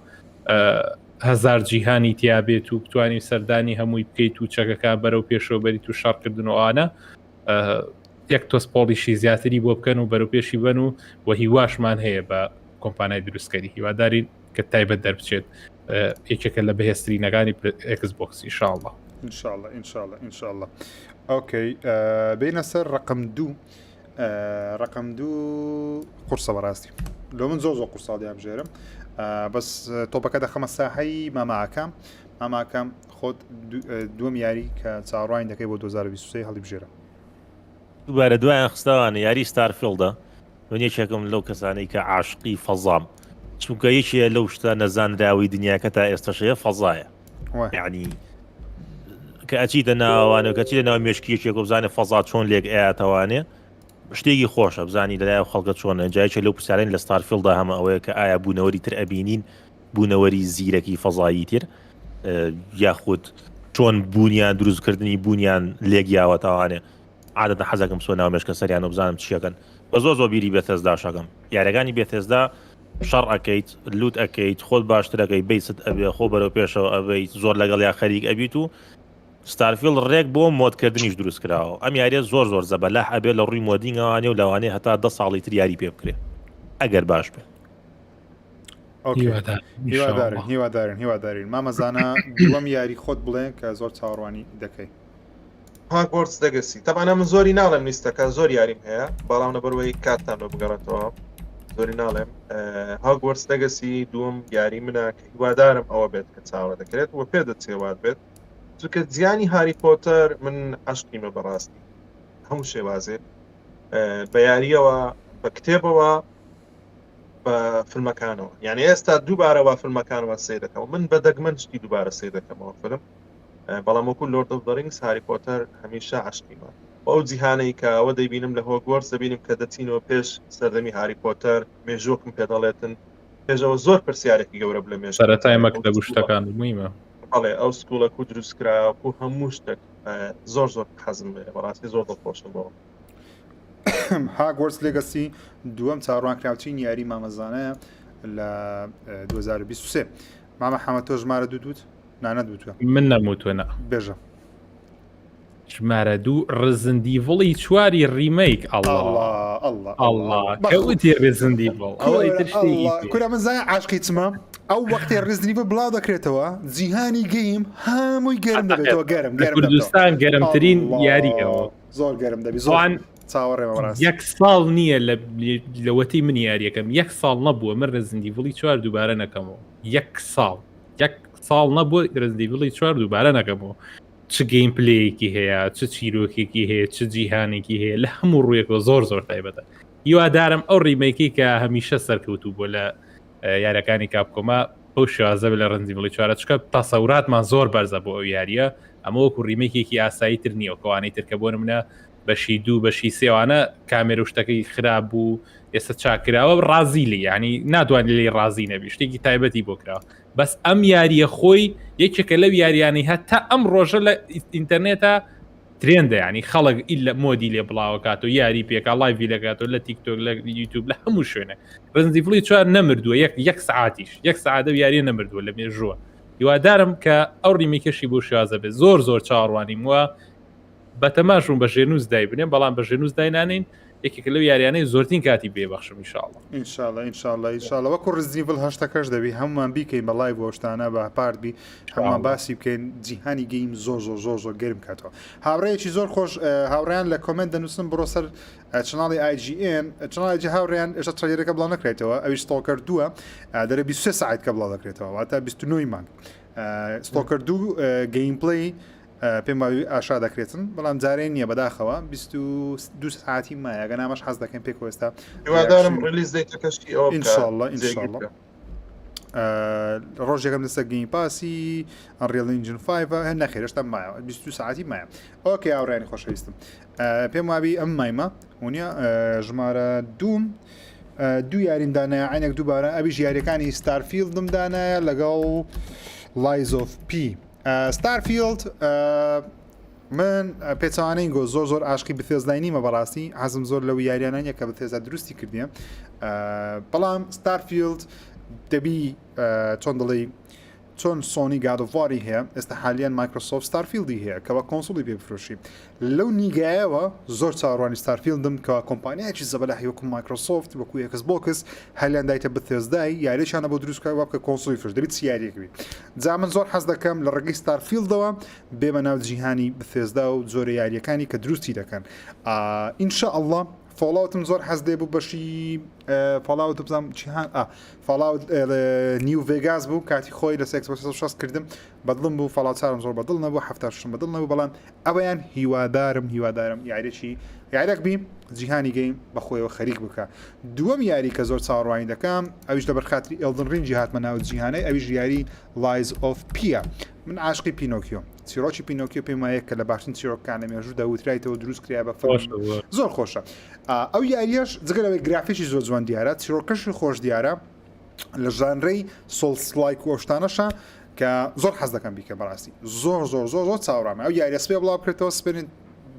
هەزار جیهانی تیابێت و بتانی سەردانی هەمووی بکەیت و چەکەکان بەرەو پێشەوە بەریت و شەڕکردن و ئەوانە یەک تۆز polish ی زیاتری بۆ بکەن و بەرەو پێشی بن و و هیواشمان هەیە بە کۆمپانای دروستکەری هیوادارین کە تایبەت دەربچێت یەکێکە لە بەهێزترینەکانی Xbox ئینشاءاللە ئینشاءاللە ئینشاءاللە ئینشاءاللە okay بینە سەر ڕقم دوو ڕقم دوو قورسە بەڕاستی لۆ من زۆر زۆر قورساڵ دیابژێرم بەس تۆپەکە دەخەمە ساحەی ماماکەم ماماکەم خۆت دووەم یاری کە چاوەڕوانی دەکەی بۆ 2023 هەڵیبژێرە دووبارە دوایان خستەوانە یاری Starfield ە من یەکێکم لەو کەسانەی کە عاشقی فەزام چونکە یەکێ لەو شتە نەزانراوی دنیاکە تا ئێستەشەیە فەزایە یعنی کە ئەچیتە ناوانە کە چیتە ناو مێشکی یەکێک و بزانێ فەزا چۆن لێک ئەیاتەوانێ شتێکی خۆشە بزانی لەلای خەڵکە چۆنە جایکە لەو پرسیارین لە Starfield دا هەمە ئەوەیە کە ئایا بوونەوەری تر ئەبینین بوونەوەری زیرەکی فەزایی تر یاخود چۆن بوونیان دروستکردنی بوونیان لێک یاوەتەوانێ عادەتەن حەزەکەم بچمە ناو مێشکە سەریان و بزانم چیەکەن بە زۆر زۆر بیری Bethesda شەکەم یاریەکانی Bethesda شەڕ ئەەکەیت loot ئەەکەیت خۆت باشترەکەی بیست ئەبێ خۆ بەرەو پێشەوە ئەبیت زۆر لەگەڵ یا خەریک ئەبیت و Starfield ڕێک بۆ mod کردنیش دروست کراوە ئەم یاریە زۆر زۆر زەبەلاح ئەبێ لە ڕووی modding ەوانێ و لەوانەیە هەتا دە ساڵی تر یاری پێ بکرێ ئەگەر باش بێ هیوادارین هیوادارین هیوادارین مامەزانە دووەم یاری خۆت بڵێ کە زۆر چاوەڕوانی دەکەی Hogwarts Legacy تەبعەن من زۆری ناڵێم لیستەکە زۆر یاریم هەیە بەڵام لەبەرەوەی کاتتان بە بگەڕێتەوە زۆری ناڵێم Hogwarts Legacy دووەم یاری منە کە هیوادارم ئەوە بێت کە چاوە دەکرێت و پێ دەچێوات بێت چونکە جیانی هاری پۆتەر من عشقیمە بەڕاستی هەموو شێوازێ بە یاریەوە بە کتێبەوە بە فیلمەکانەوە یعنی ئێستا دووبارە وا فیلمەکانەوە سێ دەکەم من بە دەگمەن شتی دووبارە سێ دەکەمەوە فیلم بەڵام وەکو Lord of the Rings هاری پۆتەر هەمیشە عشقیمە ئەو جیهانەی کە ئەوە دەیبینم لە هۆگوەرس دەبینم کە دەچینەوە پێش سەردەمی هاری پۆتەر مێژوەکم پێ دەڵێتن پێشەوە زۆر پرسیارێکی گەورە لە مێژ سەرەتای مەکتەب و شتەکان مویمە بەڵێ ئەو school ەک و دروستکرا و هەموو شتێک زۆر زۆر حەزم بەڕاستی زۆر دڵخۆشم بەوە. Hogwarts Legacy دووەم چاوەڕوانکراوترین یاری مامەزانەیە لە 2023 مامە حەمە تۆ ژمارە دوو دووت نانەت وتوە من نەموتوە نا بێژە ژمارە دوو Resident Evil ی چواری remake ئەڵڵا ئەڵڵا ئەڵڵا کە وتی Resident Evil ئەوە ئیتر شتێکی تر. کورە من زای عاشقی چمە ئەو وەختێ Resident Evil بڵاو دەکرێتەوە جیهانی game هەمووی گەرم دەبێتەوە گەرم لە گەرم دەبێتەوە. کوردستان گەرمترین ئەڵڵا. یاریەوە زۆر گەرم دەبی زۆر ئەوان چاوەڕێمە بەڕاستی یەک ساڵ نییە لە لەوەتی من یاریەکەم یەک ساڵ نەبووە من Resident Evil ی چوار دووبارە نەکەمەوە یەک ساڵ یەک ساڵ نەبووە Resident Evil ی چوار دووبارە نەکەمەوە چ gameplay ەکی هەیە چ چیرۆکێکی هەیە چ جیهانێکی هەیە لە هەموو ڕوویەکەوە زۆر زۆر تایبەتە هیوادارم ئەو remake ی کە هەمیشە سەرکەوتوو بووە لە یارەکانی Capcom ا بەو شێوازە لە Resident Evil ی چوارە چکە تەسەوراتمان زۆر بەرزە بۆ ئەو یاریە ئەمە وەکو remake ێکی ئاسایی تر نییە کەوانەی تر کە بۆ منە بەشی دوو بەشی سێوانە کامێرە و شتەکەی خراپ بوو ئێستا چاکراوە ڕازی لی ینی ناتوانانی لی ڕازی نەبی شتێکی تایبەتی بۆ کراوە بەس ئەم یاریە خۆی یەکێکە لەو یاریانەی هەتا ئەم ڕۆژە لە ئینتەرنێتە trend ە ینی خەڵک ئیلا mod ی لێ بڵاوەکات و یاری پێکا live ی لەکات و لە تیکتۆک لە یوتوب لە هەموو شوێنێک Resident Evil ی چوار نەمردووە یەک یەک سعاتیش یەک سعادە و یاریە نەمردووە لە مێژووە هیوادارم کە ئەو remake ەشی بۆ شێوازە بێت زۆر زۆر چاوەڕوانیم وە بەتەماشون بە ژێنووس دایبنێن بەڵام بە ژێنووس داینانین یەکێکە لەو یاریانەی زۆرترین کاتی پێ بەخشم ئینشاءاللە. ئینشاءاللە ئینشاءاللە ئینشاءاللە وەکو Resident Evil هەشتەکەش دەبی هەمومان بیکەین بە live بۆ شتانە بە part بی هەمومان باسی بکەین جیهانی game زۆر زۆر زۆر زۆر گەرم کاتەوە هاوڕێیەکی زۆر خۆش هاوڕیان لە comment دەنووسن بڕۆ سەر channel ی IGN channel ی هاوڕیان ئێستا trailer ەکە بڵاو نەکرێتەوە ئەویش Stalker دووە دەرە 23 ساعت کە بڵاو دەکرێتەوە واتە 29 مانگ Stalker دوو gameplay پێم وابی ئاشا دەکرێتن بەڵام جارێ نییە بەداخەوە 22 ساعتی مایە گە نامەش حەز دەکەین پێک ئێستا هیوادارم release date ەکەشی ئەوە بکات، ئینشاءاللە جێگیر ئینشاءاللە بکە. ڕۆژێکم لەسەر Game Pass ی Unreal Engine 5 هەر نەخێر هێشتا مایە 22 ساعتی مایە okay هاوڕێیانی خۆشەویستم پێم وابی ئەم مایمە ونیە ژمارە دووم دوو یاریم دانایە عینێک دووبارە ئەویش یاریەکانی Starfield م دانایە لەگەڵ Lies of P Starfield من پێچوانەی گۆ زۆر زۆر عاشقی Bethesda ی نیمە بەڕاستی حەزم زۆر لەو یاریانە نیە کە Bethesda دروستی کردیە بەڵام Starfield دەبی چۆن دەڵێی چۆن Sony God of War ی هەیە ئێستا حالیان Microsoft Starfield ی هەیە کەوا console ی پێ بفرۆشی لەو نیگایەوە زۆر چاوەڕوانی Starfield م کەوا کۆمپانیایەکی زەبەلاحی وەکو Microsoft وەکو Xbox هەلیان دایتە Bethesda ی یاریشانە بۆ دروست بکە وا بکە console ی فرۆش دەبێت چ یاریەک بی جا من زۆر حەز دەکەم لە ڕێگەی Starfield ەوە بێمە ناو جیهانی Bethesda و جۆرە یاریەکانی کە دروستی دەکەن ئینشاءاللە Fallout م زۆر حەز لێ بوو بەشی Fallout بزانم چی هان ئا Fallout New Vegas بوو کاتی خۆی لە سێکس 360 کردم بەدڵم بوو Fallout چارم زۆر بەدڵ نەبوو هەفتا ششم بەدڵ نەبوو بەڵام ئەوەیان هیوادارم هیوادارم یاریی یاریەک بی جیهانی game بەخۆیەوە خەریک بکە دووەم یاری کە زۆر چاوەڕوانی دەکەم ئەویش لەبەر خاتری Elden Ring ی هاتمە ناو جیهانەی ئەویش یاری Lies of P ە من عاشقی پینۆکیۆم چیرۆکی پینۆکیۆ پێم وایە کە لە باشترین چیرۆکەکان لە مێژوودا وترایتەوە دروست کرا بە فیلم زۆر خۆشە ئەو یاریەش جگە لەوەی گرافیکی زۆر جوان دیارە چیرۆکەشی خۆش دیارە لە ژانرەی souls-like و شتانەشە کە زۆر حەز دەکەم بیکە بەڕاستی زۆر زۆر زۆر زۆر چاوەڕامە ئەو یاریە سپێ بڵاو بکرێتەوە سپێنین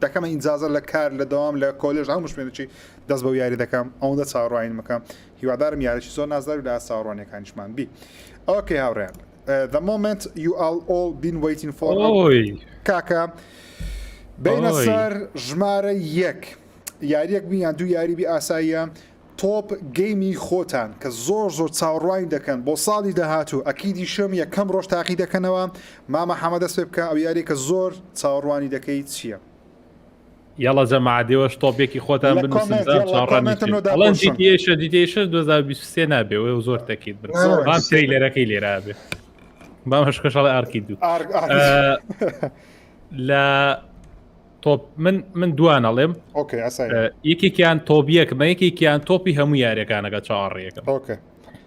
دەکەمە ئینجازە لە کار لە دەوام لە کۆلێژ هەموو شوێنێکی دەست بەو یاری دەکەم ئەوەندە چاوەڕوانیم بکەم هیوادارم یاریی زۆر نازدار و لە ئاست چاوەڕوانیەکانیشمان بی okay هاوڕێیان The moment you all all been waiting for ئۆی کاکە بینە ئۆی. سەر ژمارە یەک یاریەک بی یان دوو یاری بی ئاساییە top game ی خۆتان کە زۆر زۆر چاوەڕوانی دەکەن بۆ ساڵی داهاتوو ئەکیدیشم یەکەم ڕۆژ تاقی دەکەنەوە مامە حەمە دەست پێ بکە ئەو یاریە کە زۆر چاوەڕوانی دەکەی چییە؟ یاڵا جەماعەت ئێوەش top یەکی خۆتان لە بنووسن comment بزانم یاڵا چاوەڕوانی comment م چین لۆ ئەڵێن داپۆشن GTA 6 GTA 6 2023 نابێ وە زۆر تەکید بن زۆر بام trailer ەکەی لێرا بێ بام هەشکەش ئەڵێ ئارکی دوو ئارک ئارک ئە، لە top من من دوان ئەڵێم okay ئاسایی ئە، یەکێکیان top یەکمە یەکێکیان top ی هەموو یاریەکانەکە چاوەڕێیەکەم okay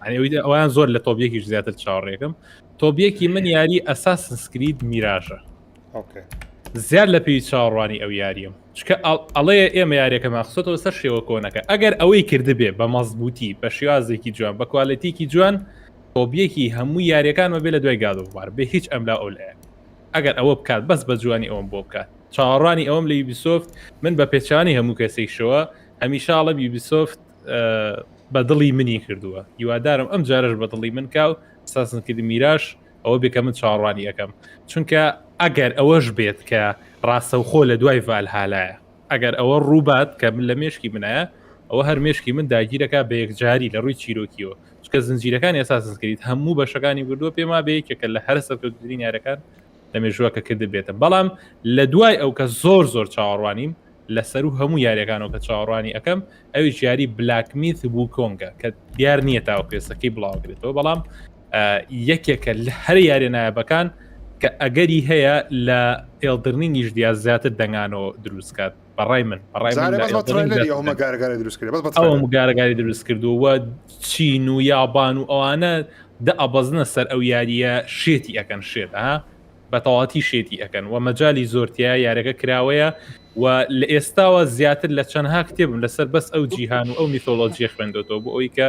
یعنی ئەوی- ئەویان زۆر لە top یەکیش زیاتر چاوەڕێکم top یەکی من یاری Assassin's Creed Mirage ە okay زیاد لە پێویست چاوەڕوانی ئەو یاریەم چکە ئەڵێ ئێمە یاریەکەمان خستۆتەوە سەر شێوە کۆنەکە ئەگەر ئەوەی کردبێ بە مەزبوطی بە شێوازێکی جوان بە quality ێکی جوان top یەکی هەموو یاریەکان مەبێ لە دوای God of War بێ هیچ ئەملا ئەو لایە ئەگەر ئەوە بکات بەس بە جوانی ئەوم بۆ بکات چاوەڕوانی ئەوم لە Ubisoft من بە پێچانی هەموو کەسێکشەوە. هەمیشاڵە یوبیسۆفت بە دڵی منی کردووە هیوادارم ئەم جارش بە دڵی من کا و Assassin's Creed Mirage ئەوە بێ کە من چاوەڕوانی ئەەکەم چونکە ئەگەر ئەوەش بێت کە ڕاستەوخۆ لە دوای ڤالهالایە ئەگەر ئەوە ڕووبات کە من لە مێشکی منایە ئەوە هەر مێشکی من داگیرەکە بە یەکجاری لە ڕووی چیرۆکیەوە چکە زنجیرەکانی Assassin's Creed هەموو بەشەکانی بردووە پێما بێ یەکێکە لە هەر سەرکەوتوترین یارەکان لە مێژووە کە کردبێتم بەڵام لە دوای ئەو کە زۆر زۆر چاوەڕوانیم لە سەرو هەموو یاریەکانەوە کە چاوەڕوانی ئەەکەم ئەویش یاری Black Myth Wukong ە کە دیار نییە تاوەکو ئێستەکەی بڵاوکرێتەوە بەڵام یەکێکە لە هەر یاریە نایابەکان کە ئەگەری هەیە لە Elden Ring یش دیا زیاتر دەنگانەوە دروستکات بەڕای من بەڕای من گارەگاری دروست کردووە چین و یابان و ئەوانە دە ئەبەزنە سەر ئەو یاریە شێتی ئەەکەن شێت ها بە تەواتی شێتی ئەەکەن و مەجای زۆرتیا یارەکە کراوەیە و لە ئێستاوە زیاتر لە چەندها کتێبم لەسەر بەس ئەو جیهان و ئەو میتۆلۆژیە خوێندۆتەوە بۆ ئەوی کە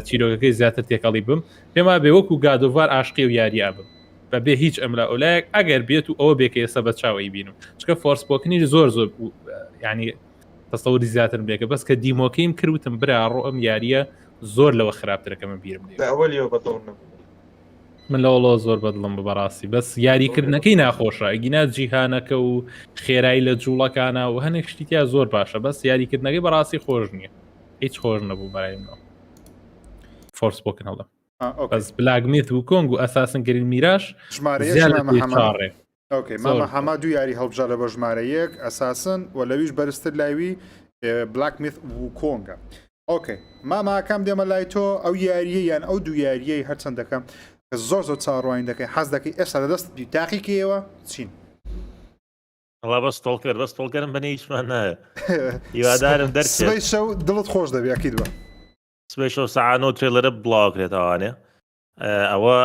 چیرۆکەکەی زیاتر تێکەڵی بم پێما بێ وەکو God of War ئاشقی و یاریە بم بەبێ هیچ ئەملا ئەولایەک ئەگەر بێت و ئەوە بێکە ئێستا بە چاوەی بینم چکە Forspoken یش زۆر زۆر ینی تەسەوری زیاتر بێکە بەس کە demo کەیم کردوتم برا ڕۆ ئەم یاریە زۆر لەوە خراپترەکە من بیرم من لەوەڵەوە زۆر بەدڵم بە بەڕاستی بەس یاریکردنەکەی ناخۆشە ئەگینا جیهانەکە و خێرایی لە جوڵەکانە و هەنێک شتیتیا زۆر باشە بەس یاریکردنەکەی بەڕاستی خۆش نییە هیچ خۆش نەبوو بەرای منەوە Forspoken هەڵم بەس Black Myth Wukong و Assassin's Creed Mirage ژمارە okay مامە حەمە دوو یاری هەڵبژارە بە ژمارە یەک Assassin و لەویش بەرزتر لاوی Black Myth Wukong ە okay مامە ئاکام دێمە لای تۆ ئەو یاریە یان ئەو دوو یاریەی هەرچەندەکە کە زۆر زۆر چاڕوانی دەکەی حەز دەکەی ئێستا لە دەست تاقیکەیەوە چین وەڵا بەس Stalker بەس Stalker م بەنێ هیچمان نایە هیوادارم دەرچێت سبەی شەو دڵت خۆش دەبێ ئەکید بە سبەی شەو سەعات نۆ trailer ە بڵاوکرێتەوانێ ئەوە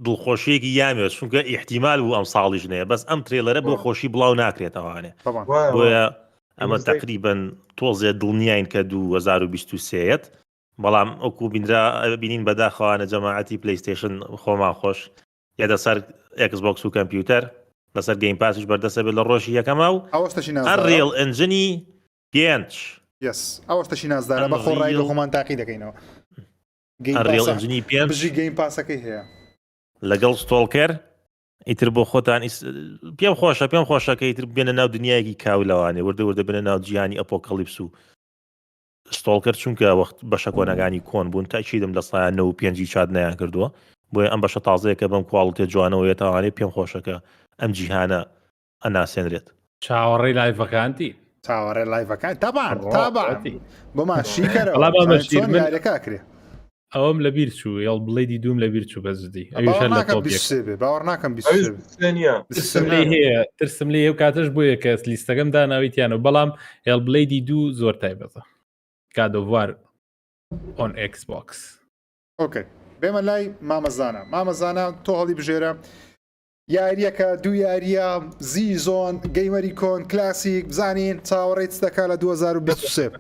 دڵخۆشیەکی یامێ چونکە ئیحتیمال بوو ئەم ساڵیش نەیە بەس ئەم trailer ە بۆ خۆشی بڵاو ناکرێتەوانێ بۆیە ئەمە تقریبن تۆزێ دڵنیاین کە 2023 بەڵام ئەوکو بینرا بینین بەداخەوانە جەماعەتی PlayStation خۆمان خۆش یادە سەر Xbox و کەمپیوتەر لەسەر Game Pass یش بەردەسە بێت لە ڕۆژی یەکەما و ئەوەستەشی Unreal Engine ی پێنج yes ئەوەستەشی نازدارە بە خۆڕایی لە خۆمان تاقی دەکەینەوە Unreal Engine ی پێنج بژی Game Pass ەکەی هەیە لەگەڵ Stalker ئیتر بۆ خۆتان پێم خۆشە پێم خۆشەکە ئیتر بێنە ناو دنیایەکی کاولەوانێ وردە وردە بنە ناو جیهانی apocalypse و Stalker چونکە وەخت بەشە کۆنەکانی کۆن بوون تاکیدم لە سایان نە و پێنجی چات نیان کردووە بۆیە ئەم بەشە تازەیە کە بەم quality ە جوانەوە یەتوانێت پێم خۆشەکە ئەم جیهانە ئەناسێنرێت. چاوەڕێی live ەکانتی. چاوەڕێ live ەکان تابان تابان بۆمان شیکەرەوە یاریەکە ئەکرێ. ئەوەم لە بیر چوو Hellblade ی دووم لە بیر چوو بە زدی ئەویش هەر لە top یەک. باوەڕ ناکەم ترسم لێ هەیە ترسم لێ ئەو کاتەش بۆیە کە لیستەکەم داناویتیانەوە بەڵام Hellblade ی دوو زۆر تایبەتە God of War on Xbox. okay بێمە لای مامەزانە مامەزانە تۆ هەڵی بژێرە یاریەکە دوو یاریە زی زۆن gamer ی کۆن کلاسیک بزانین چاوەڕێی چ دەکا لە 2023.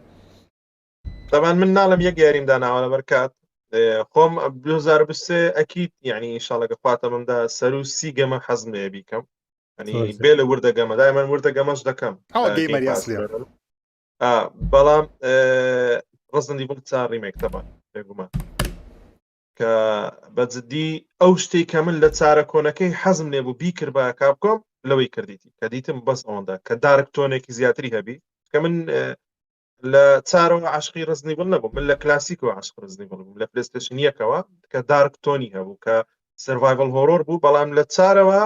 تەبان من ناڵم یەک یاریم داناوە لەبەر کات خۆم 2023 ئەکیید یعنی ئینشاڵەکە خواتە ممدا سەر و سی گەمە حەزم لێ بیکەم ینی بێ لە وردە گەمە دای من وردە گەمەش دەکەم gamer ی ئەسلی بەڵام Resident Evil چار remake تەبان بێگومان کە بە جدی ئەو شتێک کە من لە چارە کۆنەکەی حەزم لێ بوو بیکردبا Capcom لەوەی کردیتی کە دیتم بەس ئەوەندە کە dark tone ێکی زیاتری هەبی کە من لە چارەوە عاشقی Resident Evil نەبوو من لە کلاسیکەوە عاشق Resident Evil بووم لە PlayStation یەکەوە کە dark tone ی هەبوو کە survival horror بوو بەڵام لە چارەوە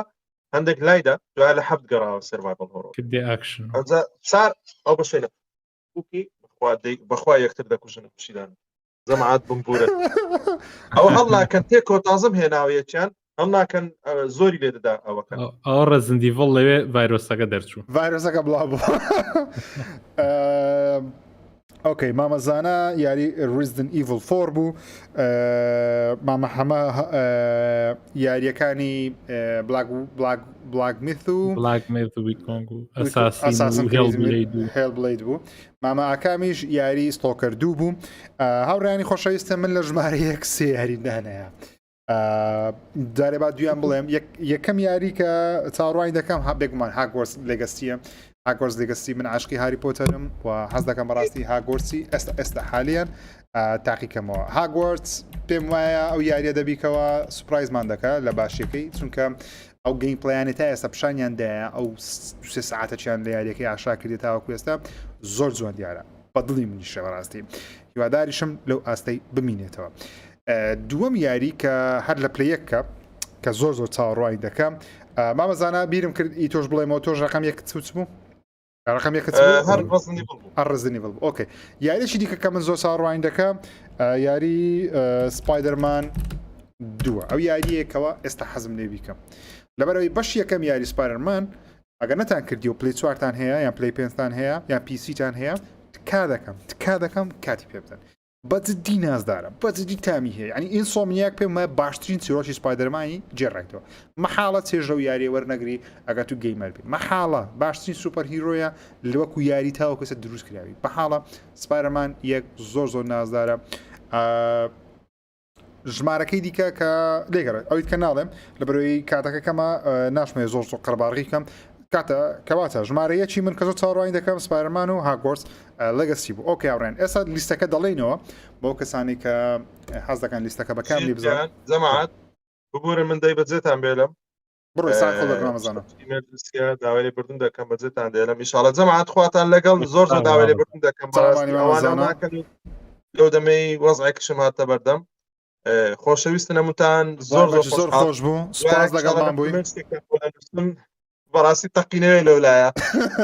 هەندێک لایدا دوای لە حەفت گەڕاوە survival horror action چار ئەو بەشێنە بەخوا یەکتر دەکوژن پشیدان جەماعەت بمبورن ئەوە هەڵناکەن تێکۆ تازم هێناوە یەکیان هەڵناکەن زۆری لێ دەدا ئەوەکە ئەوە Resident Evil لەوێ ڤایرۆسەکە دەرچوو ڤایرۆسەکە بڵاو بوو okay مامەزانە یاری Resident Evil 4 بوو مامە حەمە یاریەکانی Black Black Black Myth و Black Myth و Wukong و Assassin Hellblade بوو مامە ئاکامیش یاری Stalker دوو بوو هاوڕیانی خۆشەویستە من لە ژمارە یەک سێ یاری دانەیە جارێ با دویان بڵێم یەکەم یاری کە چاڕوانی دەکەم ها بێگومان Hogwarts Legacy یە. Hogwarts Legacy من عاشقی هاری پۆتەرم و حەز دەکەم بەڕاستی هاگۆرسی ئێستا ئێستا حالیان تاقیکەمەوە هاگۆرتس پێم وایە ئەو یاریە دەبیکەوە surprise مان دەکە لە باشیەکەی چونکە ئەو gameplay انەی تا ئێستا پیشانیان دایە ئەو سێ سعاتەچیان لە یاریەکەی ئاشا کردی تاوەکو ئێستا زۆر جوان دیارە بە دڵی منیشە بەڕاستی هیواداریشم لەو ئاستەی بمینێتەوە دووەم یاری کە هەر لە پلەیەکە کە زۆر زۆر چاوەڕوانی دەکەم مامەزانە بیرم کرد ئی تۆش بڵێمەوە تۆش ڕقم یەک چ بوو ڕقم یەک هەر Resident Evil بوو هەر Resident Evil بوو okay یاریی دیکە کە من زۆر چاوەڕوانی دەکەم یاری Spider-Man دووە ئەو یاریەکەوە ئێستا حەزم لێ بیکەم لەبەرەوەی بەش یەکەم یاری Spider-Man ئەگەر نەتان کردی و پلی چوارتان هەیە یان پلی پێنجتان هەیە یان PC تان هەیە تکا دەکەم تکا دەکەم کاتی پێ بدەن بە جدی نازدارە بە جدی تامی هەیە یعنی Insomniac پێم وایە باشترین چیرۆکی Spider-Man ی جێڕێتەوە مەحاڵە چێژ لەو یاریە وەرنەگری ئەگەر تو gamer بی مەحاڵە باشترین superhero یە لەوەکو یاری تاوەکو ئێستا دروست کراوی مەحاڵە Spider-Man یەک زۆر زۆر نازدارە ژمارەکەی دیکە کە لێگەڕێت ئەویت کە ناڵێم لە بەرەوەی کاتەکە کەمە ناشمێ زۆر زۆر قەرباڕی کەم کاتە کەواتە ژمارە یەکی من کە زۆر چاوەڕوانی دەکەم Spider-Man و Hogwarts Legacy بوو okay هاوڕێن ئێستا لیستەکە دەڵێینەوە بۆ کەسانی کە حەز دەکەن لیستەکە بەکام لی بزانن جەماعەت ببورن من دەی بەجێتان بێلم بڕۆ ساعت خۆ دەکەم مامەزانە داوای لێبوردن دەکەم بەجێتان دێلم ئیشاڵە جەماعەت خواتان لەگەڵ زۆر زۆر داوای لێبوردن دەکەم بەڕاستی ئەوانە ناکەن لەو دەمەی وەزعێکشم هاتە بەردەم خۆشەویستن هەمووتان زۆر زۆر زۆر خۆش بوو سپاس لەگەڵمان بووی بەڕاستی تەقینەوەی لەولایە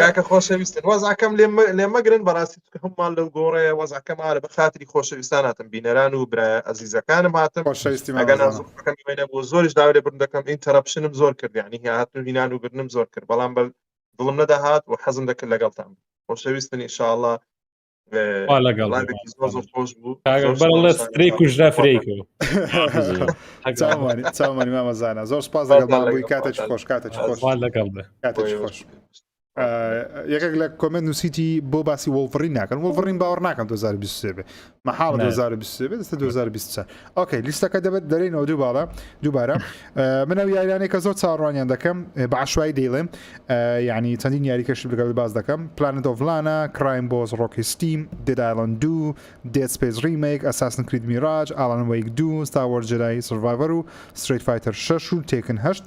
کاکە خۆشەویستن وەزعەکەم لێ مەگرن بەڕاستی هەمومان لەو گۆڕەیە وەزعەکەم ئارە بە خاتری خۆشەویستان هاتم بینەران و برا ئەزیزەکانم هاتم خۆشەویستی ئەگەر نازەکەم نەبوو زۆریش داوای لێبوردن دەکەم interruption م زۆر کرد یعنی هاتن و هینان و بردنم زۆر کرد بەڵام بە دڵم نەدەهات و حەزم دەکرد لەگەڵتان خۆشەویستن ئینشاءاللە لەگەڵ ستری کوژرا فرەیکەوە چاوانی مامەزانە زۆر سپاس لەگەڵمان بووی کاتێکی خۆش کاتێکی خۆش لەگەڵ بێ کاتێکی خۆش یەکێک لە comment نووسیتی بۆ باسی Wolverine ناکەن Wolverine باوەڕ ناکەم 2023 بێ مەحاڵە 2023 بێ دەستە 2024 okay لیستەکە دەبێت دەرێنەوە دووبارە دووبارە من ئەو یاریانەی کە زۆر چاوەڕوانیان دەکەم بە عشوایی دەیڵێم یعنی چەندین یاری کەشی لەگەڵ باس دەکەم Planet of Lana Crime Boss Rocky Steam Dead Island 2 Dead Space Remake Assassin's Creed Mirage Alan Wake 2 Star Wars Jedi Survivor و Street Fighter 6 و Tekken 8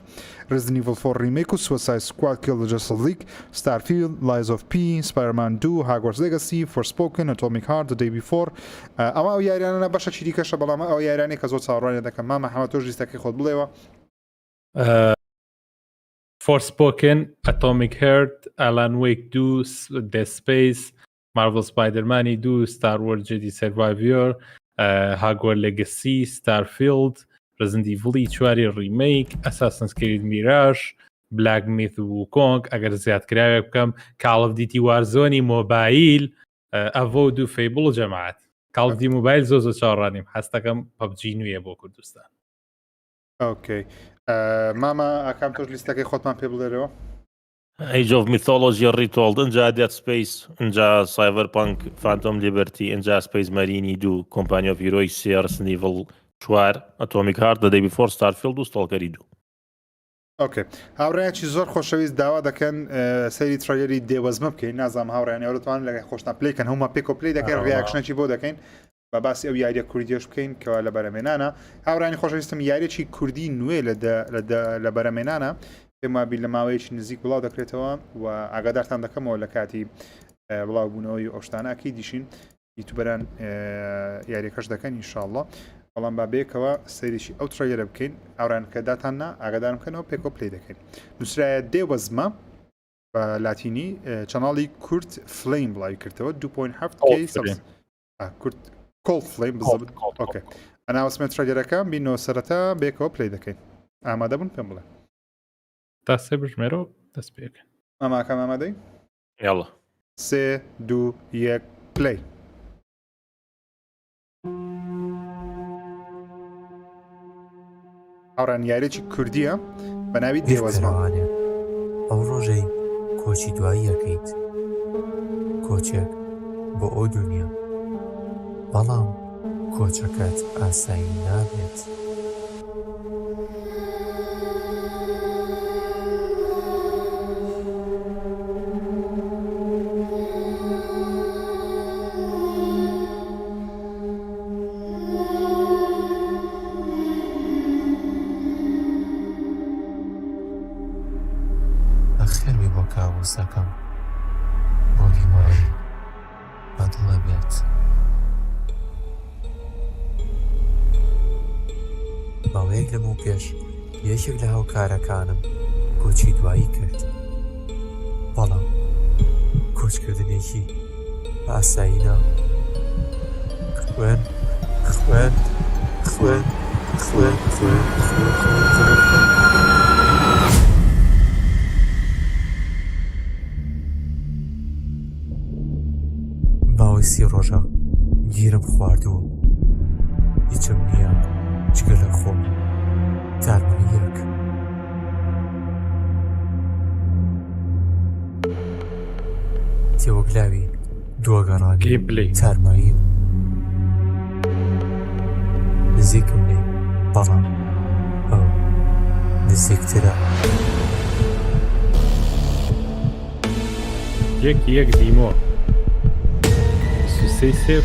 Resident Evil 4 Remake و Suicide Squad Kill the Justice League Starfield Lies of P Spider-Man 2 Hogwarts Legacy Forspoken Atomic Heart The Day Before ئەوە ئەو یاریانە بەشەکی دیکەشە بەڵام ئەو یاریانەی کە زۆر چاوەڕوانیان دەکەم مامە حەمە تۆش لیستەکەی خۆت بڵێوە. Forspoken، Atomic Heart، Alan Wake 2، Dead Space، Marvel Spider-Man ی دوو، Star Wars Jedi Survivor، Hogwarts Legacy، Starfield، Resident Evil ی چواری Remake، Assassin's Creed Mirage، Black Myth Wukong، ئەگەر زیادکراوێک بکەم Call of Duty Warzone ی Mobile، Avowed و Fable و جەماعەت. Call of Duty Mobile زۆ زۆ چاوەڕوانیم حەستەکەم PUBG نوێیە بۆ کوردستان. okay مامە ئاکام تۆش لیستەکەی خۆتمان پێ بڵێرەوە. Age of Mythology Retold ئینجا Dead Space ئینجا Cyberpunk Phantom Liberty ئینجا Space Marine ی دوو Company of Heroes سێ Resident Evil چوار Atomic Heart The Day Before Starfield و Stalker ی دوو. okay هاوڕێیانکی زۆر خۆشەویست داوا دەکەن سەیری trailer ی دێوەزمە بکەین نازانم هاوڕێیان ئێوە دەتوانن لەگەڵ خۆشتان play کەن هەموومان پێکەوە play دەکەین reaction ێکی بۆ دەکەین با باسی ئەو یاریە کوردیەش بکەین کەوا لە بەرەمێنانە هاوڕانی خۆشەویستم یاریی کوردی نوێ لە لە بەرەمێنانە پێم وابی لە ماوەیەکی نزیک بڵاو دەکرێتەوە و ئاگادارتان دەکەمەوە لە کاتی بڵاوبوونەوەی ئەو شتانە ئەکیدیشین YouTuber ان یاریەکەش دەکەن ئینشاءاللە بەڵام با بێکەوە سەیرێکی ئەو trailer ە بکەین ئاوران کە داتان نا ئاگادارم بکەنەوە پێکەوە play دەکەین نووسرایە دێوەزمە بە لاتینی channel ی کورد فلەیم بڵاوی کردەوە 2.7 K کورد کۆڵ فلەیم بزبت okay announcement trailer ەکە بینەوە سەرەتا بێکەوە play دەکەین ئامادە بوون پێم بڵێ تا سێ بژمێرەوە دەست پێکەن ئاماکەم ئامادەی یاڵا سێ دوو یەک play. هاوڕێیان یاریی کوردیە بە ناوی دێوەزمە. بیرکەرەوانێ ئەو ڕۆژەی کۆچی دوایی ئەکەیت کۆچێک بۆ ئەو دونیا بەڵام کۆچەکەت ئاسایی نابێت. ماوەیەک لەمەوپێش یەکێک لە هاوکارەکانم کۆچی دوایی کرد. بەڵام کۆچکردنێکی ئاسایی نا. خوێن، خوێن، خوێن، خوێن، خوێن، خوێن، خوێن، خوێن، خوێن. ماوەی سی ڕۆژە گیرم خواردووە و هیچم نییە جگە لە خۆم و تارماییەک. تێوەگلاوی دواگەڕانی gameplay. تارماییم. نزیکم لێی بەڵام ئەو نزیکترە. یەک یەک demo سێ سێ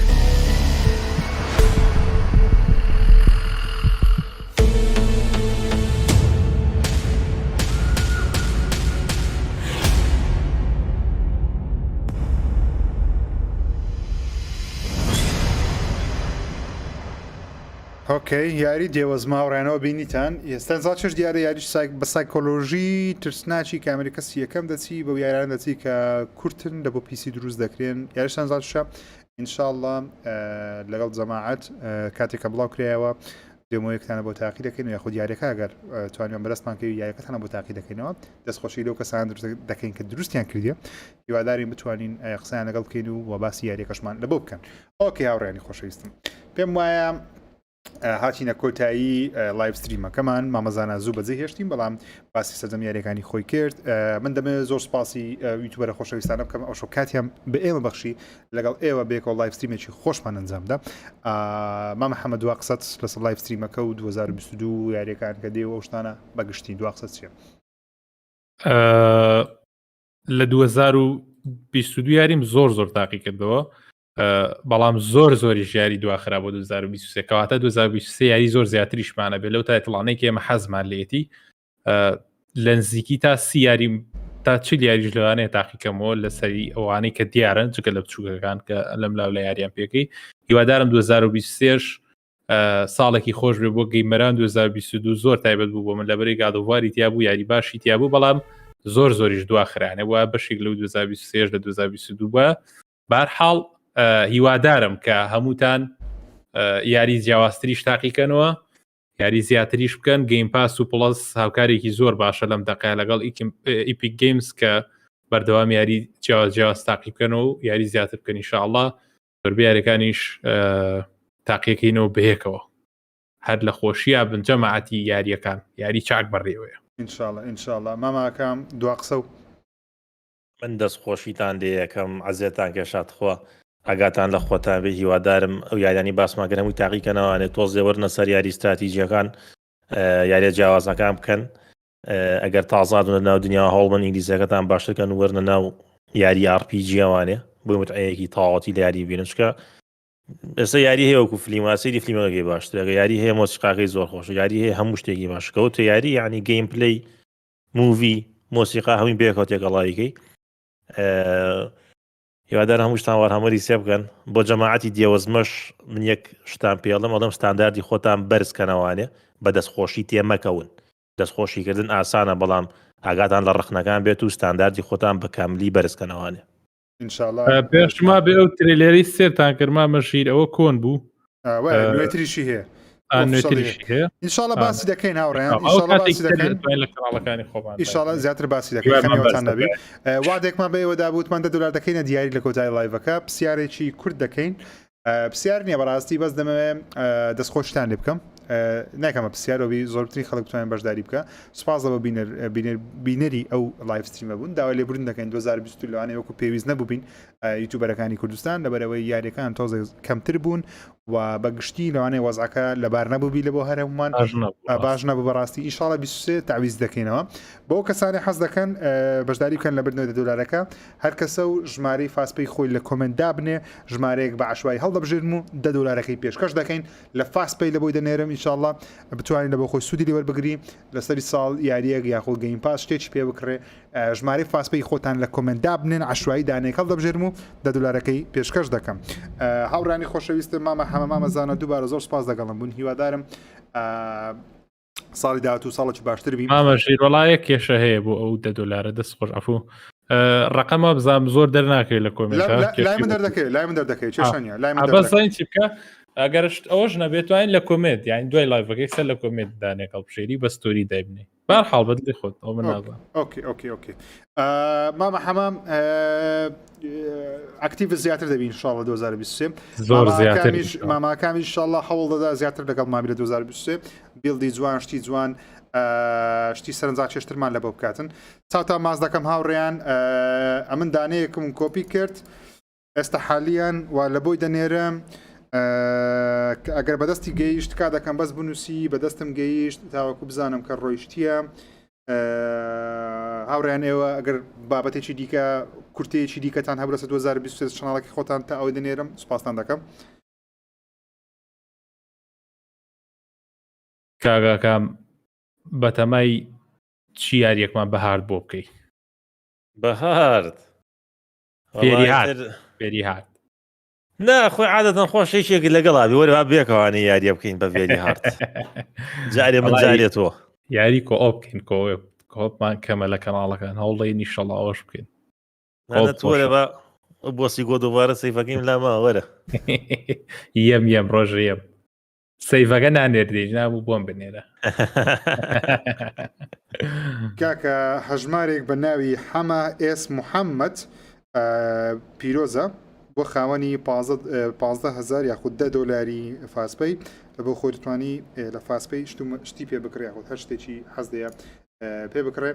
okay یاری دێوەزمە هاوڕێیانەوە بینیتان ئێستا زا چش دیارە یاریش سایک بە سایکۆلۆژی ترسناکی کامری کەسی یەکەم دەچی بەو یاران دەچی کە کورتن لە بۆ PC دروست دەکرێن یاریشتان زاشە ئینشاءاللە لەگەڵ جەماعەت کاتێک کە بڵاو کرایەوە demo یەکتانە بۆ تاقی دەکەین یاخود یاریەکە ئەگەر توانیان بەدەستمان کەوی یاریەکەتانە بۆ تاقی دەکەینەوە دەستخۆشی لەو کەسان دروست دەکەین کە دروستیان کردیە هیوادارین بتوانین قسەیان لەگەڵ بکەین و و باسی یاریەکەشمان لە بۆ بکەن okay هاوڕێیانی خۆشەویستم پێم وایە هاتینە کۆتایی live stream ەکەمان مامەزانە زوو بەجێ هێشتین بەڵام باسی سەرجەم یاریەکانی خۆی کرد من دەمەوێت زۆر سپاسی YouTuber ە خۆشەویستانە بکەم ئەو شۆ کاتیان بە ئێمە بەخشی لەگەڵ ئێوە بێکەوە live stream ێکی خۆشمان ئەنجامدا مامە حەمە دوا قسەت لەسەر live stream ەکە و 2022 یاریەکان کە دێ و ئەو شتانە بەگشتی دوا قسەت چییە؟ لە 2022 یاریم زۆر زۆر تاقی کردەوە بەڵام زۆر زۆری ژیاری دواخرا بۆ 2023 کەواتە 2023 یاری زۆر زیاتریشمانە بێ لەو title انەی کە ئێمە حەزمان لێتی لە نزیکی تا سی یاری تا چ یاریش لەوانەیە تاقیکەمەوە لەسەری ئەوانەی کە دیارن جگە لە بچووکەکان کە لەم لاو لە یاریان پێکەی هیوادارم 2023 ساڵێکی خۆش بێ بۆ gamer ان 2022 زۆر تایبەت بوو بۆ من لەبەری God of War ی تیا بوو یاری باشی تیا بوو بەڵام زۆر زۆریش دواخرانە وە بەشێک لەو 2023 لە 2022 بە بارحاڵ هیوادارم کە هەمووتان یاری جیاوازتریش تاقیکەنەوە یاری زیاتریش بکەن Game Pass و Plus هاوکارێکی زۆر باشە لەم دقای لەگەڵ Epic Games کە بەردەوام یاری جیاواز جیاواز تاقی بکەن و یاری زیاتر بکەن ئینشاءاللە زۆربەی یاریەکانیش تاقیەکەینەوە بەیەکەوە هەر لە خۆشییا بن جەماعەتی یاریەکان یاری چاک بەڕێوەیە ئینشاءاللە ئینشاءاللە ماماکەم دوا قسە و من دەست خۆشیتان لێ یەکەم عەزێتان کێشا تخوا ئاگاتان لە خۆتان بێ هیوادارم ئەو یاریانی باسمان کرد هەمووی تاقیکەنەوانێ تۆزێ وەرنە سەر یاری ستراتیجیەکان یاریە جیاوازەکان بکەن ئەگەر تازادونە ناو دنیا هەوڵ بن ئینگلیزیەکەتان باشترکەن وەرنە ناو یاری RPG ئەوانێ بۆ متعەیەکی تەواوەتی لە یاری بینن چکە ئێستا یاری هەیە وەکو فلیما سەیری فلیمەکەی باشترەکە یاری هەیە مۆسیقاکەی زۆر خۆشە یاری هەیە هەموو شتێکی باشکەوتە یاری یعنی gameplay movie مۆسیقا هەمووی بێکەوە تێکەڵاویکەی هیوادار هەمووشتان Warhammer ی سێ بکەن بۆ جەماعەتی دێوەزمەش من یەک شتان پێڵم ئەڵم ستانداردی خۆتان بەرز کەنەوانێ بە دەستخۆشی تێمەکەون دەستخۆشیکردن ئاسانە بەڵام ئاگاتان لە ڕخنەکان بێت و ستانداردی خۆتان بە کاملی بەرز کەنەوانێ ئینشاءاللە پێشما بێ ئەو trailer ی سێرتان کرد مامە ژیر ئەوە کۆن بوو نوێتریشی هەیە نوێتریشی هەیە ئینشاءاللە باسی دەکەین هاوڕێیان ئینشاءاللە باسی دەکەین لە کەناڵەکانی خۆمان ئینشاءاللە زیاتر باسی دەکەین خەمیەوەتان نەبێ وادێکمان بە ئێوە دابوو وتمان دە دلار دەکەینە دیاری لە کۆتایی live ەکە پرسیارێکی کورت دەکەین پرسیار نییە بەڕاستی بەس دەمەوێ دەستخۆشتان لێ بکەم ناکەمە پرسیارەوەبی زۆرترین خەڵک بتوانین بەشداری بکە سوپاس لەوە بینەر بینەر بینەری ئەو live stream ە بوون داوای لێبوردن دەکەین 2020 لەوانەیە وەکو پێویست نەبووبین YouTuber ەکانی کوردستان لەبەرەوەی یاریەکان تۆزێک کەمتر بوون و بە گشتی لەوانەیە وەزعەکە لەبار نەبووبی لە بۆ هەرمومان باش نەبوو بەڕاستی ئیشاڵە 23 تعویز دەکەینەوە بۆ کەسانی حەز دەکەن بەشداری بکەن لە بردنەوەی دۆلارەکە هەر کەسە و ژمارەی FastPay خۆی لە comment دابنێ ژمارەیەک بە عشوایی هەڵدەبژێرم و دە دۆلارەکەی پێشکەش دەکەین لە FastPay لە بۆی دەنێرم ئینشاءاللە بتوانین لە بۆ خۆی سوودی لێوەربگری لەسەری ساڵ یاریەک یاخۆ Game Pass شتێکی پێ بکڕێ ژمارەی FastPay خۆتان لە comment دابنێن عشوایی دانێک هەڵدەبژێرم و. و دە دلارەکەی پێشکەش دەکەم. هاوڕانی خۆشەویستم مامە حەمە مامە زانا دووبارە زۆر سپاس دەگەڵم بوون هیوادارم ساڵی داهاتوو ساڵێکی باشتر بی. مامە ژیر وەڵا یەک کێشە هەیە بۆ ئەو دە دۆلارە دەست خۆش عەفو ڕقەمە بزانام زۆر دەرناکەوێت لە کۆمێنت لای من دەردەکەوێت لای من دەردەکەوێت کێشە نییە لای من بەس زانین چی بکە ئەگەرشت ئەوەش نەبێت توانین لە comment یان دوای live ەکەی سەر لە comment دانێک هەڵبژێری بە story دایبنێ بار حاڵ بەدلی خۆت ئەو من نازانم okay okay okay مامە حەمام active زیاتر دەبین ان شاء الله 2023 زۆر زیاتر ماماکامی ان شاء الله هەوڵ دەدا زیاتر لەگەڵ مامی لە 2023 build ی جوان شتی جوان شتی سەرنجاکێشترمان لە بۆ بکاتن چاوتان ماز دەکەم هاوڕێیان ئەمن دانەیەکم کۆپی کرد ئێستا حالیان و لە بۆی دەنێرم ئەگەر بەدەستی گەیشت کا دەکەم بەس بنووسی بەدەستم گەیشت تاوەکو بزانم کە ڕۆیشتیە هاوڕیان ئێوە ئەگەر بابەتێکی دیکە کورتەیەکی دیکەتان هەبوو لەسەر 2023 channel ەکەی خۆتان تا ئەوەی دەنێرم سوپاستان دەکەم. کاگاکام بەتەمای چی یاریەکمان بە hard بۆ بکەی؟ بە hard very hard very hard نا خۆی عادەتەن خۆش یەکێک لەگەڵا بی وەرە با بێکەوانە یاریە بکەین بە very hard جارێ من جارێ تۆ یاری co-op بکەین co-op co-op مان کەمە لە کەناڵەکان هەوڵی نیشەڵا ئەوەش بکەین وەرە بە بۆسی گۆ دووبارە save ەکەیم لاما وەرە یەم یەم ڕۆژە یەم save ەکە نانێردێ نابوو بۆم بنێرە. کاکە هەژمارێک بە ناوی حەمە ئێس محەممەد پیرۆزە بۆ خاوەنی 15هزار یاخود دە دۆلاری فاسپەی لە بۆ خۆی دەتوانی لە فاسپەی شتی پێ بکڕێ یاخود هەر شتێکی حەز دەیە پێ بکڕێ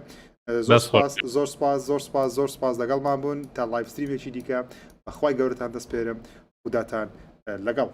زۆر سپاس زۆر سپاس زۆر سپاس زۆر سپاس لەگەڵمان بوون تا live stream ێکی دیکە بەخوای گەورەتان دەسپێرم خوداتان لەگەڵ.